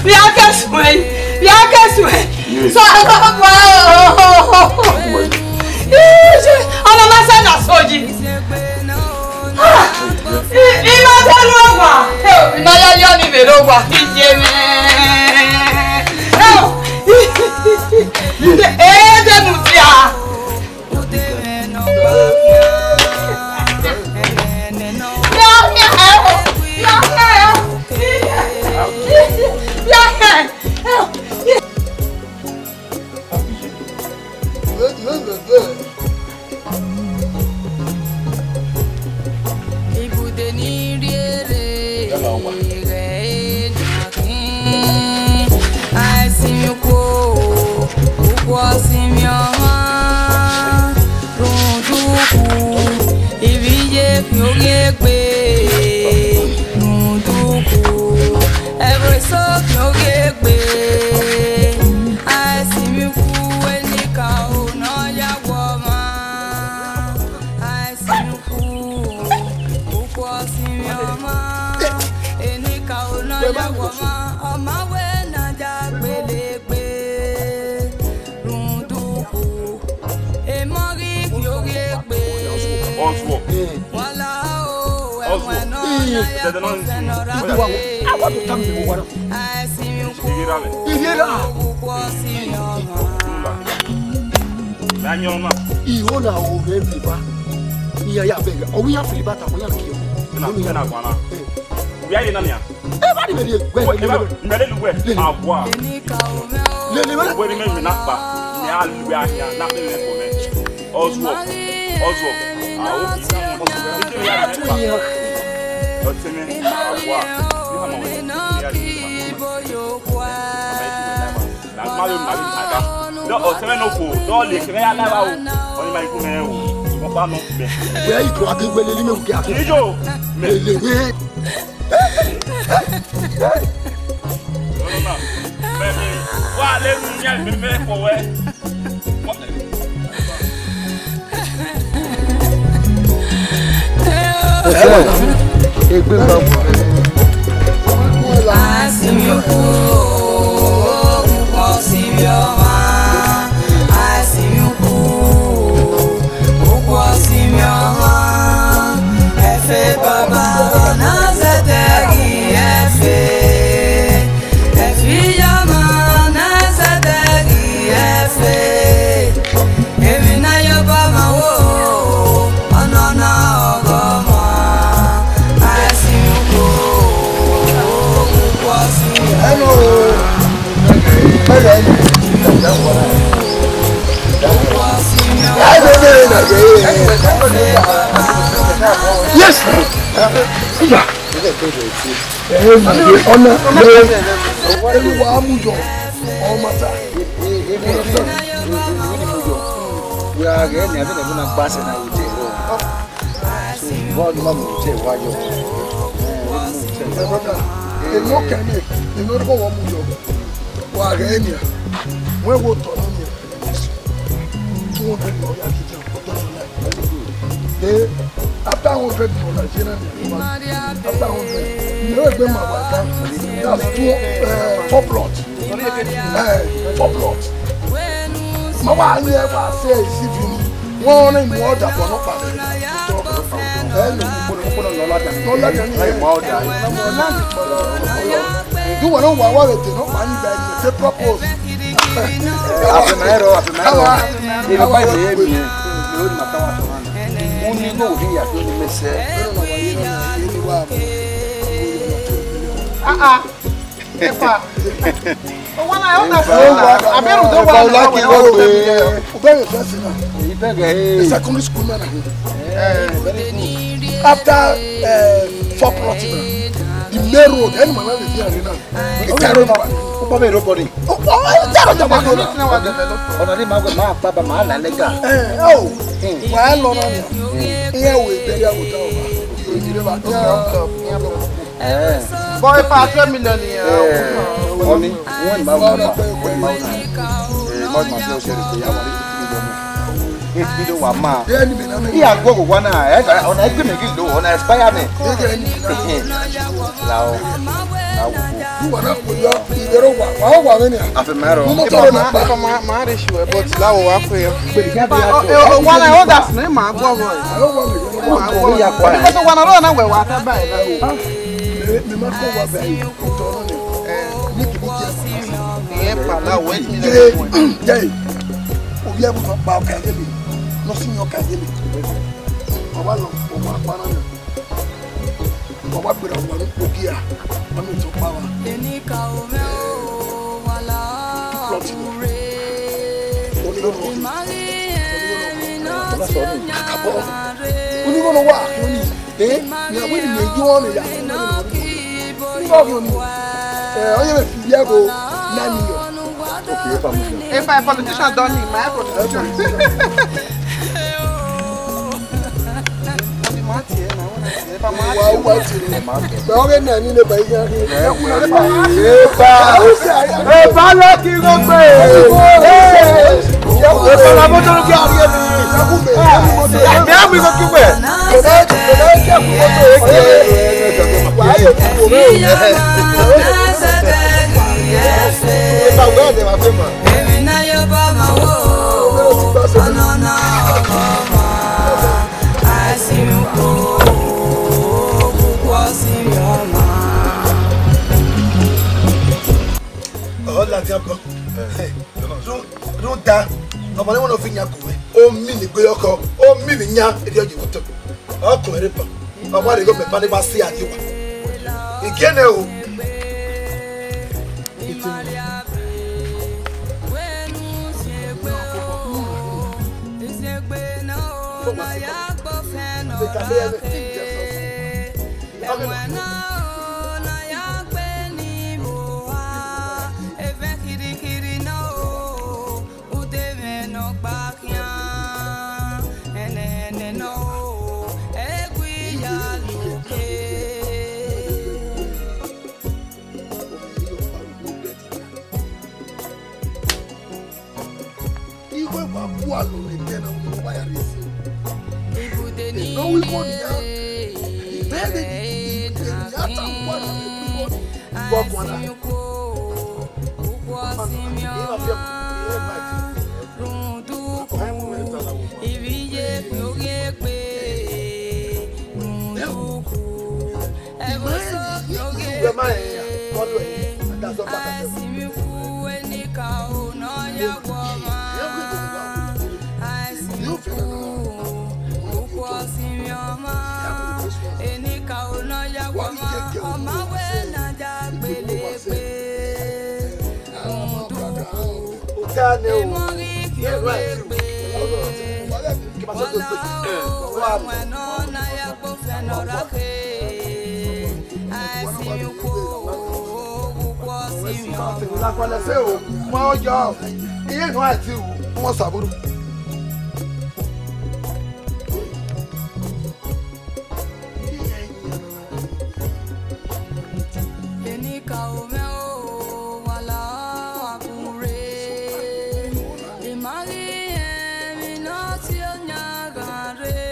Vbe a ke suẹn, vbe a ke suẹn. Sọ ọkọ pa o. Iye, ọmọ ma sẹ na so yi. Ah, I, I ma dọlọ owa. Hell, I ma ya yọ ni vbe rre owa. Iye mwẹ. Hell. Eh, de mudia. Ya, ya, ya, ya. Ibude ni rriere, ighẹ na khin, aisimiukhu, ukhu ọsinmwi ọmwa, rhunmwuda ukhu, ivbi iye khian oghian egbe, rhunmwuda ukhu, ẹvbo eso khian oghian egbe, aisimiukhu, enikaro ne ọ ya wọ ọmwa. Aisimiukhu, ukhu ọsinmwi ọmwa, enikaro ne ọ ya wọ ọmwa, ọmwa wẹ ne a ya gbelegbe, rhunmwuda ukhu, emọ ghi khian oghian egbe. Wala o, ẹwẹn ne ọ ya ya kọfẹ ne ọ ra gbe. Aisimiukhu, ukhu ọsinmwi ọmwa. Mẹ a yan ọna. Iho na o vbe rri ba. Iran ya vbe, ọ wẹ iran fili ba ta, ọ ya kie. Na, na guan na. Wẹ a ye na nian. Eva ni vbe rrie egbe. Eva, mẹ lele uwẹ. Awa. Lele wẹ. Uwẹ ni mẹ, mẹ na kpa. Mẹ a lu wẹ a yan, na kpe mẹ ko mẹ. Ọzuọ. Ọzuọ. Awo. Ọtẹn mẹ. Awa. Ni hama wẹ. Mẹ a lu wẹ. Na ma lo na li ada. Dọ ọsẹ mẹ no ko, dọ le kẹmẹ ya na ba o. Ọni ma iku mẹ o. Mo pa no be. Wẹ iko ake wele ni me uke ake. Ijo. Lele he. No, no, no. Baby, wa le nu nya me me ko we. Egbe ba. Aisimiukhu, ukhu ọsinmwi ọmwa. Aisimiukhu, ukhu ọsinmwi ọmwa. Ẹfe baba na zẹdẹ ghi ẹfe. Ẹfe iyama na zẹdẹ ghi ẹfe. Emwi ne a ya obọ ma wo, ọnọna ọghọ ma, aisimiukhu, ukhu ọsinmwi. Hello. Hello. Ukhu ọsinmwi. Yes. Ọna, elu wa mu yọ, ọ ma ta. Wẹ a ghẹ ne a vbe na gba sẹ na hotel rọ. So, vbọ ne ma mu hotel wa yọ. Brother, eno kẹmẹ, eno kọ wọ mu yọ. Wa ghẹ nian. Wẹ wo tọ na nian. Two hundred naira, ya kete, ọtọ na. Eh, after hundred naira, ye na nian. After hundred. You know, egbe ma wa down. That's two, eh, four plot. Eh, four plot. Ma wa ni e wa se isi vini. Wọ́n ní mú ọ̀dà bọ̀ náà pàdé. Eh, no, no, no. Kpọnọ ne ọ ladian. Ne ọ ladian. Ẹ ma ọ da. Uwẹ ne wa wa vbe te nọ kpa ni ba ẹre te propose. Afẹn ma rrọọ, afẹn ma rrọọ. Ẹ ma ba ẹre miẹn. Ẹ ma ta wa sọ na. Unu igho vbe ya fi unu mẹ sẹ. Ah, ah. Epa. Owa na, ọ na fọ na. Abẹ ru do wa na, wa wẹ, ọ wẹ. Ubẹghe first na. Ibẹghe, eh. Secondary school na na. Eh, very good. After, eh, four plot na. The main road, any man wey dey there na. It's terrible. Ukpo me road body. Ukpo, eh, terrible. Ọna ni ma gbe ma pa ba ma la lega. Eh, oh. Wa lọ na ni. Iye we bẹrẹ awo ta ọba. Iye we bẹrẹ awo ta ọba. Eh. Boy, five hundred million here. Eh, ọni, wọn ma wọn ma, wọn ma wọn. Eh, mọ ma fi ọsẹ rẹ ya wa ni. Eight million wa ma. Iya gbogbo wa na, eh, ọna ẹgbẹ mi gidi lo, ọna expire ni. La o, la o. Afẹn ma rrọọ. Mo mọ tọrọ na pa. Ma, ma, ma re sure, but la o wa kwe yo. Wa na, others ni ma gbọ boy. Because wa na rọ na wẹ wa ta ba ẹ. Mi ma kọ wa bẹ. Ọtọ nọ ni. Ni kìí jẹ. Ìyẹn pàlà wẹ ti lẹ. Jẹ, jẹ. Obi ẹ bu tọ pa ọkà yẹlẹ. Nọ sí yẹn ọkà yẹlẹ. Ọba lọ, ọba pa náà ni. Ọba gbẹrẹ ọba ní òkè à. Ọmọ ìtọ́ pa wa. Plọt ni. Onígbọ̀nà. Onígbọ̀nà. Àkàbọ̀. Onígbọ̀nà wà. Ee, ni a wẹ ni mẹ yọ ọmọ ya. Ni ba ọghe ọni. Eh, ọ ye vbe fi iriẹgho na ni yọ. Okay, epa mu. Epa, politician don need my politician. Ọni ma tie na, ọni ma tie, epa ma tie. Wa, wa tie. Mẹ ọghe na ni ne ba iye. Epa. Epa la ki gho gbe. Epa la moto ki a rie mi. Mẹ a mu igho ki uwẹ. Ọ ladian bọ. Rhunmwuda, ọmọ ne wẹ ne ọ fi yan gu mwẹ, o mi ni gbe ọkọ, o mi vbe yan, erriọ ye vbe otọ. Ọ kọn ẹre ban, ọ wa rhe igho mẹ ban ne wa si a ye wa. Igiẹnẹ o. Ẹwẹn na o, na ya gbe ni vbe owa, evẹn kirikiri na o, udemwẹ ne ọ gba khian, ẹnẹnẹ nọ o, ẹ gui ya loke. Igho wa bu alo ne ẹdẹ na, ọ wa ya rhie ẹse. Ibude ni. Eno wẹ igho nian. Bẹghe ibude nian ta wa na igho ni. Vbe ọ guan na. Iran fi ẹkun, iran ma ti. Runduku, ivbi ye kpe oghian egbe. Runduku. Ẹvbo eso ne ọ ghe egbe, asinmwi ku enikaro ne ọ ya gu ọmwa, asinmwi ku ukhu asinmwi ọmwa, enikaro ne ọ ya gu ọmwa, ọma wẹ ne a ya gbele egbe, rhunmwuda emọ ghi khin egbe. Wala o, ẹwẹn nọ na ya kpofẹ nọ ra khe. Asinmwi ku, ukhu asinmwi ọmwa. Iye nu a ti ru, wọ́n sàbúrú. Enikaro mwẹ o, wala a kure. I ma ghi rẹn emwi ne ọ tie oyan ghan rre.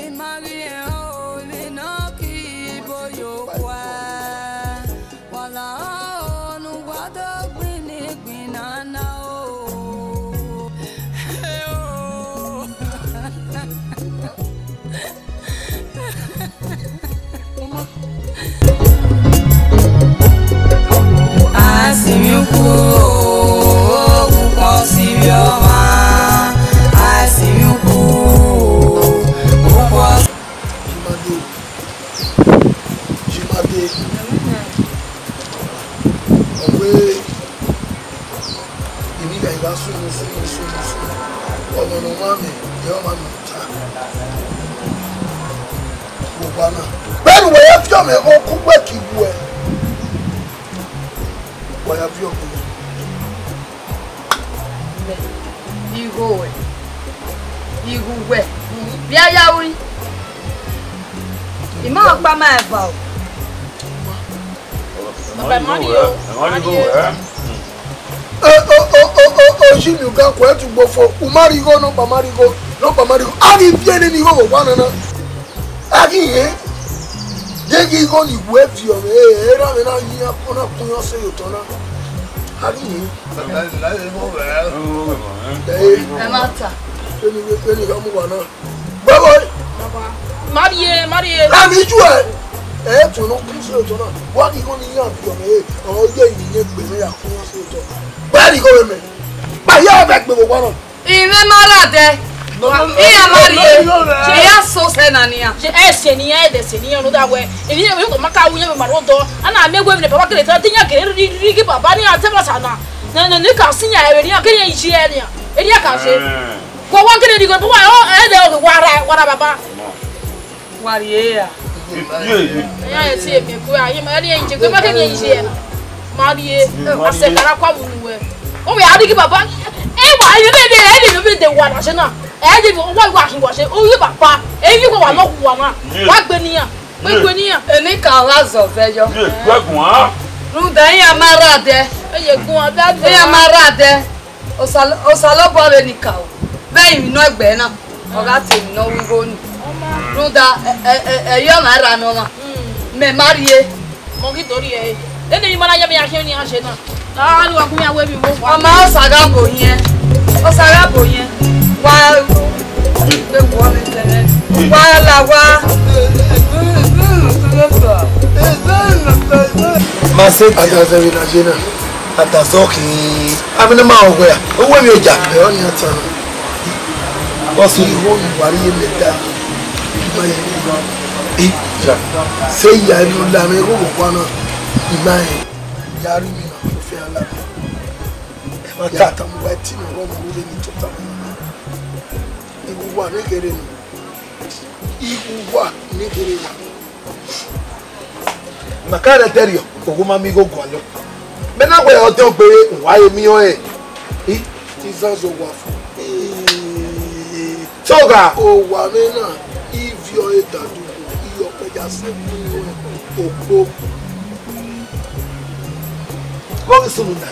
I ma ghi rẹn o, emwi ne ọ ki bo yo khuẹ. Wala o, ne uwa do gbinni gbinna na o. Hey o. Ade, ọ wẹ, emwi gha, I gha sunu, sunu, sunu, sunu. Ọmọ ne ọ ma mwẹ, ẹ, ọ ma mwẹ ta. Vbe owa na. Vbene uwẹ ya viọ mwẹ, ọ ku uwẹ ke I wu ẹ. Wa ya viọ mwẹ. Igho wẹ, igho wẹ, vbe a ya ru? I ma ọkpa ma eva o. Ọba ma rrie o, ma rrie. E, o, o, o, o, o, ji mi uga kuẹ tu gbo fo, u ma rrie igho, nọkpa ma rrie igho, nọkpa ma rrie igho. A ghi viẹ nene igho vbe owa nana. A ghi rẹn, deghẹ igho ni wẹ viọ mwẹ, e, erha mwẹ na yin akpọn na kun yọ sẹ ye otọ na. A ghi rẹn. Ẹ, ẹ ma ta. Vbene, vbene I gha mu uwa na. Gbẹvbo. Ma rrie, ma rrie. Ami ju ẹ. Ẹ tọn ne ọ kun sẹ otọ na. Wa ghi igho ni yan viọ mwẹ, e, ọ ye iyẹn gbe mwẹ ya kun sẹ otọ. Gbe ni igho mwẹ. Ba ya vbe gbe vbe owa na. Imẹ ma rre adẹ. No, no, no, iran ma no, no, rrie. No, no, no. Ṣe ya so sẹ na nian. Ṣe ẹ sẹ nian, ẹ dẹ sẹ nian, no da wẹ. Emwi, emwi ko ma ka wu yan ma rre odọ. A na miẹn wẹ emwi ne baba kele ta, te iran kele rhie, rhie, rhie baba nian te ma sa na. Ne, ne, ne ka si yan ẹre nian, ke iran yi ẹre nian. Erian ka ṣe. Eh. Ko wa kele ni ko, wa, ọ, ẹ dẹ, wa ra, wa ra baba. Wa rrie ra. Ye, ye. Iran ẹ tie miẹn ku, a ye ma rrie ije, ke ma ke rrie ije na. Ma rrie, a sẹ kara kua vbe unu wẹ. Ọ wẹ a rhie ghi baba. E wa, e vbe de, e vbe de wa na ṣe na. E de wa, wa, wa khin wa ṣe. O ye baba. E ye wa, wa nọ ku wa na. Wa gbe nian. Gbe, gbe nian. Eni ka gha zọ vẹ yọ. Ye, gbe guan. Rhunmwuda iran ma rre adẹ. E ye guan, da iran ma rre adẹ. Osa, Osanobua vbe ni ka o, vbe emwi nọ egbe na, ọ gha tie emwi ne ọ ru igho ni. Rhunmwuda, ẹ, ẹ, ẹ, ẹ, ẹ i ye ọmwa erha ne ọmwa, mẹ ma rrie. Mọ ghi do rrie ẹre. Ene emwi ma na ya mẹ ya khian ni a ṣe na. A ni wa gun ya wẹ emwi vbe owa. Ọma Osa gha bo hiẹn, Osa gha bo hiẹn. Wa gbe wọ vbe tẹmwẹ. Wa la wa. Ma se adazẹ vbe na ye na. Adazọ khin, amẹ ne ma rẹn wẹ a, owẹ emwi oja. Ẹ, ọnii a ta na. Bọsi, igho ne uwa rhie mẹ da, I ma ye rhie. I ja. Se ya emwi ne ọ la mwẹ igho vbe owa na, I ma rẹn. Ya rhie emwi na, ọ fe a la mwẹ. Ẹ ma ta. Ya tama uwa ẹtin ne ọ rre ọmọ vbe ne I tota mwẹ na. Igho uwa ne kherhe nọ. Igho uwa ne kherhe nọ. Ma ka rẹ dẹrriọ, oghoma miẹn igho gualọ. Mẹ na wẹ ọdẹn ọgbe, wa re miẹn ọnrẹn. I, Izazọ wa fo. So gha. Owa mwẹ na, ivie ọre da dugbo, iyọkpẹ ya sẹ gun okpo. Vbọ ghi sunu na?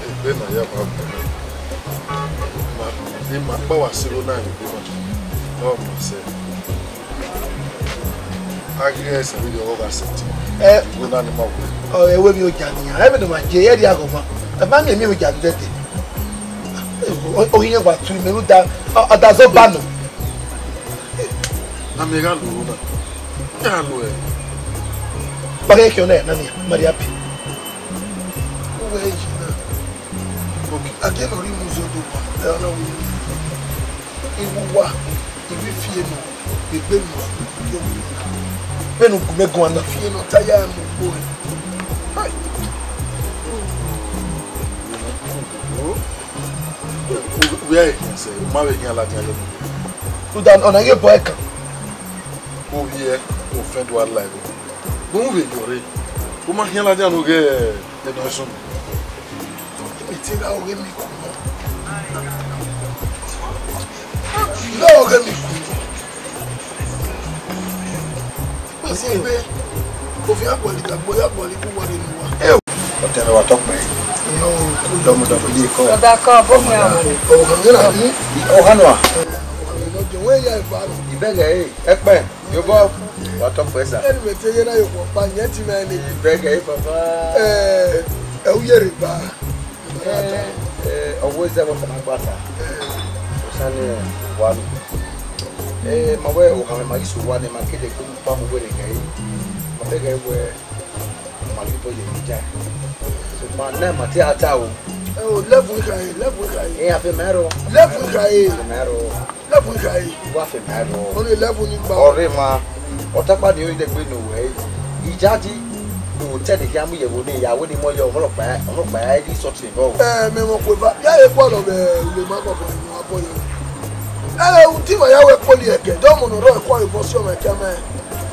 Egbe na ya wa gbẹn. Ma, I ma kpa wa siro na egbe na. Ọ ma sẹ. A ghi ẹse vbe ọ gha sẹ ti. Ẹ. Igho na ni ma wẹ. Ọ, ẹvbo emwi oja nian. Ẹmwẹ ne ọ ma je, ẹ rhie aghọmwa. Ẹ ma miẹn emwi oja dẹdẹ. Ọ, ọ, ohiẹn wa tu imẹ rhunmwuda, ọ, ọdazọ ba nọ. Na mẹ gha lo na. Ya lo ẹ. Kpaghe khian na, na nian, Maria bi. Uwẹ yi na. Okay. A ke nọ rhie mu zodo pa. Ẹ na wo. Igho uwa, I vbe fi eno, egbe ne uwa yo. Vbene u gu mẹ guan na. Fi eno ta ya mu gbo ẹ. Hai. Wẹ ẹ khian sẹ, u ma vbe khian ladian yọ. Rhunmwuda ọna ye bọ ẹkan. Ovbi ẹ, ofẹn do a la ẹvbo. Gun vbe yọ rre. U ma khian ladian ne u ghẹ ẹdọn ẹsọn. Emi te gha ọghe mi ku nọ. Gha ọghe mi ku nọ. Wẹ si egbe, ovbi a gualọ ikagbo, ya gualọ ikun wa rre ne uwa. Ọtẹn ne wa tọkpẹ. Nọ, dọmọdọmọ ye kọ. Ọdakọ, bọ mu ya. Ọkhan ghe na ni. Ọkhan nua. Ọkhan ghe nọ, jẹ wẹ ya eva nọ. Ibẹgẹ ẹre, ẹkpẹn. Yobọ, wa tọ fẹ sa. Ẹni mẹ te ye na yo kpọ pa, yẹn ti mẹ ni. Bẹgẹ, papa. Ẹ, ẹ, u yere ba. Ẹ, ẹ, ọwọ ẹzẹ wọ fana gba ta. Ẹ. Osa ni wa mi. Ẹ, ma wẹ o ha ma yi so wa ni ma kede ko pa mo were gẹ. Ma bẹgẹ wẹ ma li bọ ye mi ja. So ma na ma te ata o. Ẹ o, level ka e, level ka e. Ẹ, a fẹ mẹ rọ. Level ka e. A fẹ mẹ rọ. Level ka e. Wa fẹ mẹ rọ. Ọ ni level ni gba. Ọre ma. Ọtakpa ni o de gbe no wẹ. I Ijaji, do tẹ ne khian mu ye ẹvbo ne ya wẹ ne I mu yọ, ọmọlọkpa, ọmọlọkpa ya i di sọtin vbọ. Ẹ, mẹ mọ kue ba, ya ye kpọlọ vbe ulema kọkọ ne a bọ yọ. Ẹ, uti ma ya wẹ kpoli ẹkẹ, dọmọ ne ọ rọ ẹkua vbe bọ si ọmwa ẹkẹ ma.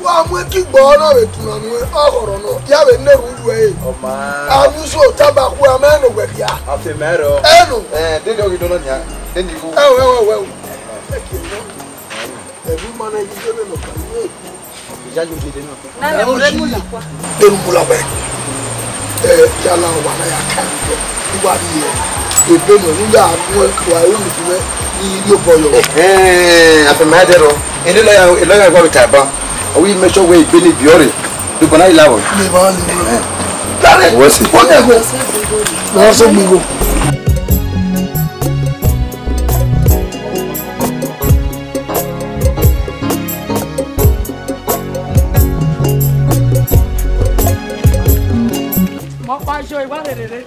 Wa mu ẹki gbọ na vbe tuna nuẹn, ọ khọrọ nọ, ya vbe na erhunmwu ẹ. Ọ ma. Amuso taba khu amẹ ne owẹ khia. Afe mẹ rọ. Ẹ nọ. Ẹ, de ni ọ ghi dọnọ nia, de ni wu. Ẹ o, ẹ o, ẹ o. Ẹki nọ. Ẹvbo ima na yi dede nọ kan. Iya yo dede nọ. Na na mo re mu na kwa. Eru mu la wẹ. Ẹ, ya la wa na ya ka. Iwa ni ẹ. Ebe nọ, nu ya mu ẹ, wa ru mu tu ẹ, ni yo bọ yọ. Ẹhẹn, afe mẹ dẹ rọ. Ene lawyer, lawyer wa ta ba. Ọ wi make sure wẹ ebe ni bi ọre. Bi kona ila wọ. Ni ba ni. Ẹhẹn. Dare. Wẹ si. Wọ́n yẹ go. Wọ́n sọ gbogbo. Mọ kpa jo iwa rere re.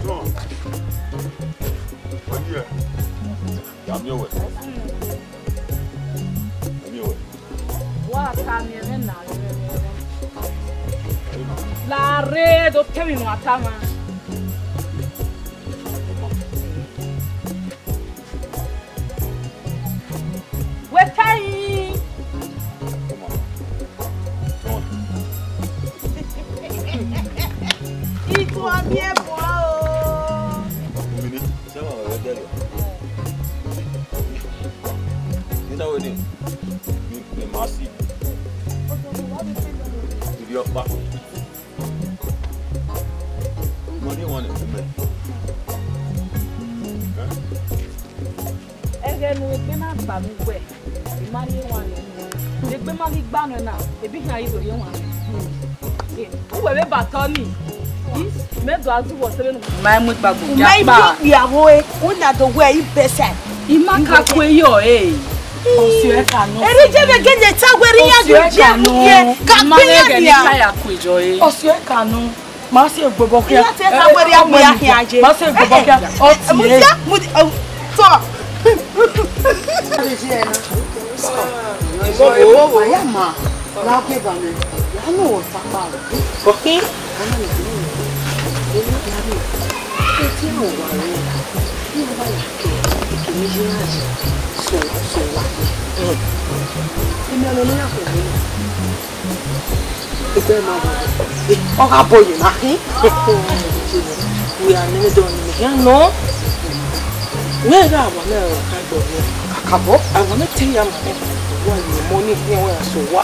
John, wẹ di ẹ? Ya miẹn wẹ. Ya miẹn wẹ. Wa ta miẹn mwẹ na. Lare do te emwi ne a ta mwa. Wẹ ta yi. Itu a miẹn bọ o. Mini, sẹ ma wẹ dẹ lọ. Ni na wẹ ni, mi, mi ma si. Ibi ọkpa. Mo ni wọn ni mẹ. Ẹghẹ ne egbe na gba mwẹ uwẹ, I ma rhie wan nẹ. Egbe ma ghi gba nẹ na, ebi khian i do rhie wan nẹ. Uwẹ vbe ba tọ ni, mẹ do a zu wọ sẹ vbene u ma mu ikpagbo. U ma i ya kpa. Bi okpia vbo e, u na do wẹ i bẹsẹ. I ma ka kue yọ e. Ọsiọẹka nọ. Eri je vbe gele ta wẹ rhie iran ghi ya kue, ka kue iran nia. Ọsiọẹka nọ. Ma si egbe obọ khian. Iya te ta wẹ rhie agbe ya khian je. Ma si egbe obọ khian. Ọ tie. Mudia, mudia, ọ, tọ. Ebo, ebo, aya ma, la ke ba mẹ. Ya no wo ta pa. Oke. Ana mi. Ebo ya mi. Eti o wa re. Ni wa ya ke. Ke mi je na je. So, so wa. Emi alo ni ya ko. Egbe ma bọ. Ọ gha bọ ye na khin. Wẹ a nene dọ ni mẹ khian nọ. Wẹ gha wa mẹ ka gbọ ni. Kakabọ. A wa mẹ te ya ma mẹ. Wa ye mọ ni khian wẹ a so wa.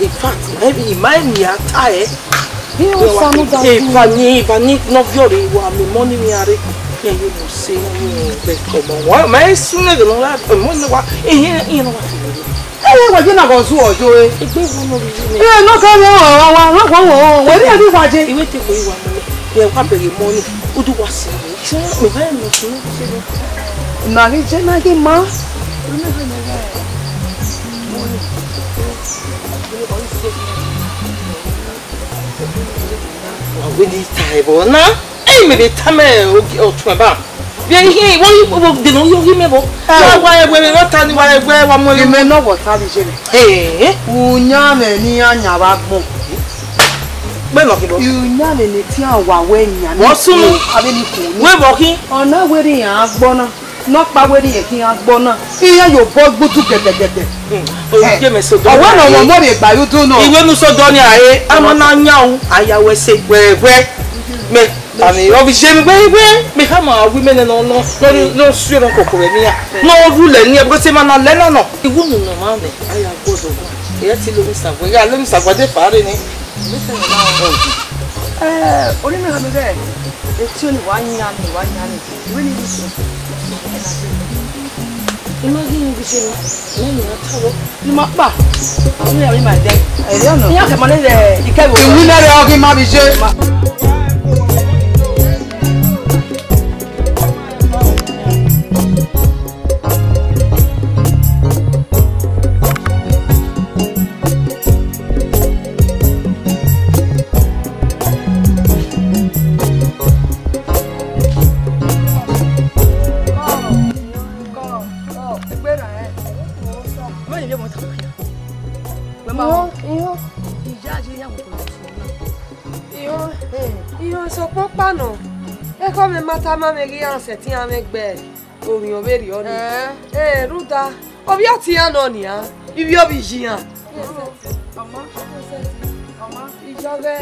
In fact, maybe I ma ni a ta ẹ. Iye wa sa mu da. Eva ni, eva ni nọ viọ re wa mẹ mọ ni mi a re. Ye ye mo se ni be ko mo. Wa ma esu ne de no la mo ni wa. Iye, iye no wa fi. Ẹ, wẹ je na gọ zu ọjo e. Egbe wo no bi ne. Ẹ, no ka wọ, wa, wa, wa, wa, wa, wẹ ri ẹbi wa je. Iwe te ko iwa mo. Ye wa bẹghe mọ ni. Udu wa si. Se me ba no so. Na ghi je na ghi ma. Wa wẹ ne I ta ẹvbo na. Ẹ, mẹ vbe tama ọtuẹn ba. Vbe ihiẹn, vbe ọ de ne ọ yo ghi mẹ vbo. Wa wa ẹwẹ vbe ta ni wa ẹwẹ wa mu ẹre. Imẹ nọ wọ ta vbe iye nẹ. Ee. Uyan mwẹ ne iran yan vbe agbọn. Gbe nọ kibọ. Uyan mwẹ ne tian wa wẹ yan. Wọ sunu. Avbe ni ku. Wẹ vbọ khin. Ọ na wẹ rhie iran agbọn na. Nọkpa wẹ rhie iran agbọn na. Iran ye obọ gbudu gẹdẹgẹdẹ. Orukhie mẹ so dọ. Ọwẹ ne ọmọ mọ rhie gba ye udu nọ. Iwe nu so dọ ni a re, a ma na yan u, a ya wẹ se. Wẹ wẹ. Mẹ. Ani, ọ vbe je mi wẹ, wẹ, mẹ khama wẹ mẹ nẹ nọ, nọ, nọ, nọ, sue nọ koko vbe nian. Nọ rule nian, because emwa na lẹ na nọ. Iwu nu nọ ma mẹ, a ya gbọdọ gua. Ẹ ti lo mi sagua, ya lo mi sagua de fare ni. Eh, ori na me bẹ. Eti oni wa yan ni, wa yan ni. Wẹ ni so. I ma ghi ni bi se ni, ne mi na ta vbọ. Ni ma kpa. Ni a mi ma de. Ẹ yọ nọ. Ni a kẹ ma ne ikẹ wo. Iwu nẹ rẹ ọ ghi ma bi je. Mama, iyo, iyo. Iya ye ya wo ko so na. Iyo, eh, iyo, sokpan ọkpa nọ. Ekhọe mwẹ ma tama mwẹ ghi iran sẹtin iran mwẹ gbe orhiọn vberriọ ni. Eh. Eh, rhunmwuda, ovbi ọtẹn iran nọ nian, ivbi ovbi iye iran. Ọmọ, ọmọ, iyọghẹ,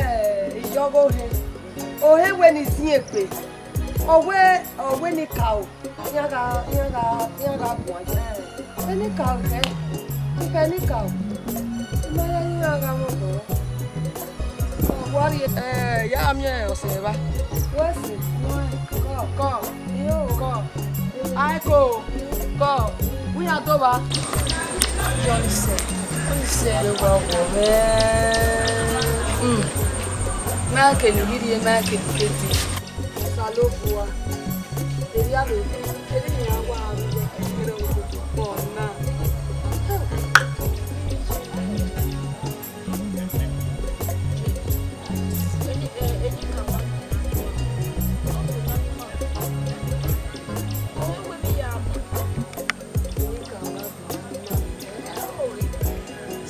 iyọghẹ ohe. Ohe wẹ ne I zin egbe. Ọ wẹ, ọ wẹ ne I ka o. Iran gha, iran gha, iran gha guan ye. Enikaro kẹ, ikẹ enikaro. I ma ya iran gha mwẹ obọ. Ọ wa rrie. Eh, ya miẹn ọse evba. Wẹ si, kọ. Kọ. Iyo. Kọ. Aiko. Kọ. Uyan do vba. Yo ni sẹ. Yo ni sẹ. Yo wa wọ mẹ. Mm. Ma kele ghi rrie, ma kele kete. Osanobua, erriọ vbe erriọ iran wa ru wẹ kẹrẹ okoko kpọ na.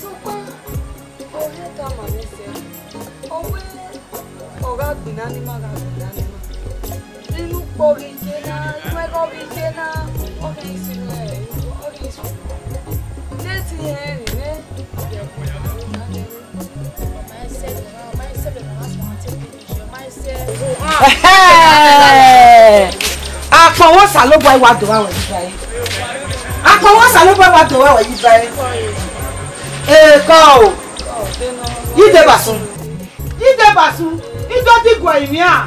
Sokpan, ọ rhie tama mwẹ sẹ, ọ wẹ ọ gha gbinna ne ima gha gbinna ne ima. Inu ukpo ghi ye na, inu ẹghẹ ghi ye na, ọ ghi isu nẹ, ọ ghi isu. Ne te irẹn rre nẹ, ọ ma i sẹ vbe, ọ ma i sẹ vbe, ọ ma sẹ vbe. Ẹhẹn! Akpọnmwẹ Osanobua i wa do vba wẹ yi ba ẹre. Akpọnmwẹ Osanobua i wa do vba wẹ yi ba ẹre. Ekọ o. Yi deba sun. Yi deba sun. I do diguẹ inian.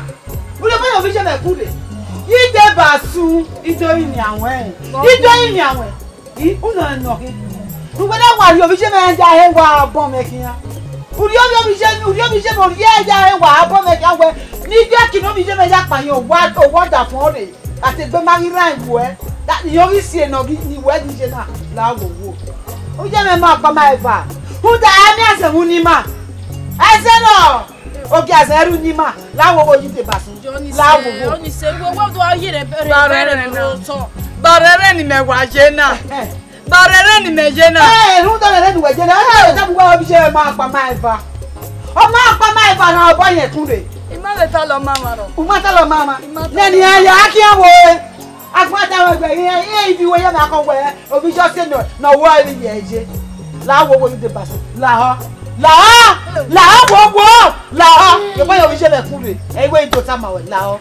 Urhiọma ye ovbi iye mwẹ ku rre. Yi deba sun. I do inian wẹ. I do inian wẹ. I, unu ẹnrẹn nọ khin. Uwẹ na wa rhie ovbi iye mwẹ ya he wa bọ mwẹ khian. Urhiọma ovbi iye, urhiọma ovbi iye mwẹ, ọ rhie ya he wa bọ mwẹ khian wẹ, ne I ghi ki ne ovbi iye mwẹ ya kpa hin owa, owa ọdafẹn ọnrẹn, a te gbe ma ghi rran iwuẹ, da, ne ọ ghi si enọ ghi, ne iwuẹ ghi ye na, la wo wo. Ovbi iye mwẹ ma kpa ma eva. Rhunmwuda ẹ miẹn ẹzẹ vbe unu ima. Ẹzẹ nọ. Ogiazẹ ẹre unu ima, la wo wo yi deba sun. La wo wo. Ọnise, wo wo do a ye rẹ, rẹ, rẹ, rẹ, rẹ, rẹ, otọ. Ba rẹrẹ ni mẹ wa ye na. Eh. Ba rẹrẹ ni mẹ ye na. Eh, rhunmwuda rẹrẹ ni wẹ ye na. Eh, da bu wa ovbi iye ma kpa ma eva. Ọ ma kpa ma eva na, ọ ba yẹn kun rre. I ma vbe ta lọ ma ma rọ. U ma ta lọ ma ma. I ma ta lọ ma ma. Nẹni a ya, a khian wo e. Agbada wẹ gbẹ, iran, iran ibi wẹ ya na kọ wẹ, ovbi iye ọse nọ, nọ wẹ ẹre ye ẹye. La wo wo yi deba sun. La họ. La họ. La họ wo wo. La họ. Ye pa ye ovbi iye mwẹ kun rre. Ẹ i wẹ i do tama wẹ, la họ.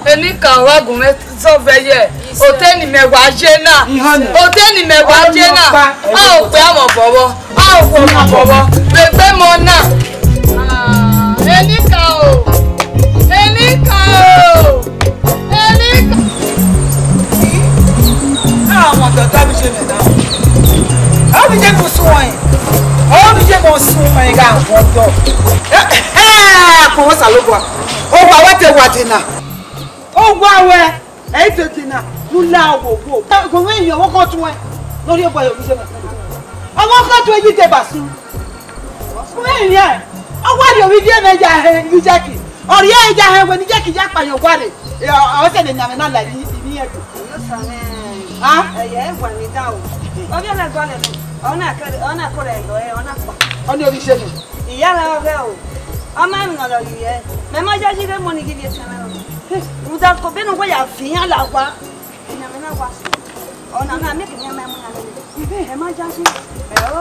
Enikaro wa gu mwẹ zọ vbe ẹyẹ. Otọ ni mẹ wa ye na. Ihọn ni. Otọ ni mẹ wa ye na. Ọmọ ọkpa. A ò pẹ ọmọ bọvọ. A ò pẹ ọmọ bọvọ. Vbe egbe mọ na. Ah, Enikaro. Enikaro. Enikaro. Ah, ọmọ dọdọ bi ye mẹ na. Ọ bi ye mọ sun ọẹn. Ọ bi ye mọ sun ọẹn gha wọ dọ. Eh, eh, eh, akpọnmwẹ Osanobua. Owa wẹ te wa dena. Owa wẹ, ẹ i te dena, ne u la wo wo. Ghọmwa emwi ọvbokhan tuẹn, ne ọ rhie obọ ye ovbi iye mwẹ. Ọvbokhan tuẹn yi deba sun. Uwẹ emwi ẹnrẹn, ọ wa rhie ovbi iye mwẹ ya hẹ vbe ijẹki. Ọ rhie ya hẹ wẹ ne ijẹki ya kpa ye owa rre. Ẹ, ọ, ọ sẹ ne enianmwẹ na la emwi, emwi ẹdẹ. Onosa mwẹ. Ah? Ẹyẹ, ẹ wa emwi dan o. Ovbi ẹmwẹ gualọ nẹ, ọ na kẹrẹ, ọ na kọrọ ẹyọ, ẹ, ọ na kpa. Ọ ni ovbi iye mwẹ. Iyara ọghẹ o, ọ ma emwi ne ọ lọghe ẹ, mẹ ma yayi ghe emọ ni ghi vbe tẹn mwẹ o. Rhunmwuda ko bene uwa ya viọ iran la owa, enianmwẹ na wa sẹ. Ọna na miẹn kene iran ma mu iran lele. Ẹ ma yayi. Ẹ o,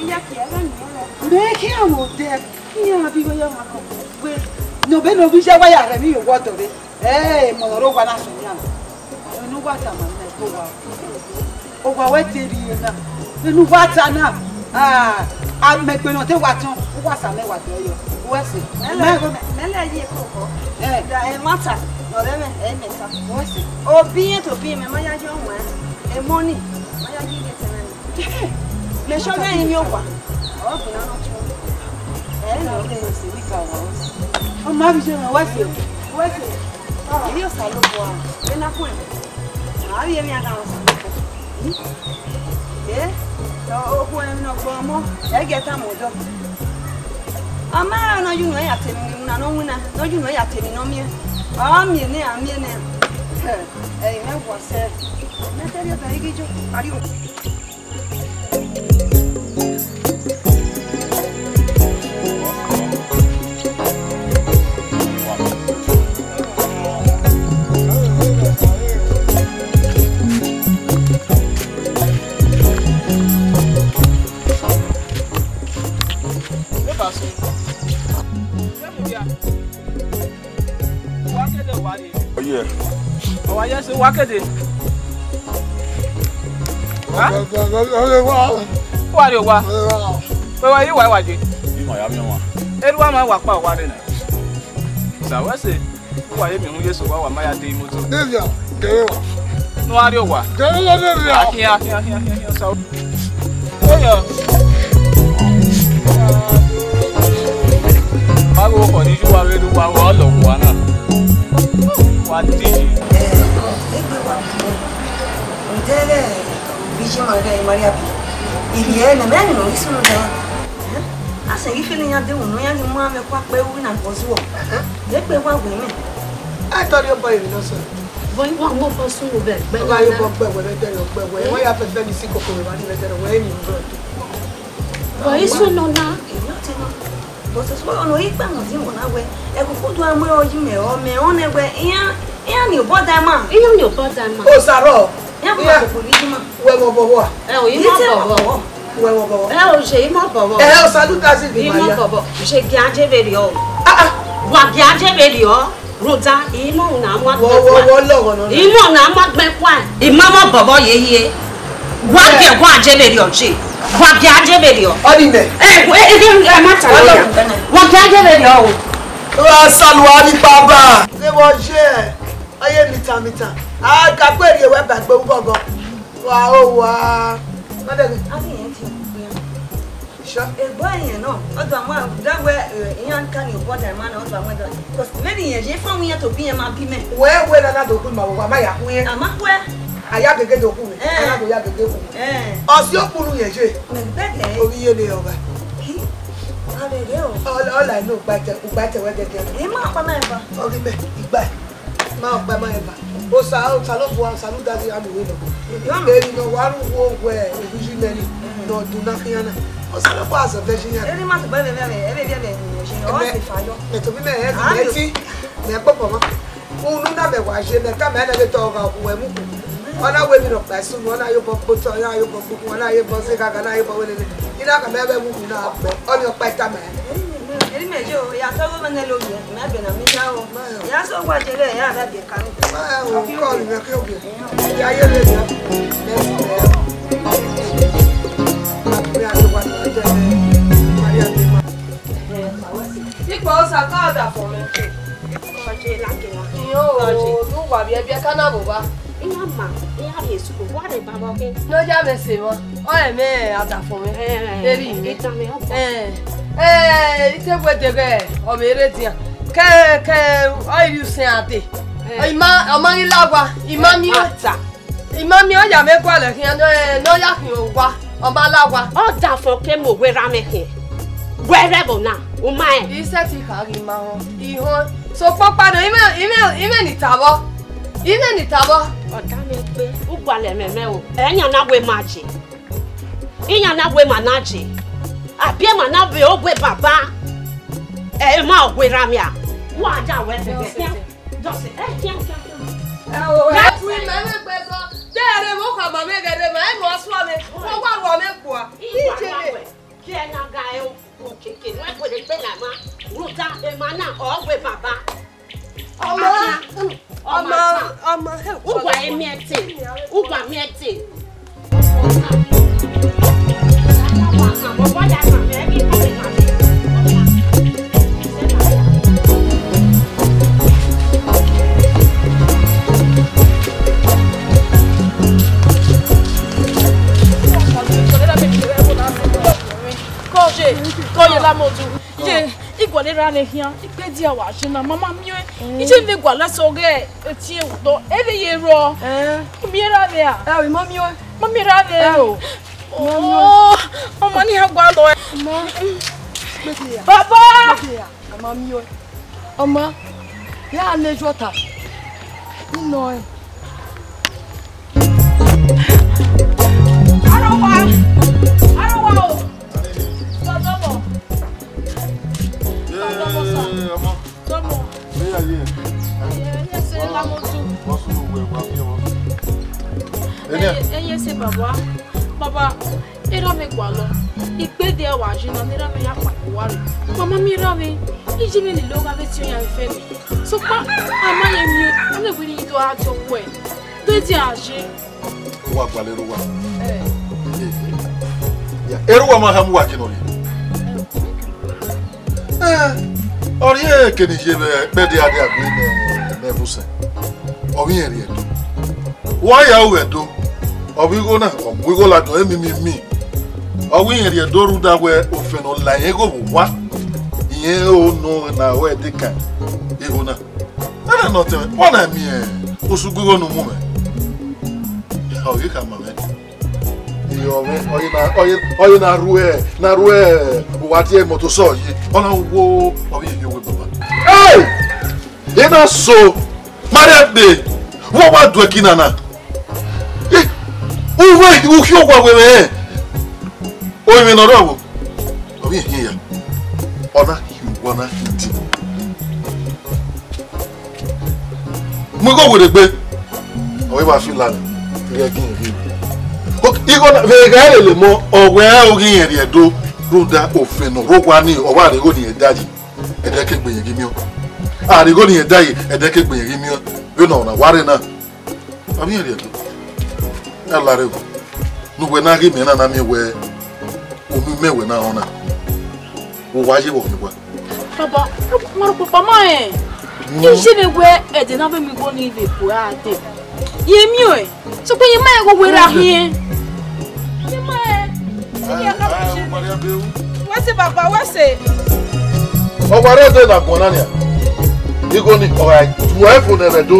iyakia ẹghẹ ne iran rẹ. Mẹ khian mwẹ odẹ, iran bi igho ye ọmwa kọ. Wẹ, ne obọ ne ovbi iye wa ya rhie emwi ye owa ọdọ rre. Ẹ, emọ ne ọ rre owa na sẹ iran. Unu wa tama nẹ, owa. Owa wẹ te rhie na. Unu wa ta na. Ah, a, mẹ gbe ne ọ te wa tọn, u wa sa mẹ wa dẹ yọ. Uwẹ sẹ. Mẹ lẹ, mẹ lẹ ye koko. Eh. Da, ẹ ma ta, ne ọ rẹ mwẹ, ẹ mẹ ta. Uwẹ sẹ. Obiẹn to obiẹn, mẹ ma yayi ọmwa. Emọ ni, ma yayi ye tẹn mwẹ. Mẹ sọ ghe emwi owa. Ọ gbe na nọ tọn. Ẹ nọ. Ọmọ avbe iye mwẹ, uwẹ sẹ. Uwẹ sẹ. Ivbi Osanobua, vbe na khuẹn, a vbe emwi a gha rẹn Osanobua. Eh, okhuo ẹmwẹ ne ọ gbe ọmọ, ẹ i gie tama odọ. A ma rẹn ne ọ ya unu ya te emwi ne iwinna ne ọ winna, ne ọ ya unu ya te emwi ne ọ miẹn. Ọ miẹn nẹ, a miẹn nẹ. Ẹ, ẹre mwẹ wa sẹ. Mẹ te rhie obọ ighi yo, a rhie o. Eba sẹ. Emu dia. Wa kede wa re. Oye. Ọ wa ye sẹ, wa kede. Ha? Oye wa. Wa re wa. Oye wa. Wa wa yi wa wa je. Ima ya mi wa. Eru wa ma wa kpa wa re na. Sa wa sẹ. Uwa ye miẹn uhunmwu Jesu, wa, wa ma ya dee imoto. Deria, gẹrẹ wa. Ne uwa rrie owa. Gẹrẹ wa, Deria. Akhian, akhian, akhian, akhian, akhian, sa. Oyo. Wa ghe okhọ ni yu uwa vbe ne uwa, wa lọ owa na. Wa di. Egbe wa. Ode ghẹ, vbe iye ima ghẹ, Maria bi. Ivbi ẹre ne mẹ ni nọ ghi sunu dẹ. Asẹ ghi fele iran de wu nọ, iran ghi mu amẹ kua kpe ru na vbe ọzuọ. Ye kpe wa wẹ mẹ. A tọrọ obọ emwi ne ọ sẹ. Vbọ i wa mu obọ sunu vbe ẹgbẹ na? Ọ gha ya obọ gbe wẹ vbe ẹdẹrẹ, ọ gbe wẹ. Wẹ ya fẹfẹ ni si koko vbe evba ni vbe ẹdẹrẹ, wẹ eni vbe ọdọ. Vbọ i sunu na? Emwi ọtẹn na. But sẹ ọnọ i kpẹ mu zẹ imọ na wẹ, ẹkhuku do a mu ẹre yi mẹ, ọ mẹ ọnẹ wẹ, iran, iran ni obọ da ima. Iran ni obọ da ima. Osa rrọọ. Iran bu koko vbe ima. Wẹ mwẹ obọ vbọ a? Ẹ o, ima obọ vbọ. Wẹ mwẹ obọ vbọ. Ẹ o, je ima obọ vbọ. Ẹ o, salu tazi bi ima ya. Obọ vbọ. Je gia je vberriọ. Ah, ah. Wa gia je vberriọ. Rhunmwuda, ima na mu agbẹn kua. Wọ, wọ, wọ lọghọ nọ na. Ima na mu agbẹn kua. Ima mwẹ obọ vbọ ye hie. Wa gia, wa je vberriọ je. Wa gia je vberriọ. Ọ ni mẹ. Ẹ, ẹ, ẹ, ẹ, ẹ, ma ta lọ ya. Wa gia je vberriọ o. Wa salu a ni baba. Ghẹ vbọ ye. Aye mita mita. A ka kpe rhie wẹ ba gbe ugọgọ. Wa o wa. Ma dẹ ghe. A ni yẹn ti gbe. Sure. Egbe ẹyẹn nọ, ọ do a mu da wẹ, eh, iran ka ni obọ da ima na, ọ do a mu da. Because many years, ye fa wi yan to bi iran ma bi mẹ. Wẹ, wẹ na na do ku ima, wa ma ya ku iran. A ma ku ẹ. A ya gege do ku mwẹ. Eh. A na do ya gege ku mwẹ. Eh. Ọ si okpulu yẹn je. Mẹ bẹgẹ. Ovbi iye ne ọ gha. Ki? A bẹgẹ o. Ọ, ọ la inu ugba ẹtẹ, ugba ẹtẹ wẹ gẹgẹ. Ima ọkpa ma eva. Ọ ghi mẹ, igba. Ma ọkpa ma eva. Osa, Osanobua, Osanudazi, a mu wẹ nọ. Eri ne ọ wa ru wo wẹ, ovbi iye mẹ ni, ne ọ do na khian na. Osanobua zẹ vẹ iye iran. Eri ma tobọ ẹvbe, ẹvbe, ẹvbe, ẹvbe, ẹvbe, ọ se fa yọ. Mẹ tobọ mẹ, ẹ, mẹ ti, mẹ kpokpọ ma. Unu na mẹ wa je, mẹ ka mẹ nẹ vbe tọ gha okhuo ẹmwẹ ukhu. Ọ na wẹ emwi nọkpa sunu, ọ na ye obọ kpotọ, ọ na ye obọ kpukhu, ọ na ye obọ zẹ ghaga, ọ na ye obọ welele. I na ka mẹ vbe ẹmwẹ ukhu na gbe, ọ ni ọkpa tama. Eri mẹ je o, ya tọ vbe nẹ lo ye, mẹ bẹ na mi ya o. Ya sẹ owa je vbe, ya vbe biẹ ka ni. Ma ya o, kọ ni mẹ ke obiẹ. Ya ye vbe ya. Mẹ si mẹ ya. Ma ya ye wa na je, ma ya ye ma. Ikpọ Osa ka da fo mẹ. Kọje lake na. Iyo, kọje. Ne uwa vbiẹ biẹ ka na vbe owa. Iran ma, iran rhie school, wa rhe baba ọkhe. Ne ọ ya mwẹ sẹ emwa, ọ rẹ mwẹ adafọn mwẹ. Eh, erri mwẹ. Itan mwẹ ọkpa. Eh, eh, I te wẹ deghẹ ọ vbe rre edian. Kẹ, kẹ, ọ i rhie usẹn a dee. Eh. Ima, ọ ma ghi la owa, ima miẹn. Ata. Ima miẹn ọ ya mwẹ gualọ khian, eh, ne ọ ya khian owa, ọ ma la owa. Ọ da fo ke mu owa erha mwẹ khian. Wẹ rẹ ẹvbo na, u ma rẹn. I sẹtin kha ghi ma họn, I họn. Sokpan ọkpa nọ, imẹ, imẹ, imẹ ni ta vbọ. Imẹ ni ta vbọ. Ọ da mwẹ kpe, u gualọ ẹmwẹ mwẹ o. Ẹ, iran na wẹ ma je. Iran na wẹ ma na je. A biẹ ma na vbe ogwe baba. Ẹ, ma ogwe erha mwẹ a. Wa ja wẹ bẹbẹ. Just, eh, kian, kian, kian. Ẹ o, ẹ fi mẹ vbe gbe gọ. De ẹre vbe okha ma mwẹ ghẹ rre ma, ẹ mu ọsua mwẹ. Wọ wa ru ọmọ ẹkua. Ije mwẹ. Kiẹ na ga ẹ o, okeke, wẹ wẹ gbe na ma. Rhunmwuda emwa na, ọ wẹ baba. Ọmọ, ọmọ, ọmọ, ọmọ, ẹ, uwa emiẹte, uwa miẹte. Kọje, kọje la motu. Ye, I gualọ erha mwẹ khian, ikpe dia wa je na, mama miẹn. Iye mwẹ gualọ sẹ ọghe etiẹn otọ, ẹ vbe ye rrọọ. Eh. Miẹn erha mwẹ a? Ẹ o, I ma miẹn. Ma miẹn erha mwẹ. Ẹ o. Oh, ọmọ ni ha gualọ ẹ. Ma. Baba! Kpete ya. A ma miẹn. Ọmọ, ya ne ju ọta. I nọ ẹn. Arọhua! Arọhua o! Dọdọmọ! Dọdọmọ sa! Ọmọ. Dọmọ! Ẹ ya ye. Ẹ, ẹ sẹ la motu. Wọ́n sún owó ẹ̀ wá bí wọn. Ẹ, ẹ yẹ sẹ baba. Baba, erha mwẹ gualọ. Ikpede a wa ye na, ne erha mwẹ ya kpa ye uwa rre. Mama miẹn erha mwẹ, iye mwẹ lele ogha vbe tie oyan ẹfe mwẹ. Sokpan, a ma ye miẹn, a na wẹ ne I do a do wẹ. Do edi a ye. Uwa gualọ erha uwa. Eh. Ya, erha uwa ma khama uwa ke nọ rrie. Eh, ọ rhie kene I ye vbe ikpede a dia gbe ne, ne ẹvbo sẹ. Ọ vbe irẹn rhie Ẹdo. Wa ya ru Ẹdo. Ọ vbe igho na, ọ mu igho ladian emimimi. Ọ vbe irẹn rhie Ẹdo rhunmwuda wẹ ofẹn ne ọ la irẹn igho vbe owa. Irẹn o nọ na wẹ ẹdẹ kan igho na. Ẹna nọ tẹmwẹ, wa na miẹn osugbo igho ne u mu mwẹ. Ọ ghi khama mwẹ. Iyọ mwẹ, ọ ye na, ọ ye, ọ ye na rhuẹ, na rhuẹ, uwa tie moto sọ ye. Ọ na wo, ọ vbe ye owe baba. Hey! Ena so, Maria gbe, wọ wa du ẹki nana. Eh, uwe, u khian owa wẹ mwẹ. O mwẹ ne ọ rrọọ vbo? Ọ vbe hin ya. Ọ na hin uwa na hin di. Mu igho werriegbe. Ọ vbe wa fila nẹ, ghẹ gie irẹn rhie. Ok, igho na, vbe ghẹ lele mọ, ọ wẹ oghi irẹn rhie Ẹdo, rhunmwuda ofẹn ne ọ rre owa ni, ọ wa rhie igho ne irẹn da yi. Ẹdẹ ke gbe irẹn ghi miẹn. A rhie igho ne irẹn da yi, ẹdẹ ke gbe irẹn ghi miẹn. Vbene ọ na wa rre na. Avbe irẹn rhie Ẹdo. Ya la rre o. Ne uwẹ na ghi miẹn na na miẹn wẹ unu imẹ wẹ na rọnna. Vbe uwa ye vbe ọghe uwa. Baba, ma rhọkpokpa ma rẹn. Iye mwẹ wẹ ẹdẹ na vbe mu igho ni vbe bu a dee. Ye miẹn ọẹn, sokpan ye ma rẹn igho wẹ ra hiẹn. Ye ma rẹn. Wẹ sẹ baba, wẹ sẹ. Ọ wa rre ẹdẹ na guan na nia. Igho ni, ọ gha tuẹ fo ne ẹmwẹ do.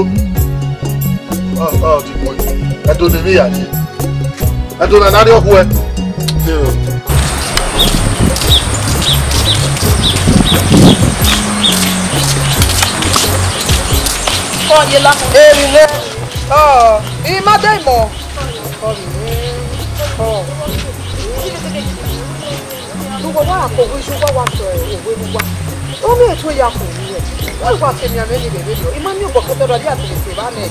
Ọ, ọ, ti kpọe. Ẹdo ne emwi ya ye. Ẹdo na na rrie ọkhuẹ. Emwi nẹ, ọ, I ma de mọ. Ọ, ọ. Ne uwa wa kọ owa iye uwa, wa tọ owa ne uwa. Ọ miẹn etu ya kọ owa. Wa wa te miẹn amẹ ni vbe vberriọ. I ma miẹn obọ kẹtẹ ra dia te se evba nẹ.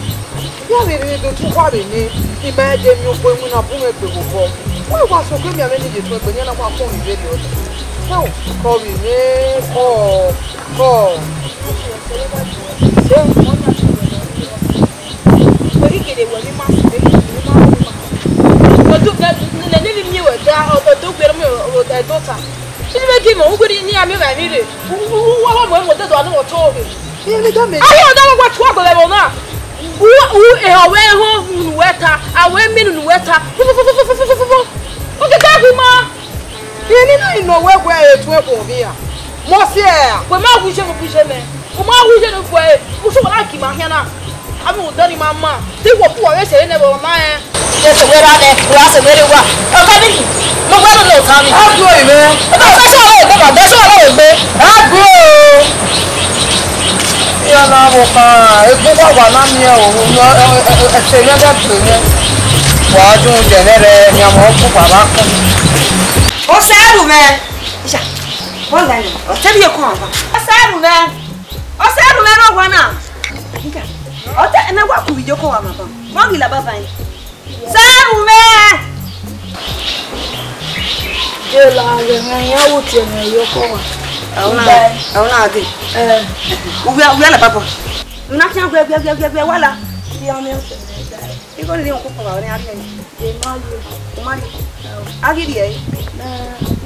Ya vbe rhie do tu uwa vbe nẹ, I ma de miẹn obọ iwinna bun mwẹ gbe vbe obọ. Wa wa sokọ miẹn amẹ ni ye tuẹ gbe, iran na wa kọn vbe vberriọ. Kọ, kọ vbe nẹ, kọ, kọ. Wẹ ghi kere wẹ ne ima sẹ, ne ima ru ima. Ọdọ ne, ne, ne, ne miẹn wẹ da, ọdọ gbe ne Ẹdo ta. Inu mwẹ ghi mọ, u gbe ne iran miẹn vbe emwi rre. U, u, u, wa, wa mu ẹmwẹ odẹdẹ ne ọ to rre. Iye ne da mẹ. Aye, ọdọ wa tua gbe vbe ẹvbo na. U, u, ehọ wẹ ehọ unu wẹ ta, a wẹ miẹn unu wẹ ta. Fu, fu, fu. U ke ka ghi ma. Iye ne I na nọ wẹ wẹ etuẹn khuọnmwi a. Mọ si ẹre a. Wẹ ma wu iye ne u bu iye mẹ. U ma wu iye ne u bu ẹre. U sẹ wẹ na gi ima khian na. Avbe odẹ ni ma ma. Te wẹ ku wẹ vbe sẹ vbene ẹvbo ma rẹn. Ẹ sẹ wẹ ra nẹ, wẹ ra sẹ wẹ rre wa. Ọ ka bi ni, ne uwẹ rhunmwuda otan ni. A gu ẹre mwẹ. Ẹ bẹ sẹ sẹ ọvbehe egbe ma, bẹ sẹ ọvbehe egbe. A gu o. Iran na vbe okhan, egun wa wa na miẹn o, ẹse mwẹ ghẹ gbe mwẹ. Wa dun yẹ nẹ rẹ, ne a mọ ọkpọkpa vbe akun. Ọ sẹ ru mwẹ. Isa, wọ la nẹ, ọ te rhie ekun ava. Ọ sẹ ru mwẹ. Ọ sẹ ru mwẹ rre owa na. Ọ te, ẹmwẹ wa ku vbe iyoko wa ma ban. Wa ghi la baba ẹn. Sẹ ru mwẹ. Jela, ghẹ mwẹ, iran wo tie mwẹ ye ọkọ wa. Ẹ, ọ na, ẹ, ọ na ghe. Ẹ. Uwia, uwia la baba. Na khian gbe, gbe, gbe, gbe, gbe, wa la. Iran miẹn ọsẹ mwẹ da. Igho ni rhie ukpokpọn wa, ọ rẹn a rhie ẹre. Ẹ, ma rhie. U ma rhie. Ẹ. A ghi rhie ẹre. Ẹ,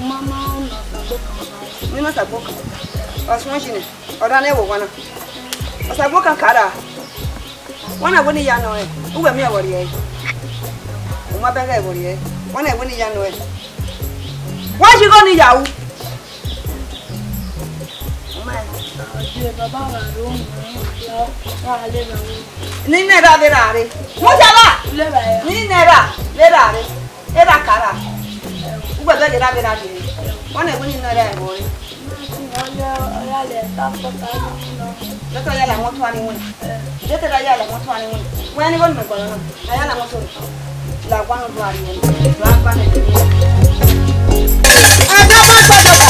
u ma ma na Osabokan. Ne ima Osabokan. Ọ suẹn yi nẹ. Ọ da nẹ vbe owa na. Osabokan ka ra. Wẹ na wẹ ne I ya nọ rẹn, uwẹ miẹn vbe ọ rhie ẹre. U ma bẹghe vbe ọ rhie ẹre. Wẹ na wẹ ne I ya nọ rẹn. Wa yi igho ni ya ru. U ma rẹn. Ọ baba wa ro mu, ọ gha lele vbe. Ne I nẹ erha vbe erha rre. Mu ya la. Lele vbe. Ne I nẹ erha vbe erha rre. Erha ka erha. Uwẹ bẹghe erha vbe erha rre. Wẹ na wẹ ne I nẹ erha vbe ọ rre. Ọ ya, ọ ya lẹ ta fọ ta ni nọ. Jẹ te ọ ya la ẹmwẹ ọtuan ni wẹ. Jẹ te ọ ya la ẹmwẹ ọtuan ni wẹ. Wẹ ni igho ne imẹ gualọ na. A ya la ẹmwẹ ọtuan. La ẹmwẹ ọtuan ni wẹ. La ẹmwẹ ọtuan ni wẹ. Ẹgbẹ ma gbọdọ kọ.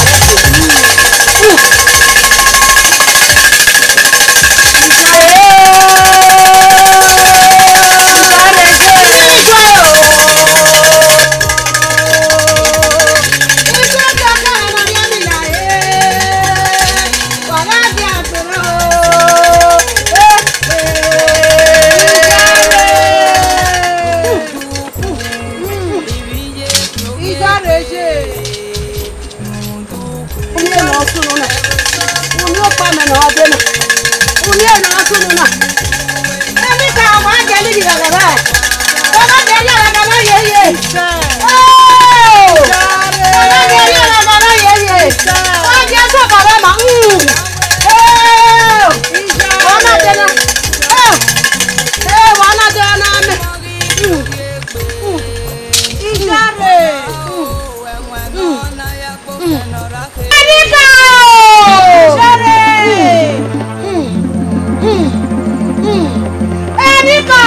Mẹ ne ọ dee na. Unu ẹre ne ọ sunu na. Emwi ka ọmọ a jẹ lili ghagha. Ọmọ a jẹ lili ghagha ma ye ye. Oh! Ọmọ a jẹ lili ghagha ma ye ye. Ọ jẹ sọ baba ma. Mm. Oh! Wa na dee na. Oh! Eh, wa na dee na mẹ. Mm. Mm. Iyare. Mm. Mm. Ẹniko! Sọrọ! Ẹniko!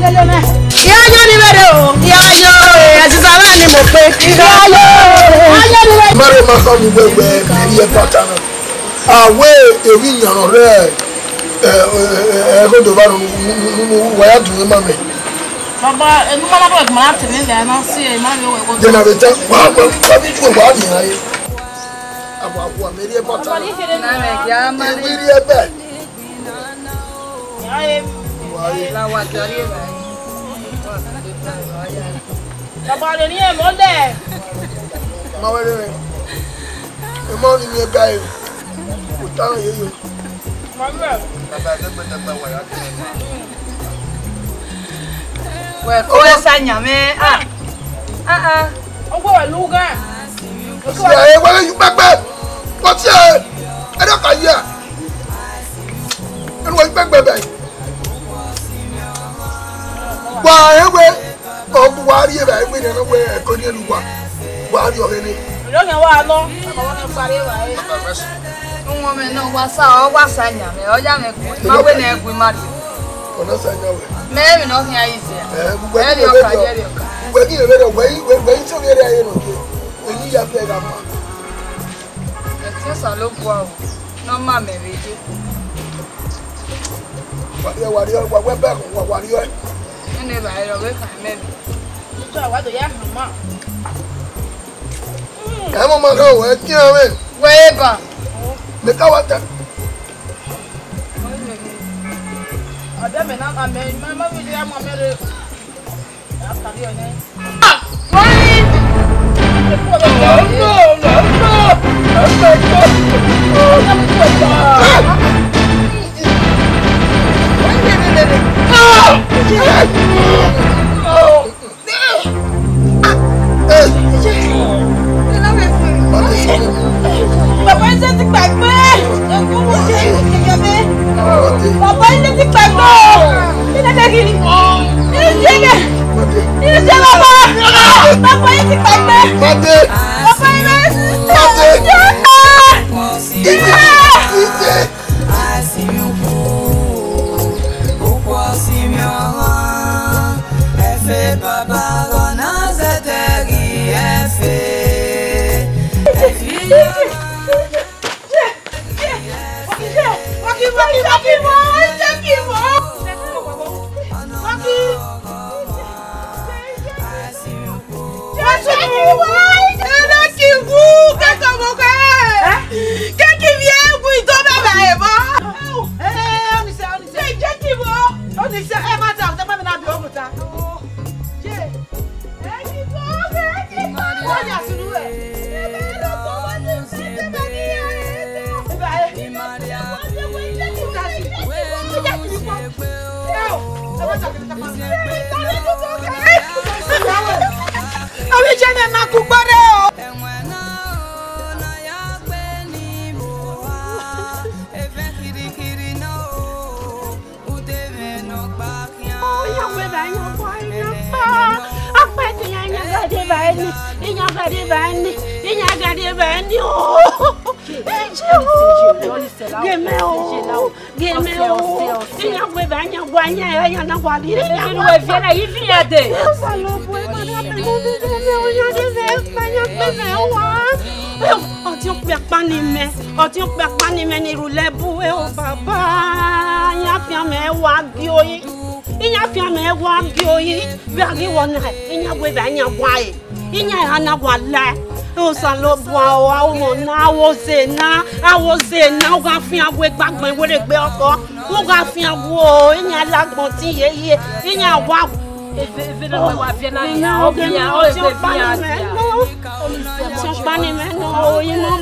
Lele mẹ. Iya yo ni vbe rre o, iya yo, ẹ sisa vbe ni mo pe. Iya yo, iya yo ni vbe. Mare ma kọ mu gbẹgbẹ, ẹ ri ẹ pata na. A wẹ emwi yan rẹ, ẹ, ẹ, ẹ, ẹghodo vbe aro, wa ya dun ma mẹ. Baba, enu ma na bọ ẹgbọn na tẹmẹ lẹ, a na si ẹre, ma vbe wẹ ẹghodo. Dena vbe ta, wa, wa, wa bi ju wa ni aye. Abo, abo, a mẹ rhie bọta. Baba, ni kere na. Na mẹ ya ma ni. Emwi rhie bẹ. Wa ye. La wa jọ rhie bẹ. Baba, rhie ni ẹmọ lẹ. Ma wẹ rhie. Emọ ni miẹn ga e. Otan ye yo. Wẹ ko ẹ sa yan mwẹ. Ah. Ah, ah. Ọgbọ wẹ lu gha. Ya e wẹ yu pẹpẹ. Ko tie. E do ka ya. Enu wẹ yu pẹpẹ bẹ. Wa e wẹ. Ọ gu wa rhie evbare wẹ ne ọ wẹ ẹko ni elu wa, wa rhie ọghe ne. Ọlọghẹ wa nọ, ọmọ ne kpare evbare. Uwọn mẹ nọ wa sa, ọ wa sa yan mẹ, ọ ya mẹ gu, ma wẹ ne gu ma rhie. Ọ na sa yan wẹ. Mẹ emwi ne ọ khian yi zẹ. Ẹ, wẹ ẹ rhie ọka, ẹ rhie ọka. Wẹ ni ere wẹ, wẹ, wẹ ni so vbe rhie ayé nọ. Èyí ya fẹ gha ma. Ẹtin Osanobua o, ne ọ ma mẹ vbe ye. Wa rhie, wa rhie, wa wẹ bẹghe, wa, wa rhie. Nene evbare rọ vbe kha mẹ mẹ. Ijo a wa do ya hama. Ẹ mọ ma gha wẹ tian mwẹ. Wẹ eba. Mẹ ka wa ta. Ọdẹ mẹ na ma mẹ, ma ma vbe ya ma mẹ re. Bàbá yín ti gbàgbé. Bàbá yín ti gbàgbé o. Kí ló dé kí ni? Kí ló dé? Kí ló dé bàbá? Bàbá yín ti gbàgbé. Bàbá yín lọ sí. Asimiukwu, ukwu Asimiọhọn, ẹfe baba gọ na zẹdẹ ghi ẹfe. Ẹfe. Jésù! Ẹ lọ kí n wú kẹkẹ ọmọ kẹ. Kẹkẹ mi ẹ wí tó bẹ̀rẹ̀ ẹ̀ mọ́. Ẹ, ẹ, ọnìṣẹ́, ọnìṣẹ́. Ẹ jẹ́ kí n wọ. Ọnìṣẹ́, ẹ má ta, ọ̀tẹ́ bá mi náà bí ọmọ ta. Jẹ́, ẹ kí n wọ, ẹ kí n wọ. Wọ́n yà sínú rẹ̀. Ẹ bá ẹ lọ kọ́ wọ́n ní ìfẹ́ tẹ́ bá ní ẹ. Ẹ bá ẹ. Avbe iye mwẹ ma ku gbọrre o. Iran wẹ vbe iran gua iran kpa. Akpa ẹdẹ iran, iran gha rrie evbare ni. Iran gha rrie evbare ni. Iran gha rrie evbare ni o. Gie mẹ o. Gie mẹ o. Iran wẹ vbe iran gua, iran, iran na gua rrie. Iran wẹ viẹ na, iviẹn dee. Osanobua, ma da mẹ mu vbe iran dee, iran gbe mẹ wa. Ọtiẹn okpia kpa ni mẹ, ọtiẹn okpia kpa ni mẹ ni rhulẹ bu ẹre o baba. Iran fian mẹ wa gie ori. Iran fian mẹ wa gie ori. Vbe a ghi wọ na, iran wẹ vbe iran gua re. Iran eha na wa la. Osanobua o, a wu na, a wo ze na, a wo ze na, u gha fian wu egbe agbọn iweregbe ọkọ, u gha fian wu o, iran la agbọn tin yeye, iran wa. Eve, eve na wa viẹ na, ọ vian, ọ egbe vian dia. Ọtiọkpa ni mẹ nọ, ọtiọkpa ni mẹ nọ, o, imọ.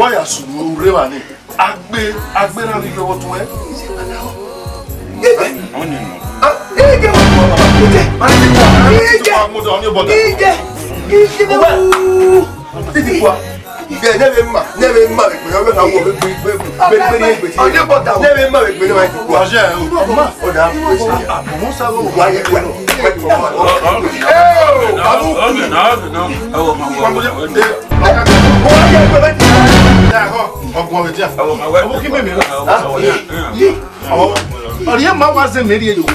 Wa ya sunu urre evba ni. Agbe, agbe na ni yọ tuẹ. Ige. Ah, ige. Ige. Ige. Ige. Titi kua. Ige, ne vbe ma, ne vbe ma vbe gbe, ne vbe na wo vbe gbe, vbe, vbe, vbe ni egbe ti. Ne vbe ma vbe gbe, ne vbe ti kua. Ọjẹ, o ma. O da. Mo sa wo. Wa ye, wa. Eh, babu. Ọgbọn vbe dia. Ọmọ kí mèmí rẹ. Ọ̀rẹ́ ẹ̀ máa wá ṣe mẹ́rin èyí wá.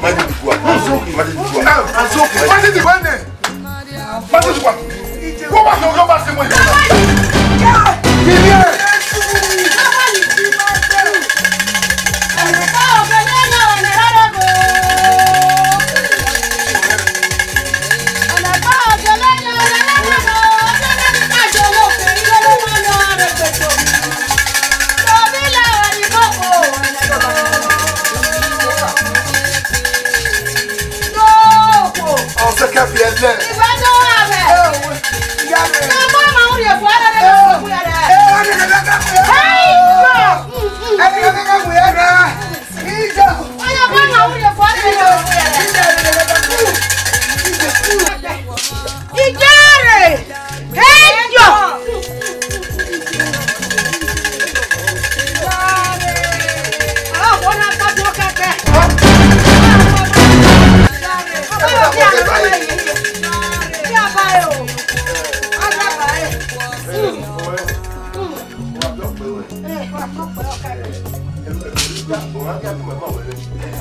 Má ti dìbò àná. Má ti dìbò àná. Má ti dìbò àná. Wọ́n bá sọ ọjọ́ bá ṣe mọ ìlú náà. Kìnìún ẹ̀. Ọsẹ kẹfì ẹlẹ. Ìwé tó wà bẹ̀. Ẹ ò wẹ. Ìyá mi. Ọmọ ọmọ òun yẹ fún ẹrẹ lẹ́nu òkú yẹrẹ. Ẹ wà ní ẹgbẹ́ kẹfì ẹlẹ. Ẹ ní ẹgbẹ́ kẹfì ẹlẹ. Ìjọ. Ọmọ ọmọ òun yẹ fún ẹrẹ lẹ́nu òkú yẹrẹ. Ìjọ rẹ̀. Ẹjọ! Àwọn ọmọ náà tọ́jú ó kẹ́kẹ́.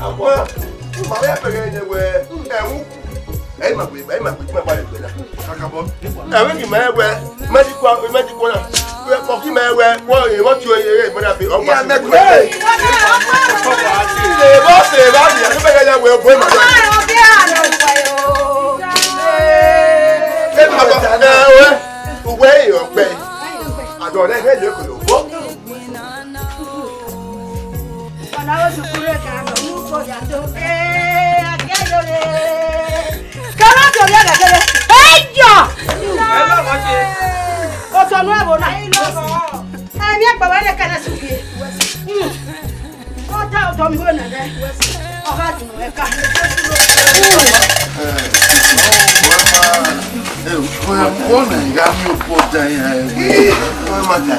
Àwọn ọmọ náà bẹ̀rẹ̀ ẹ̀wẹ̀ ẹ̀wù. Ẹ ma gbe, ẹ ma gbe, ma gba gbe na. Kakabọ. Ẹ wẹ ki ma wẹ, ma di kua, ma di kua na. Wẹ kọ ki ma wẹ, wọ e wọ ti o e ma na be ọgba. Iya mẹ kwe. Se ba se ba ni, a be ya wẹ bo ma. Ẹ ma ba, ẹ wẹ, uwe e ọpẹ. Adọ rẹ he le ko yo. Ọna osu kure ka nọ mu ko ya do. Eh, agiẹyore. Kẹrọ ti ovbi ẹghẹ kere. Ẹjọ! Otọ nu ẹvbo na. Ẹmí ẹgbẹ wẹ ne kẹnẹ sugbe. Ọ ta otọ mi wẹ nẹrẹ. Ọ gha dunu ẹka. Ẹ, wẹ ma, ẹ, wẹ ma, wẹ ma, ya mi okpọ da ya, ẹ, wẹ ma da.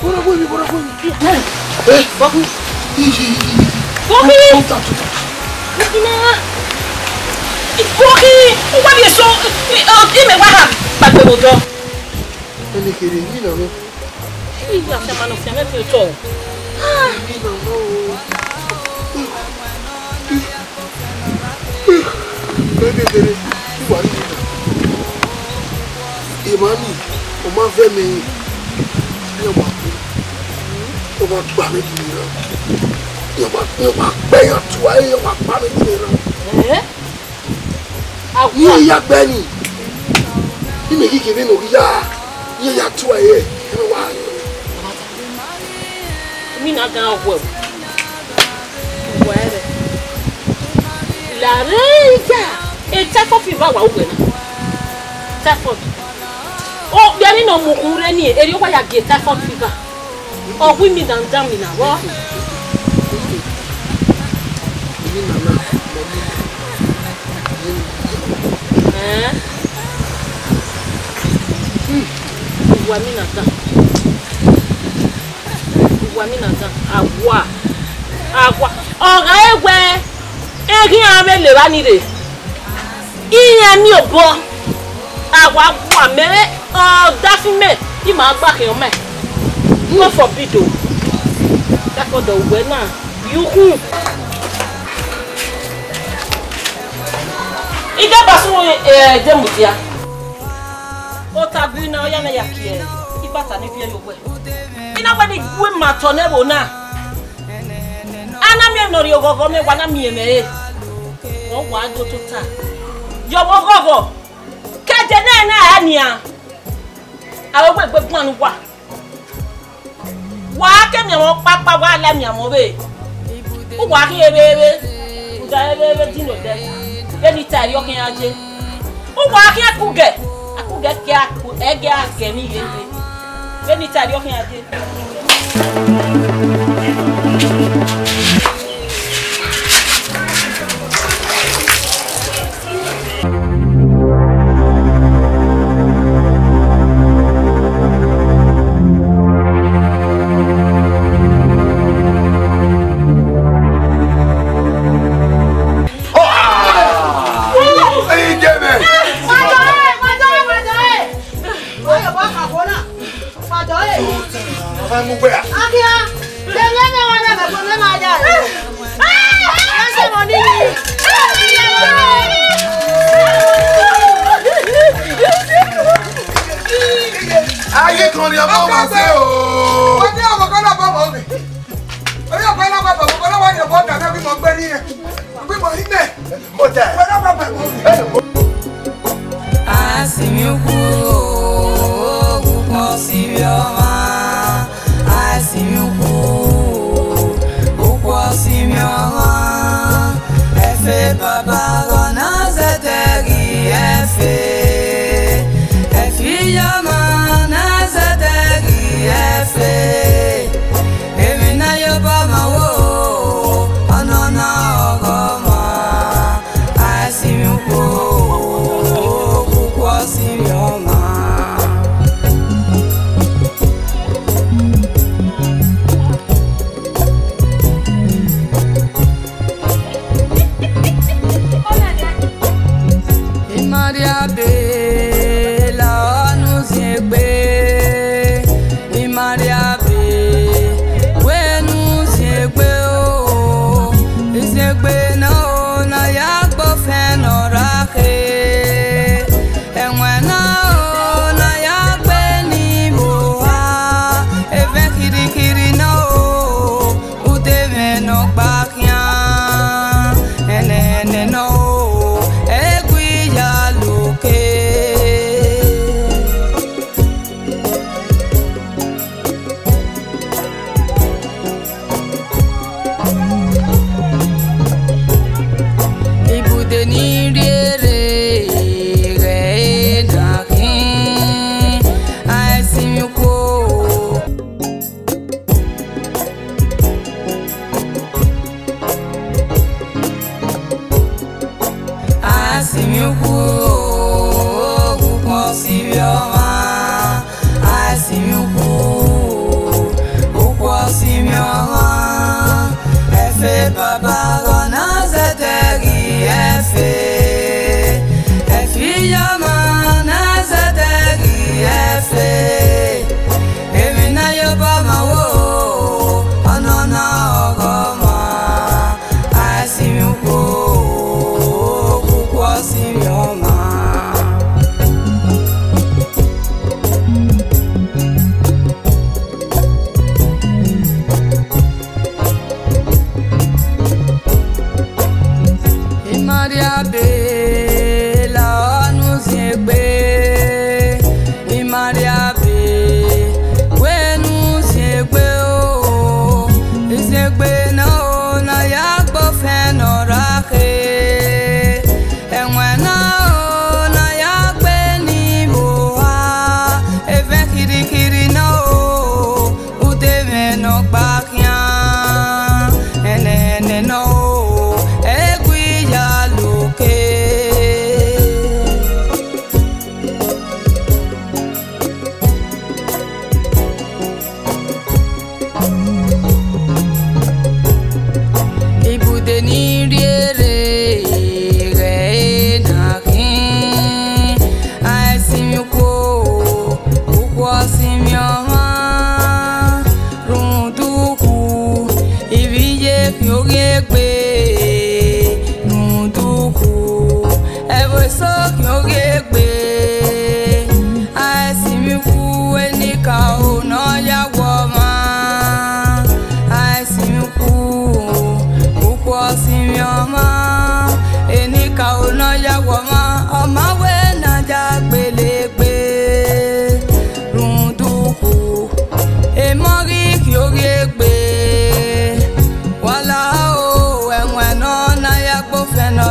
Bọrọ wẹ mi, bọrọ wẹ mi. Eh? Bọkhi. Iyi, iyi, iyi. Bọkhi. Come down, come down. Bọkhi na. Bọkhi, u wa vbiẹ eso, i, i, imẹ wa ha kpagbe vbe odọ. Ẹnẹ kherhe, emwi na nọ. Iya, fianma nọ, fianma fi otọ. Emwi na nọ o. Ẹnẹ kherhe, u wa rhie emwi na. Emwa ni, ọ ma vẹ mẹ, iran wa ku, iran wa gba mwẹ gie erhan. Iran wa, iran wa gbe iran tua ẹre, iran wa gba mwẹ gie erhan. Eh? Iran ya gbe ni. Imẹ ghi gie vbene ọ ghi ya, iran ya tua ẹre, iran wa. Emwi na gan wẹ o. Uwa ẹre. Lare ya, e typhoid fever wa uwẹ na. Typhoid. Okpia ni nọ mu ukhunmwu rre ni, erriọ wa ya gie typhoid fever. Ọ wi mi dandan mi na vbọ. Ẹn? Uwa mi na dan. Uwa mi na dan. Awa. Awa. Ọ gha re wẹ eghian vbe levba ni rre. Iran miẹn obọ, a wa gua mẹ vbe ọdafẹn mẹ, ima gba khian mẹ. God forbid o. Dakọdọ uwẹ na, ye ukhun. I de ba sunu, eh, de mudia. Ota gui na, ọ ya na ya kie ibata ni viẹ ye owẹ. I na wẹ ne I gu ima tọ ne ẹvbo na. A na miẹn emwi ne ọ rhie oghọghọ mẹ, wa na miẹn mwẹ re. Ọ wa do tota. Yọ vbe oghọghọ. Ke ẹdẹ nẹ na ra nian. Aro wẹ egbe guan ne uwa. Wa ke miẹn mwẹ ọkpakpa, wa la miẹn mwẹ ọvbehe. Uwa khian evbevbe. Uda evbevbe din odẹ. Vbene I ta ẹre ọ khian ya ye. Uwa khian kugẹ, a kugẹ ke a ku, ẹgẹ a gẹ ni yeye. Vbene I ta ẹre ọ khian ya ye. Ayé kan ni ọmọ wa ṣe o. Ọjọ́ ọmọ kan náà bọ̀ mọ́ mi. Ọjọ́ ọmọ kan náà bọ̀ mọ́ mi. Ọjọ́ ọmọ kan náà bọ̀ mọ́ mi. Asimi ukwu, ukwu osimi ọmwa. Asimi ukwu, ukwu osimi ọmwa. Ẹfe baba gọ na zẹdẹ ghi ẹfe. Ẹfe iyọmwa na zẹdẹ ghi ẹfe. Emwi ne a ya obọ ọmwa wo, ọnọna ọghọ ọmwa.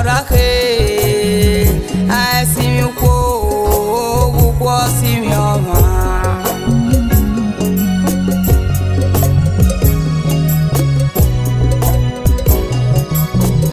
ra khe.